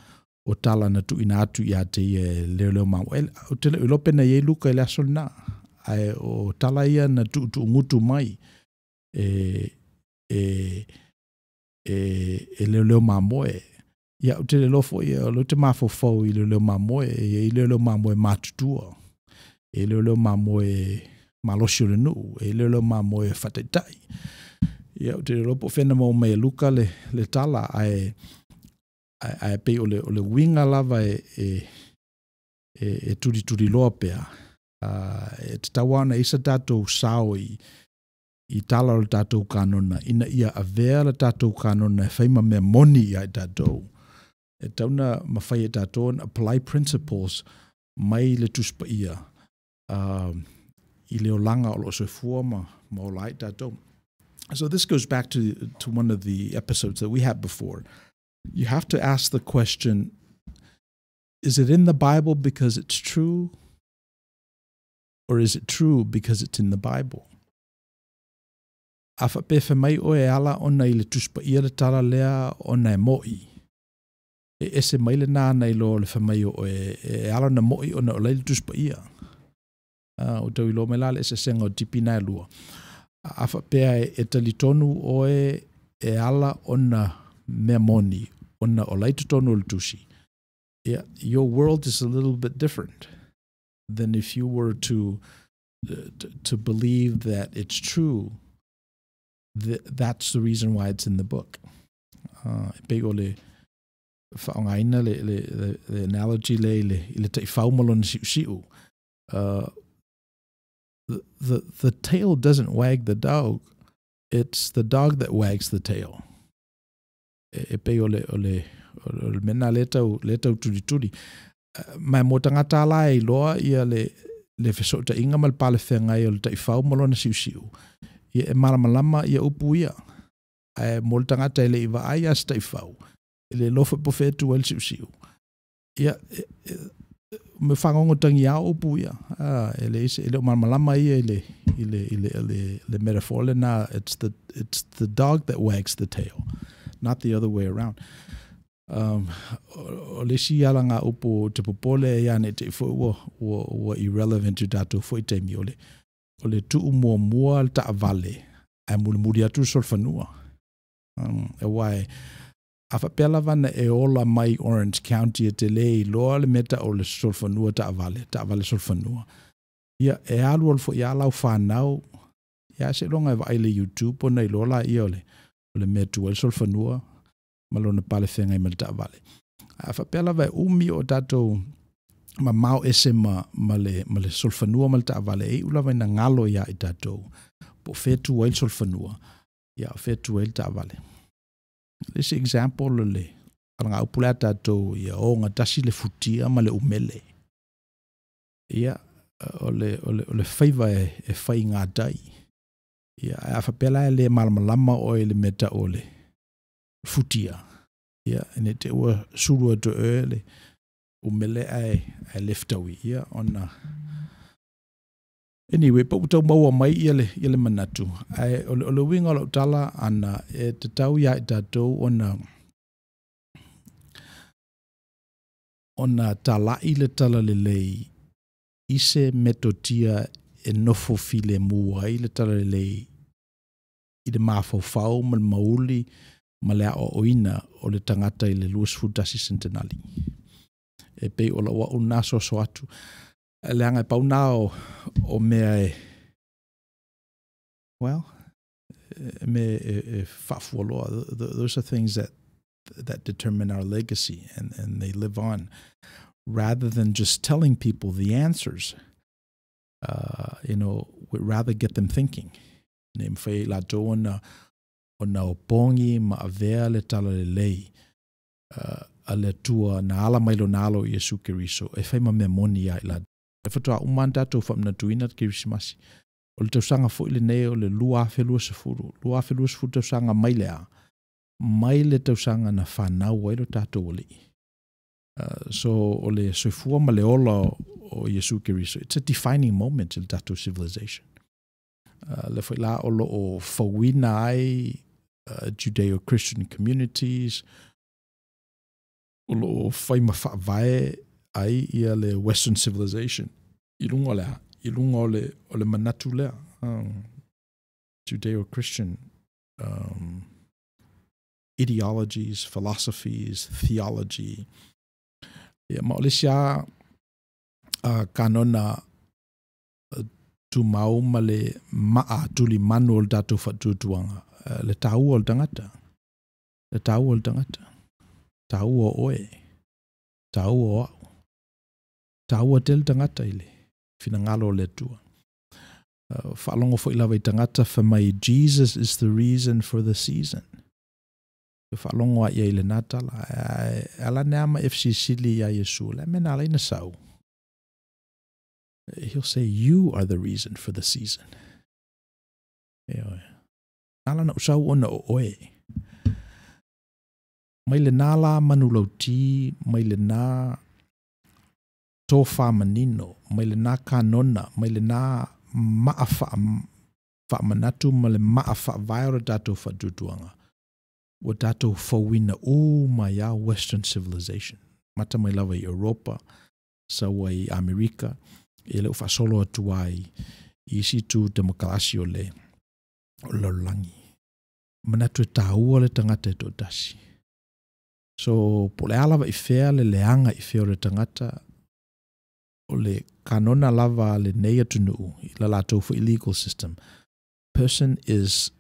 o tala na tuuina atu ia te ia e leoleo mamoe. Ou te le o iloa pe na i ai Luka i le aso lena. Ae o tala ia na tuutuugutu mai e leoleo mamoe. Ia, ou te le iloa foi, o lea ou te mafaufau i leoleo mamoe, e i ai leoleo mamoe matutua, e i ai leoleo mamoe malosi o le nuu, e i ai leoleo mamoe faataitai. Ia, ou te le iloa po o fea na maua mai e Luka le tala, ae pei o le uiga lava e tulituliloa pea. E tatau lava ona i ai se tatou sao i tala o le tatou kanona, ina ia avea le tatou kanona e fai ma mea moni ia i tatou. E tatau ona mafai e tatou ona apply principles mai le Tusi Paia i le olaga o lo o soifua ma ola ai tatou. So this goes back to one of the episodes that we had before. You have to ask the question, is it in the Bible because it's true? Or is it true because it's in the Bible? A faapea fai mai oe e ala ona i le Tusi Paia le tala lea ona e mo'i. E ese mai lena nai lo le fai mai o oe e ala ona mo'i ona o la e i le Tusi Paia. O tau iloa mai la le eseesega o tipi na e lua. A faapea e talitonu oe e ala ona mea moni, ona o la e i totonu o le tusi. Yeah, your world is a little bit different than if you were to believe that it's true, that's the reason why it's in the book. E pei o le faaaogaina le analogy le i le taifau ma lona siusiu. The tail doesn't wag the dog, it's the dog that wags the tail. E pei o le mea lena le tau tulituli. Ma mo tagata la e iloa ia le fesootaiga ma le palefeagai o le taifau ma lona siusiu. Ia e malamalama ia upu ia. Ae mo le tagata e le i vaai a se taifau, e le iloa foi po o fea e tu ai le siusiu. Ia, me fagogo tagiao upu ia. E le o malamalama ia i le metaphor lena. It's the dog that wags the tail, not the other way around. O le isi ala ngā upu te popole ia ne te foi ua irrelevant i tatou foi taimi o le tuu muamua le taavale ae mulimuli atu le solofanua. E aua e a faapea lava na e ola mai Orange County e te le iloa le mea o le solofanua taavale, taavale solofanua. Ia e alu alu foi a lau whanau, ia seiloga e vaai i le YouTube ona iloa laia o le mea tu ai le solofanua ma lona palefeagai ma le taavale. A faapea lava e umi o tatou mamao ese ma le solofanua ma le taavale, e iu lava ina galo iā i tatou po o fea tu ai le solofanua, ia o fea tu ai le taavale. Le isi example o le alagaupu lea tatou ia ogatasi le futia ma le umele. Ia, o le faiva e faigatai. Ia, a faapea la e le malamalama oe i le mea tau o le futia, ia, ne i te i ua sulu atu e oe le umele ae leftaui, ia, ona. Anyway, po ua tau maua mai ia le manatu, ae o le uiga o lau tala ana e tatau iā i tatou ona tala'i le talalelei i se metotia e nofo filemu ai le talalelei i le mafaufau ma le mauli ma le aoaoina o le tagata i le 21 sentenali. E pei o lau au na soso atu. Leaga e pau na o mea e, well, me e faafualoa. Those are things that determine our legacy and they live on. Rather than just telling people the answers, we'd rather get them thinking. Ne mawhai latou ona opogi ma avea le talalelei a le Atua na ala mai lona alo Iesu Keriso e fai ma mea moni ia i latou. E faatoa uma ona tatou faamanatuina le Kerisimasi. O le tausaga foi lenei o le 2020, 2020 tausaga mai le a, mai le tausaga na fanau ai lo tatou Alii. So o le soifua ma le ola o Iesu Keriso, it's a defining moment i le tatou civilization. Le foi la o lo o fauina ai Judeo-Christian communities, o lo o fai ma faavae ai ia le Western civilization. I luga o le a? I luga o le manatu lea. Judeo-Christian ideologies, philosophies, theology. Ia, ma o le isi a kanona tumau ma le maa tulimanu o le tatou faatuatuaga, le taua o le tagata. Le taua o le tagata. Taua o oe. Taua o au. Taua tele tagata i le finagalo o le Atua. Faalogo foi lava i tagata fai mai, "Jesus is the reason for the season." E faalogo a ia i le natala. Ala nea ma FCC ia Iesu. Le mea na ala ina sau. He'll say, "You are the reason for the season." E oe. Ala na usau ona o oe. Mai le nā la manulauti, mai le nā tō manino, mai le nā kanona, mai le nā maa wha manatu ma le maa wha o le tātou whaatutuanga. Ua tatou fauina uma ia Western civilization. Mata mai lava i Europa, saua i Amerika, e le o faasolo atu ai i isi tu demokarasi o le lalolagi. Manatu e tāua le tagata e toatasi. So, po le a lava i fea le leaga i fea o le tagata, o le kanona lava le nei atunuu, i la latou foi legal system, person is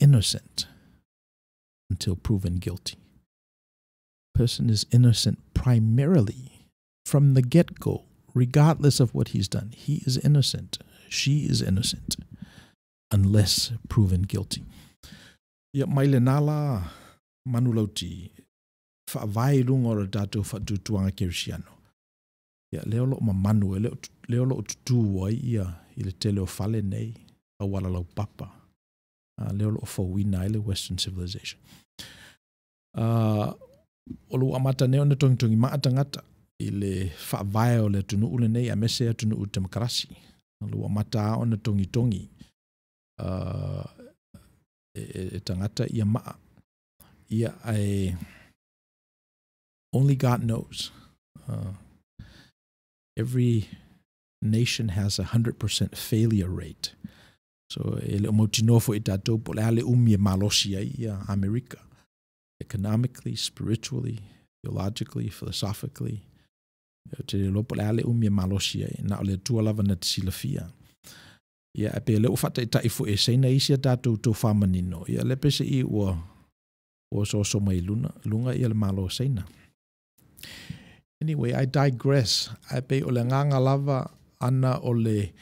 innocent until proven guilty. Person is innocent primarily from the get-go, regardless of what he's done. He is innocent. She is innocent unless proven guilty. Ia mai le nala manulauti faavae i luga o le tatou faatuatuaga kerisiano. Ia lea o loo mamanu e lea o loo tutū ai ia i le tele o fale nei auala laupapa. Lea o loo fauina ai le Western civilization. O lou amata nei ona togitogi maa tagata i le faavae o le atunuu lenei aemaise atunuu temokarasi. O lou amata a ona togitogi e tagata ia maa. Ia ae only God knows. Every nation has 100% failure rate. So e le o mautinoa foi i tatou po o le a le umi e malosi ai ia Amerika. Economically, spiritually, theologically, philosophically. E te le po le a le umi e malosi ai. Na o le Atua lava na te silafia. Ia e pe le o faataitai foi e Saina isi a tatou tau faamanino. Ia le pese i ua soso mai luna, lunga ia le malo o Saina. Anyway, I digress. Ae pei o le agaga lava ana o le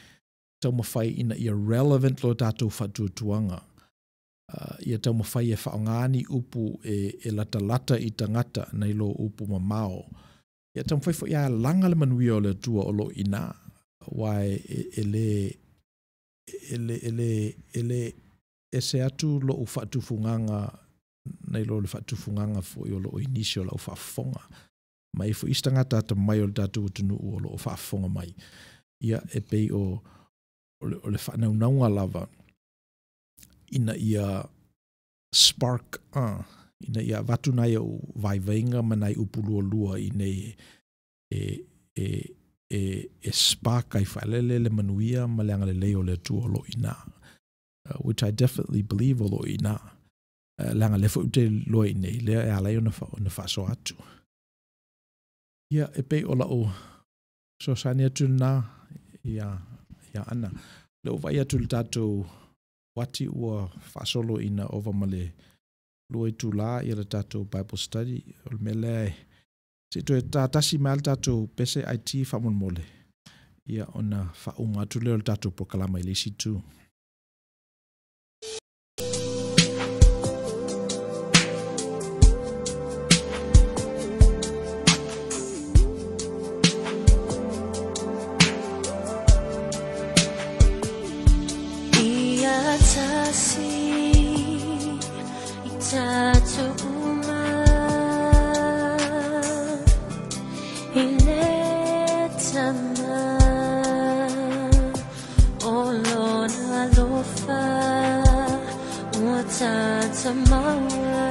taumafai ina ia relevant lo tatou faatuatuaga. Ia taumafai e faaaoga ni upu e latalata i tagata nai lo upu mamao. Ia taumafai foi ia laga le manuia o le Atua o lo o i ina, aua e le ese atu lou faatufugaga nai lo le faatufugaga foi o lo o i nisi o lau faafofoga. Ma e foi isi tagata atamai o le tatou atunuu o lo o faafofoga mai. Ia e pei o le faanaunauga lava ina ia spark, ina ia avatu nai ou vaivaiga ma nai upu lualua i nei e spark ai faalele le manuia ma le agalelei o le Atua o lo o i ina. Which I definitely believe o lo o i ina. Leaga lea foi ou te iloa i nei, lea e ala ai ona faasoa atu. Ia, e pei o lau fesoasoani atu lena ia Ana. Le ou vaai atu i le tatou uati ua faasolo ina ova ma le 2 itulā ia le tatou Bible study. O le mea lea e se i toe tatasi mai le tatou pese IT faamolemole. Ia ona faauma atu lea o le tatou polokalama i le isi itu. Ia tasi i tatou uma i le Tama o lona alofa ua tatou maua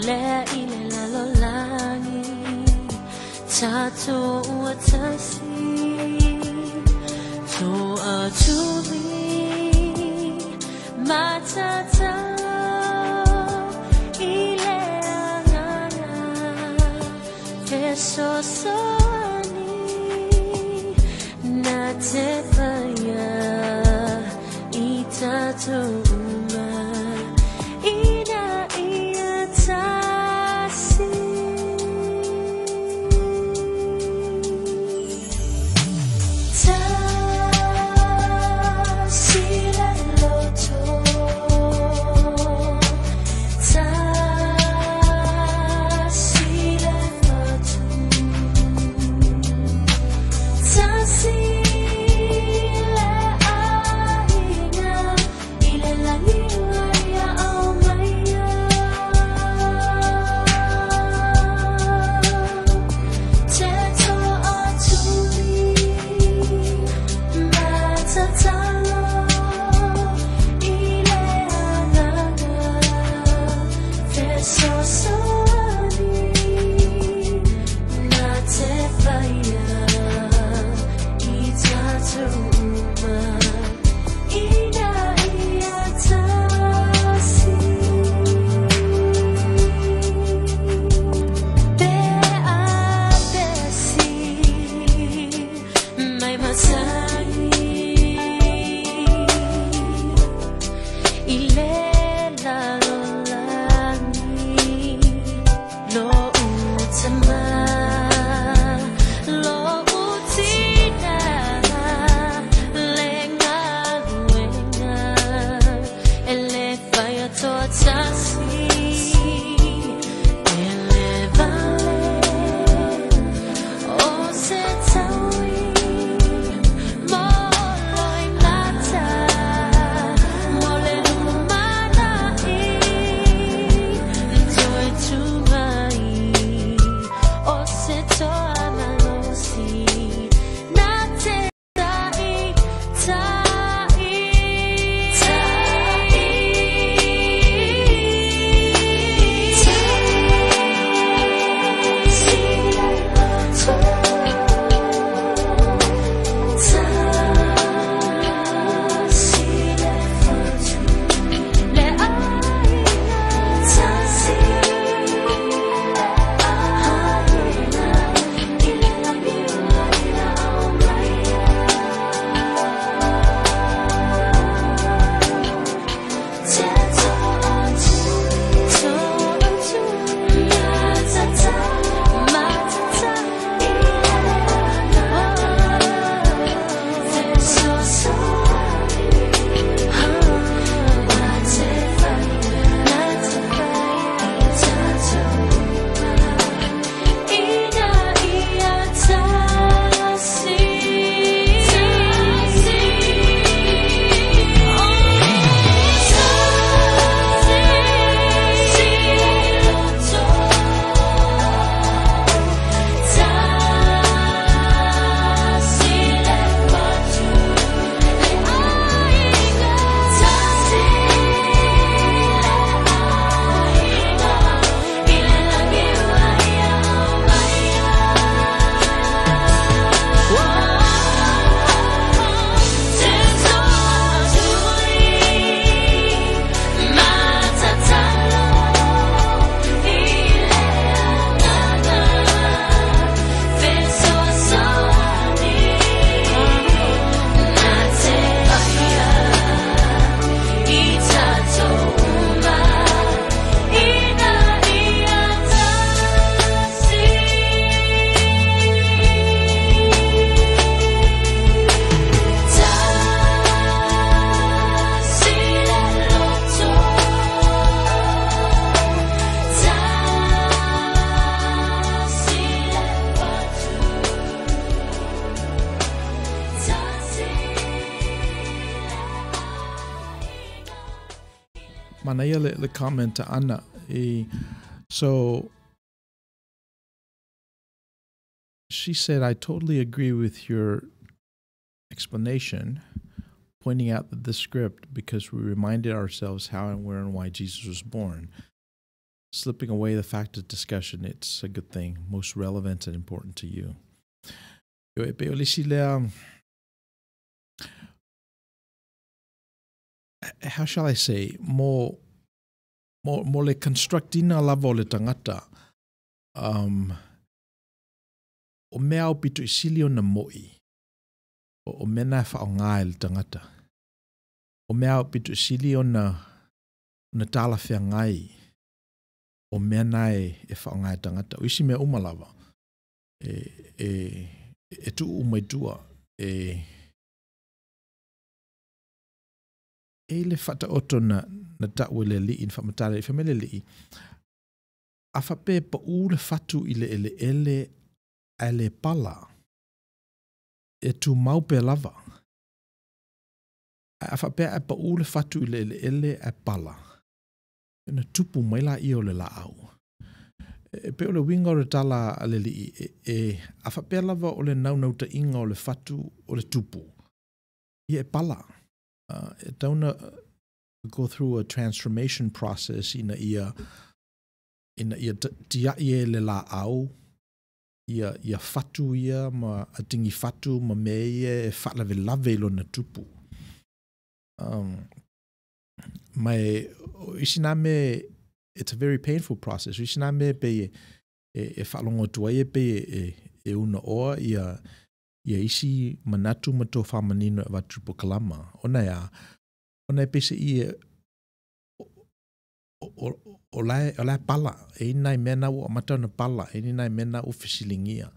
lea i le lalolagi tatou ua tasi toatuli matatalo i le agaga fesoasoani na te faia i tatou uma ina ia tasi. Tasi le loto, tasi le fatu, tasi le aiga i le lagi ua ia aumaia. Te toatuli matatalo i le agaga fesoasoani na te faia i tatou uma ina ia tasi. Pe a vesi mai masani i le lalolagi lo utama lo utina le galuega e le faia toatasi e le vale o se taui mo loimata mo le lumanai toe tu mai o se toa malosi na te ta'i ta'i ta'i. Manaia le comment a Ana. So she said, I totally agree with your explanation, pointing out that the script, because we reminded ourselves how and where and why Jesus was born. Slipping away the fact of discussion, it's a good thing, most relevant and important to you. How shall I say, mo le constructina lava o le tangata, o mea au pito i sili o na moi, o mea na whaonga e le tangata. O mea au pito i sili o na tala whea ngai, o mea na e whaonga e tangata. O isi mea uma lava, e tuu umai tua, e le whata oto na tawe le lii, na whamatale i whamele lii, a whape pa u le whatu i le ele ele a le pala, e tu maupe lava. A whape a pa u le whatu i le ele ele a pala, e na tupu mai la i o le la au. E pe o le winga o le tala a le lii, e a whape lava o le naunauta inga o le whatu o le tupu. I e pala. E tauna go through a transformation process ina ia tia ia le la au, ia whatu ia, ma atingi whatu, ma me ia e whatlave lave ilo na tupu. Mai, isi nā me, it's a very painful process. Isi nā me pe e whalongo tua ia pe e una oa ia isi manatu ma tō whamanino e watupo kalama. Ona ia, ona e pese ia o lae pala, e inai mena o amata na pala, e inai mena o fisilingia.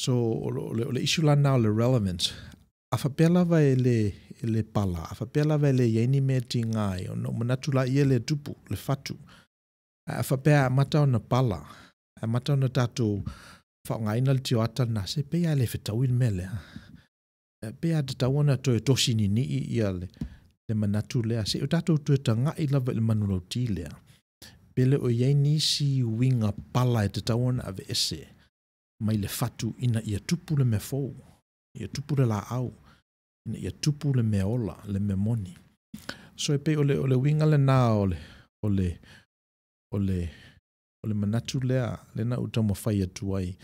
So, o le issue la nā o le relevance, a whapea lava e le pala, a whapea lava e le iaini mea tingai, o no manatu la ia le tupu, le whatu. A whapea amata o na pala, amata o na tātou whaongaina le tio ata nā se, pea le whitau i le mea lea. Pea te tau ana toe tosi ni nii ia le manatu lea. Se o tātou toe tangai lava i le manulau ti lea. Pele o iai nisi winga pala e te tau ana ave ese. Mai le whatu ina ia tupu le mea fou. Ia tupu le la au. Ina ia tupu le mea ola, le mea moni. So e pe o le winga le nā o le manatu lea, le na utama whai atu ai.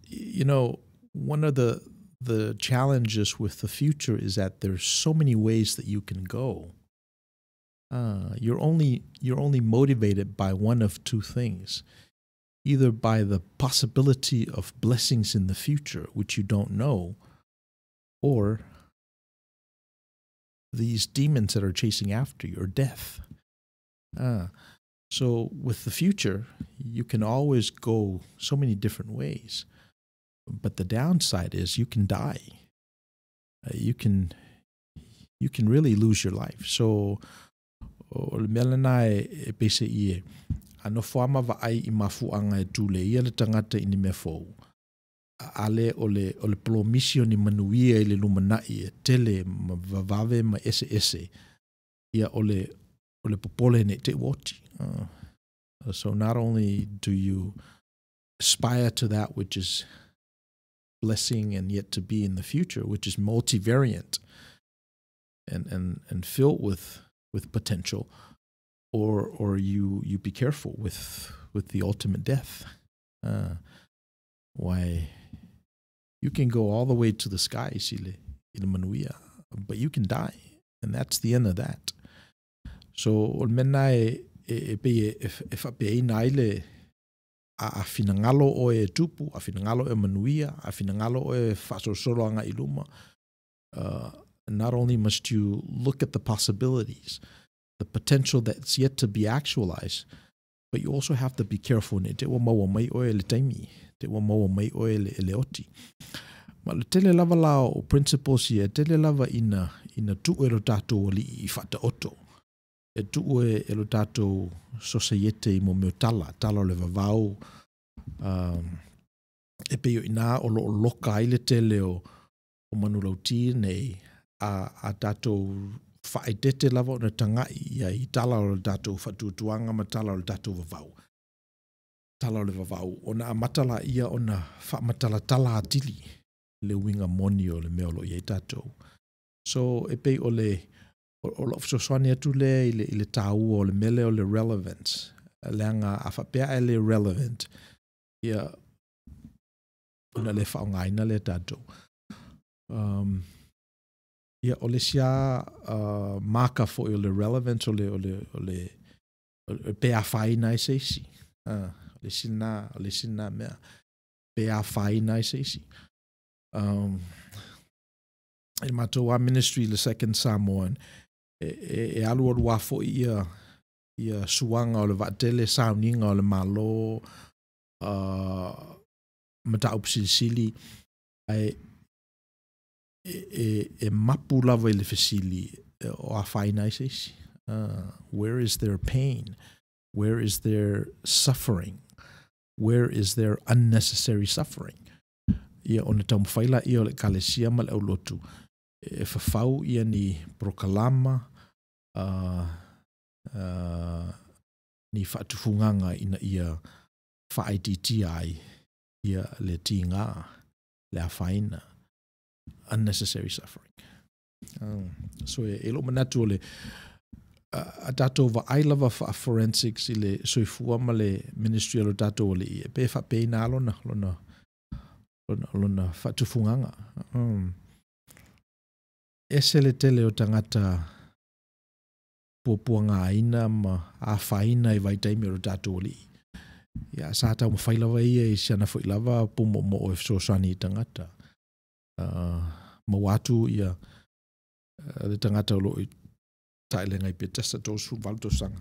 You know, one of the challenges with the future is that there's so many ways that you can go. You're only motivated by one of two things, either by the possibility of blessings in the future, which you don't know, or these demons that are chasing after you, or death. So with the future, you can always go so many different ways. But the downside is you can die. You can really lose your life. So, o le mea lena e pese i e, ano whaama wa ai i mafuanga e tūle ia le tangata i ni mea fou. Ale o le promisio ni manuia i le lumanai e tele ma vavave ma ese ese ia o le popole ne te woti. So not only do you aspire to that which is blessing and yet to be in the future, which is multivariant and filled with potential, or you be careful with the ultimate death. Why you can go all the way to the sky, sile, ile manuia, but you can die, and that's the end of that. So o mena e pe e whapea ina aile a finangalo o e tupu, a finangalo e manuia, a finangalo o e whasosoro anga iluma. Not only must you look at the possibilities, the potential that's yet to be actualized, but you also have to be careful. Ne te ua maua mai oe le taimi, te ua maua mai oe le oti. Ma le tele lava la o principles ia, tele lava ina tuu e lo tātou ali i whata oto. E tuu e lo tātou societe i mo meo tala, tala o le vavau. E peo ina o lo loka ai le tele o manulauti nei a tātou Faaeteete lava ona tagai i ai i tala o le tatou faatuatuaga ma tala o le tatou vavau. Tala o le vavau, ona amata laia ona faamatalatala atili le uiga moni o le mea o lo o i ai tatou. So, e pei o le, o lau fesoasoani atu lea i le taua o le mea lea o le relevance, leaga a faapea ae le relevant, ia, ona le faaaogaina lea e tatou. Ia, o le isi lava maka foi o le relevance o le pe afaina ai se isi. O le isi lena, o le isi lena mea. Pe afaina ai se isi. I le matou lava ministry, le Second Samoan, e alualu lava foi ia suaga o le vaatele, sauniga o le Malo, mataupu silisili, ae e mapu lava i le fesili o afaina ai se isi. Where is their pain? Where is their suffering? Where is their unnecessary suffering? Ia ona taumafai laia o le ekalesia ma le aulotu e fafau ia ni porokalama, ni faatufugaga ina ia faaitiitia ai ia le tiga, le afaina, unnecessary suffering. So e lou manatu o le a tatou vaai lava faa-forensics i le soifua ma le ministry o lo tatou alii, e pe faapeina lona faatufugaga. Ese le tele o tagata puapuagaina ma afaina i vaitaimi o lo tatou alii. Ia, sa taumafai lava ia i si ana foi lava pumoomoo e fesoasoani i tagata. Maua atu ia le tagata o lo o i taelega i Petesa 38 tausaga.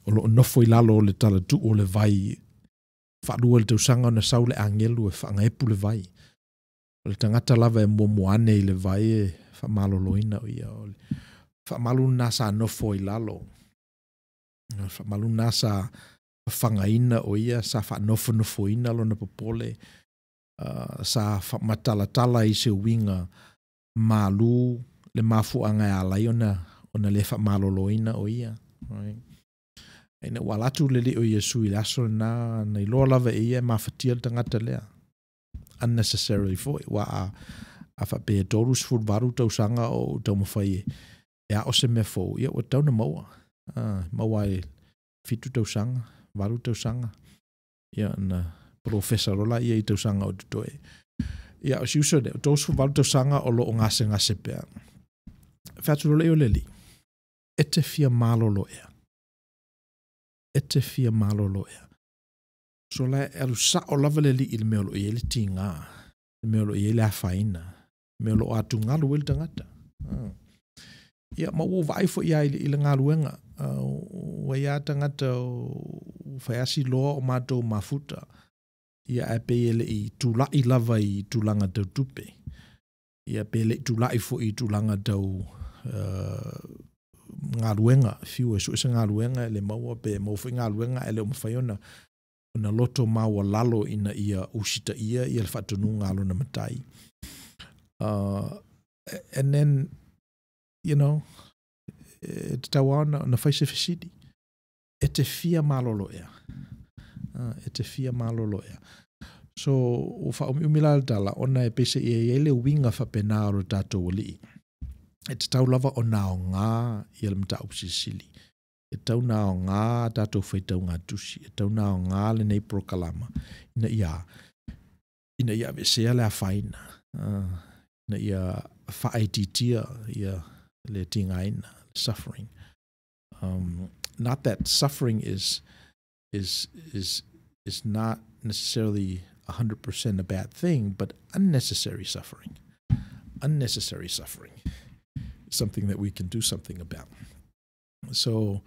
O lo o nofo i lalo o le talatuu o le vai 2 le tausaga ona sau le agelu e faagaepu le vai. O le tagata lava e muamua ane i le vai e faamaloloina o ia. O le faamalu lena sa nofo i lalo. O le faamalu lena sa fafagaina o ia, sa faanofonofoina lona popole, sa faamatalatala i se uiga malu le mafuaaga e ala ai ona le faamaloloina o ia. Right? Ina ua ala atu le alii o Iesu i le aso lena, na iloa lava e ia e mafatia le tagata lea. Unnecessarily foi, ua a faapea e 38 tausaga o ou taumafai e ao se mea fou, ia ua tatau ona maua. Maua ai 7 tausaga, 8 tausaga, ia na polofesa loa laia i tausaga o totoe. Ia, o si uso lea, o 38 tausaga o lo o gasegase pea. Fai atu loa lea o le alii, e te fia malolo ea. E te fia malolo ea. So la e alu sao lava le alii i le mea o lo o i ai le tiga, le mea o lo o i ai le afaina, le mea o lo o atugalu ai le tagata. Ia, ma ua ou vaai foi lava i le galuega, ua i ai lava tagata ua fai lava si loa o matou mafuta, ia ae pei e le i tulai lava i tulaga tau tupe. Ia pe le i tulai foi i tulaga tau galuega, fiu e sue se galuega e le maua, pe maua foi galuega ae le o mafai ona loto maualalo ina ia usitaia ia le faatonuga a lona matai. And then, e tatau lava ona fai se fesili. E te fia malolo ea. E te fia malolo ea. So, ua faaumiumi la le tala, ona e pei seia i ai le uiga faapena o lo tatou alii. E tatau lava ona aoga ia le mataupu silisili. E tatau ona aoga a tatou faitauga tusi. E tatau ona aoga lenei porokalama ina ia aveesea le afaina. Ina ia faaitiitia ia le tigaina, suffering. Not that suffering is not necessarily 100% a bad thing, but unnecessary suffering. Unnecessary suffering is something that we can do something about. So,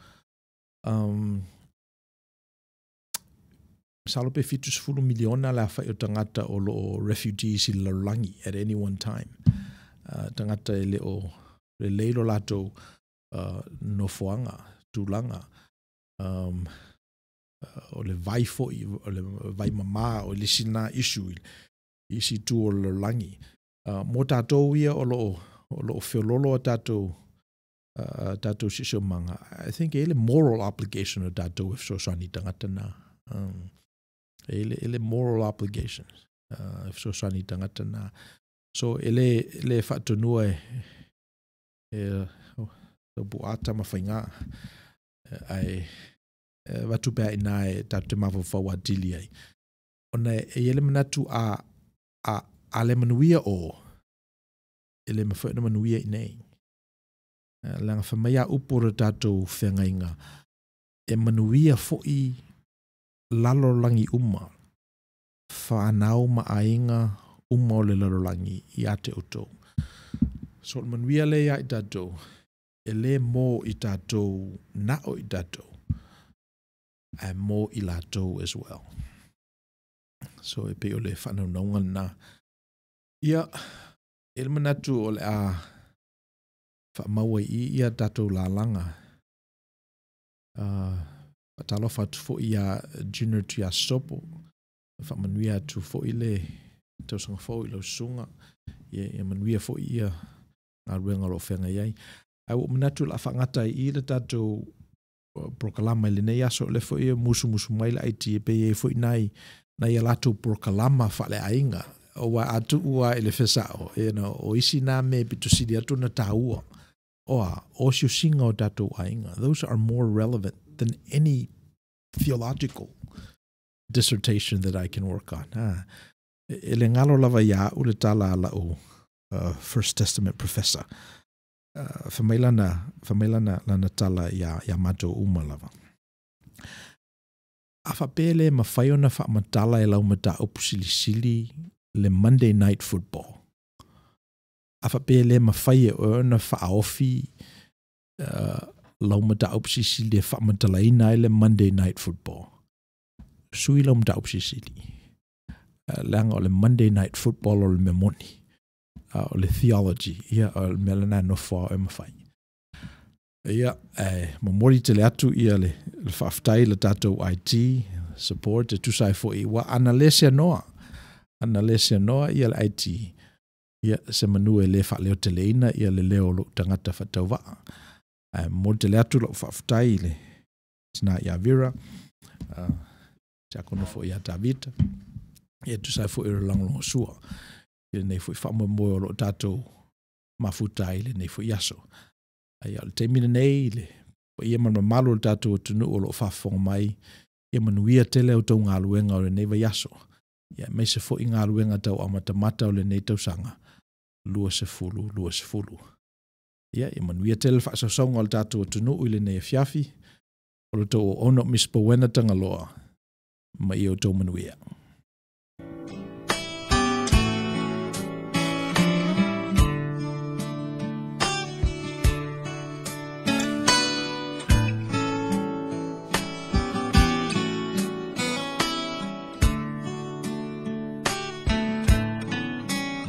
masalo pe 70 miliona le aofai o tagata o lo o refugees i le lalolagi at any one time. Tagata e le o lelei lo latou nofoaga, tulaga. O le vai foi, o le vai mamā, o le isi lena issue i isi itu o le lalolagi. Mo tātou ia o loo feololo a tātou tātou siosiomaga, I think e le moral obligation o tātou e fesoasoani i tagata na. E le moral obligation e fesoasoani i tagata na. So e le faatonua e puata ma faiga ae avatu pea iina e tatou te mafaufau atili ai. Ona e i ai le manatu a le manuia o, e le mafai ona manuia i nei. Leaga fai mai a upu o le tatou feagaiga, e manuia fo'i lalolagi uma, fanau ma aiga uma o le lalolagi ia te outou. So o le manuia lea ia i tatou, e lē mo i tatou na o i tatou, ae mo i latou as well. So e pei o le faanaunauga lena. Ia, e le manatu o le a faamaua i ia tatou lalaga. Faatalofa atu fo'i ia Junior Tuiasosopo, faamanuia atu fo'i le tausaga fou i lau susuga, ia manuia fo'i ia galuega o loo feagai ai. Ae ua ou manatu o le a faagata ai i le tatou polokalama i lenei aso, o lea foi e musumusu mai le IT e pei e i ai foi nai a latou polokalama faaleaiga, aua a tuu lava i le fesao, you know, o isi na mea e pito sili atu ona taua, o a, o osiosiga o tatou aiga. Those are more relevant than any theological dissertation that I can work on. E le galo lava ia a'u le tala a la'u First Testament professor. Fai mai lana tala iā matou uma lava. A faapea e le mafai ona faamatala e lau mataupu silisili le Monday Night Football. A faapea e le mafai e oe ona faaofi lau mataupu silisili e faamatalaina ai le Monday Night Football. Sui lau mataupu silisili. Leaga o le Monday Night Football o le mea moni. O le theology, ia, o le mea lena e nofo lava oe ma fai. Ia, e momoli tele atu ia le faafetai i le tatou IT support e tusa ai fo'i ua ana le seanoa, ana le seanoa ia le IT, ia se manu e le faaleoteleina ia le leo o lou tagata faatauvaa. Ae momoli tele atu lau faafetai i le tina ia Vera, tiakono foi ia Tavita, ia tusa ai fo'i o le lagolagosua i lenei foi faamoemoe o loo tatou mafuta ai i lenei foi aso. Ae o le taimi lenei, le paia ma le mamalu o le tatou atunuu o loo faafofoga mai, ia manuia tele a outou galuega o lenei vaiaso, ia aemaise foi galuega tau amatamata o lenei tausaga 2020. Ia manuia tele le faasausauga o le tatou atunuu i lenei afiafi, o le tou auauna o Miss Powena Tagaloa, ma ia outou manuia.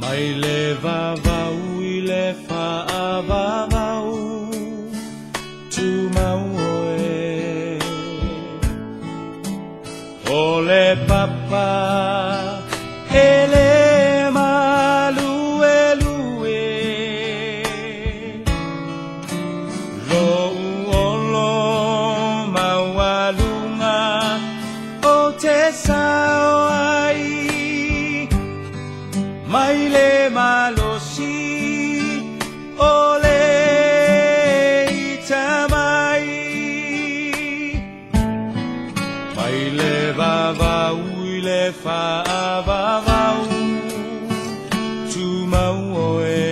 Mai le vavau i le faavavau, tumau oe. O le papa e le maluelue, lou olo maualuga o te sao ai, mai le malosi o le ita mai. Mai le vavau i le faavavau, tumau oe.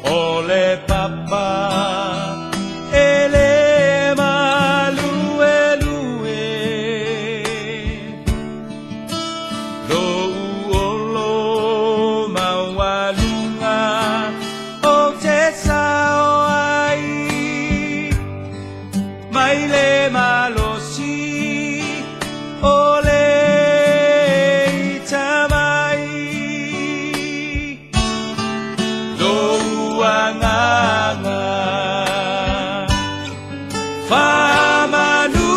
O le papa e le maluelue, lou olo maualuga o te sao ai, mai le malosi o le ita mai. Lou agaga faamanu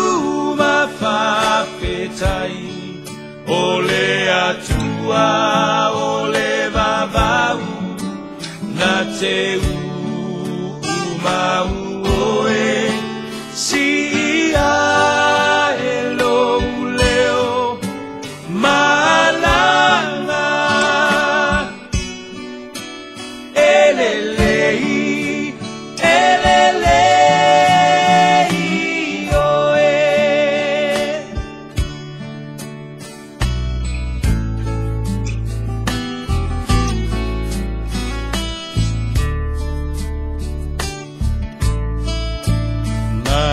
ma faafetai, o le Atua te mau oe si ia e lou leo malama elelei elelei oe.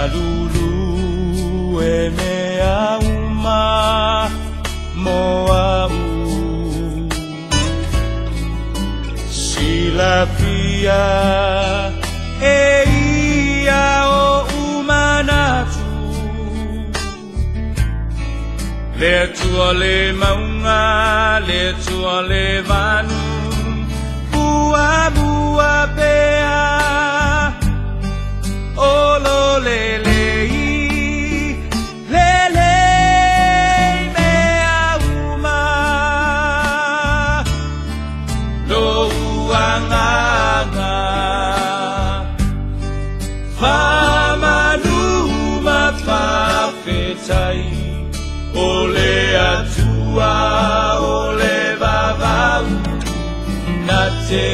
Malulu e mea uma mo au Silafia e ia o umanatu Le tua le maunga, le tua le vanu Bua bua pea Olo le le i le le mea uma Lo uanganga Whamanu ma whawhetai O le atua o le vavau Na te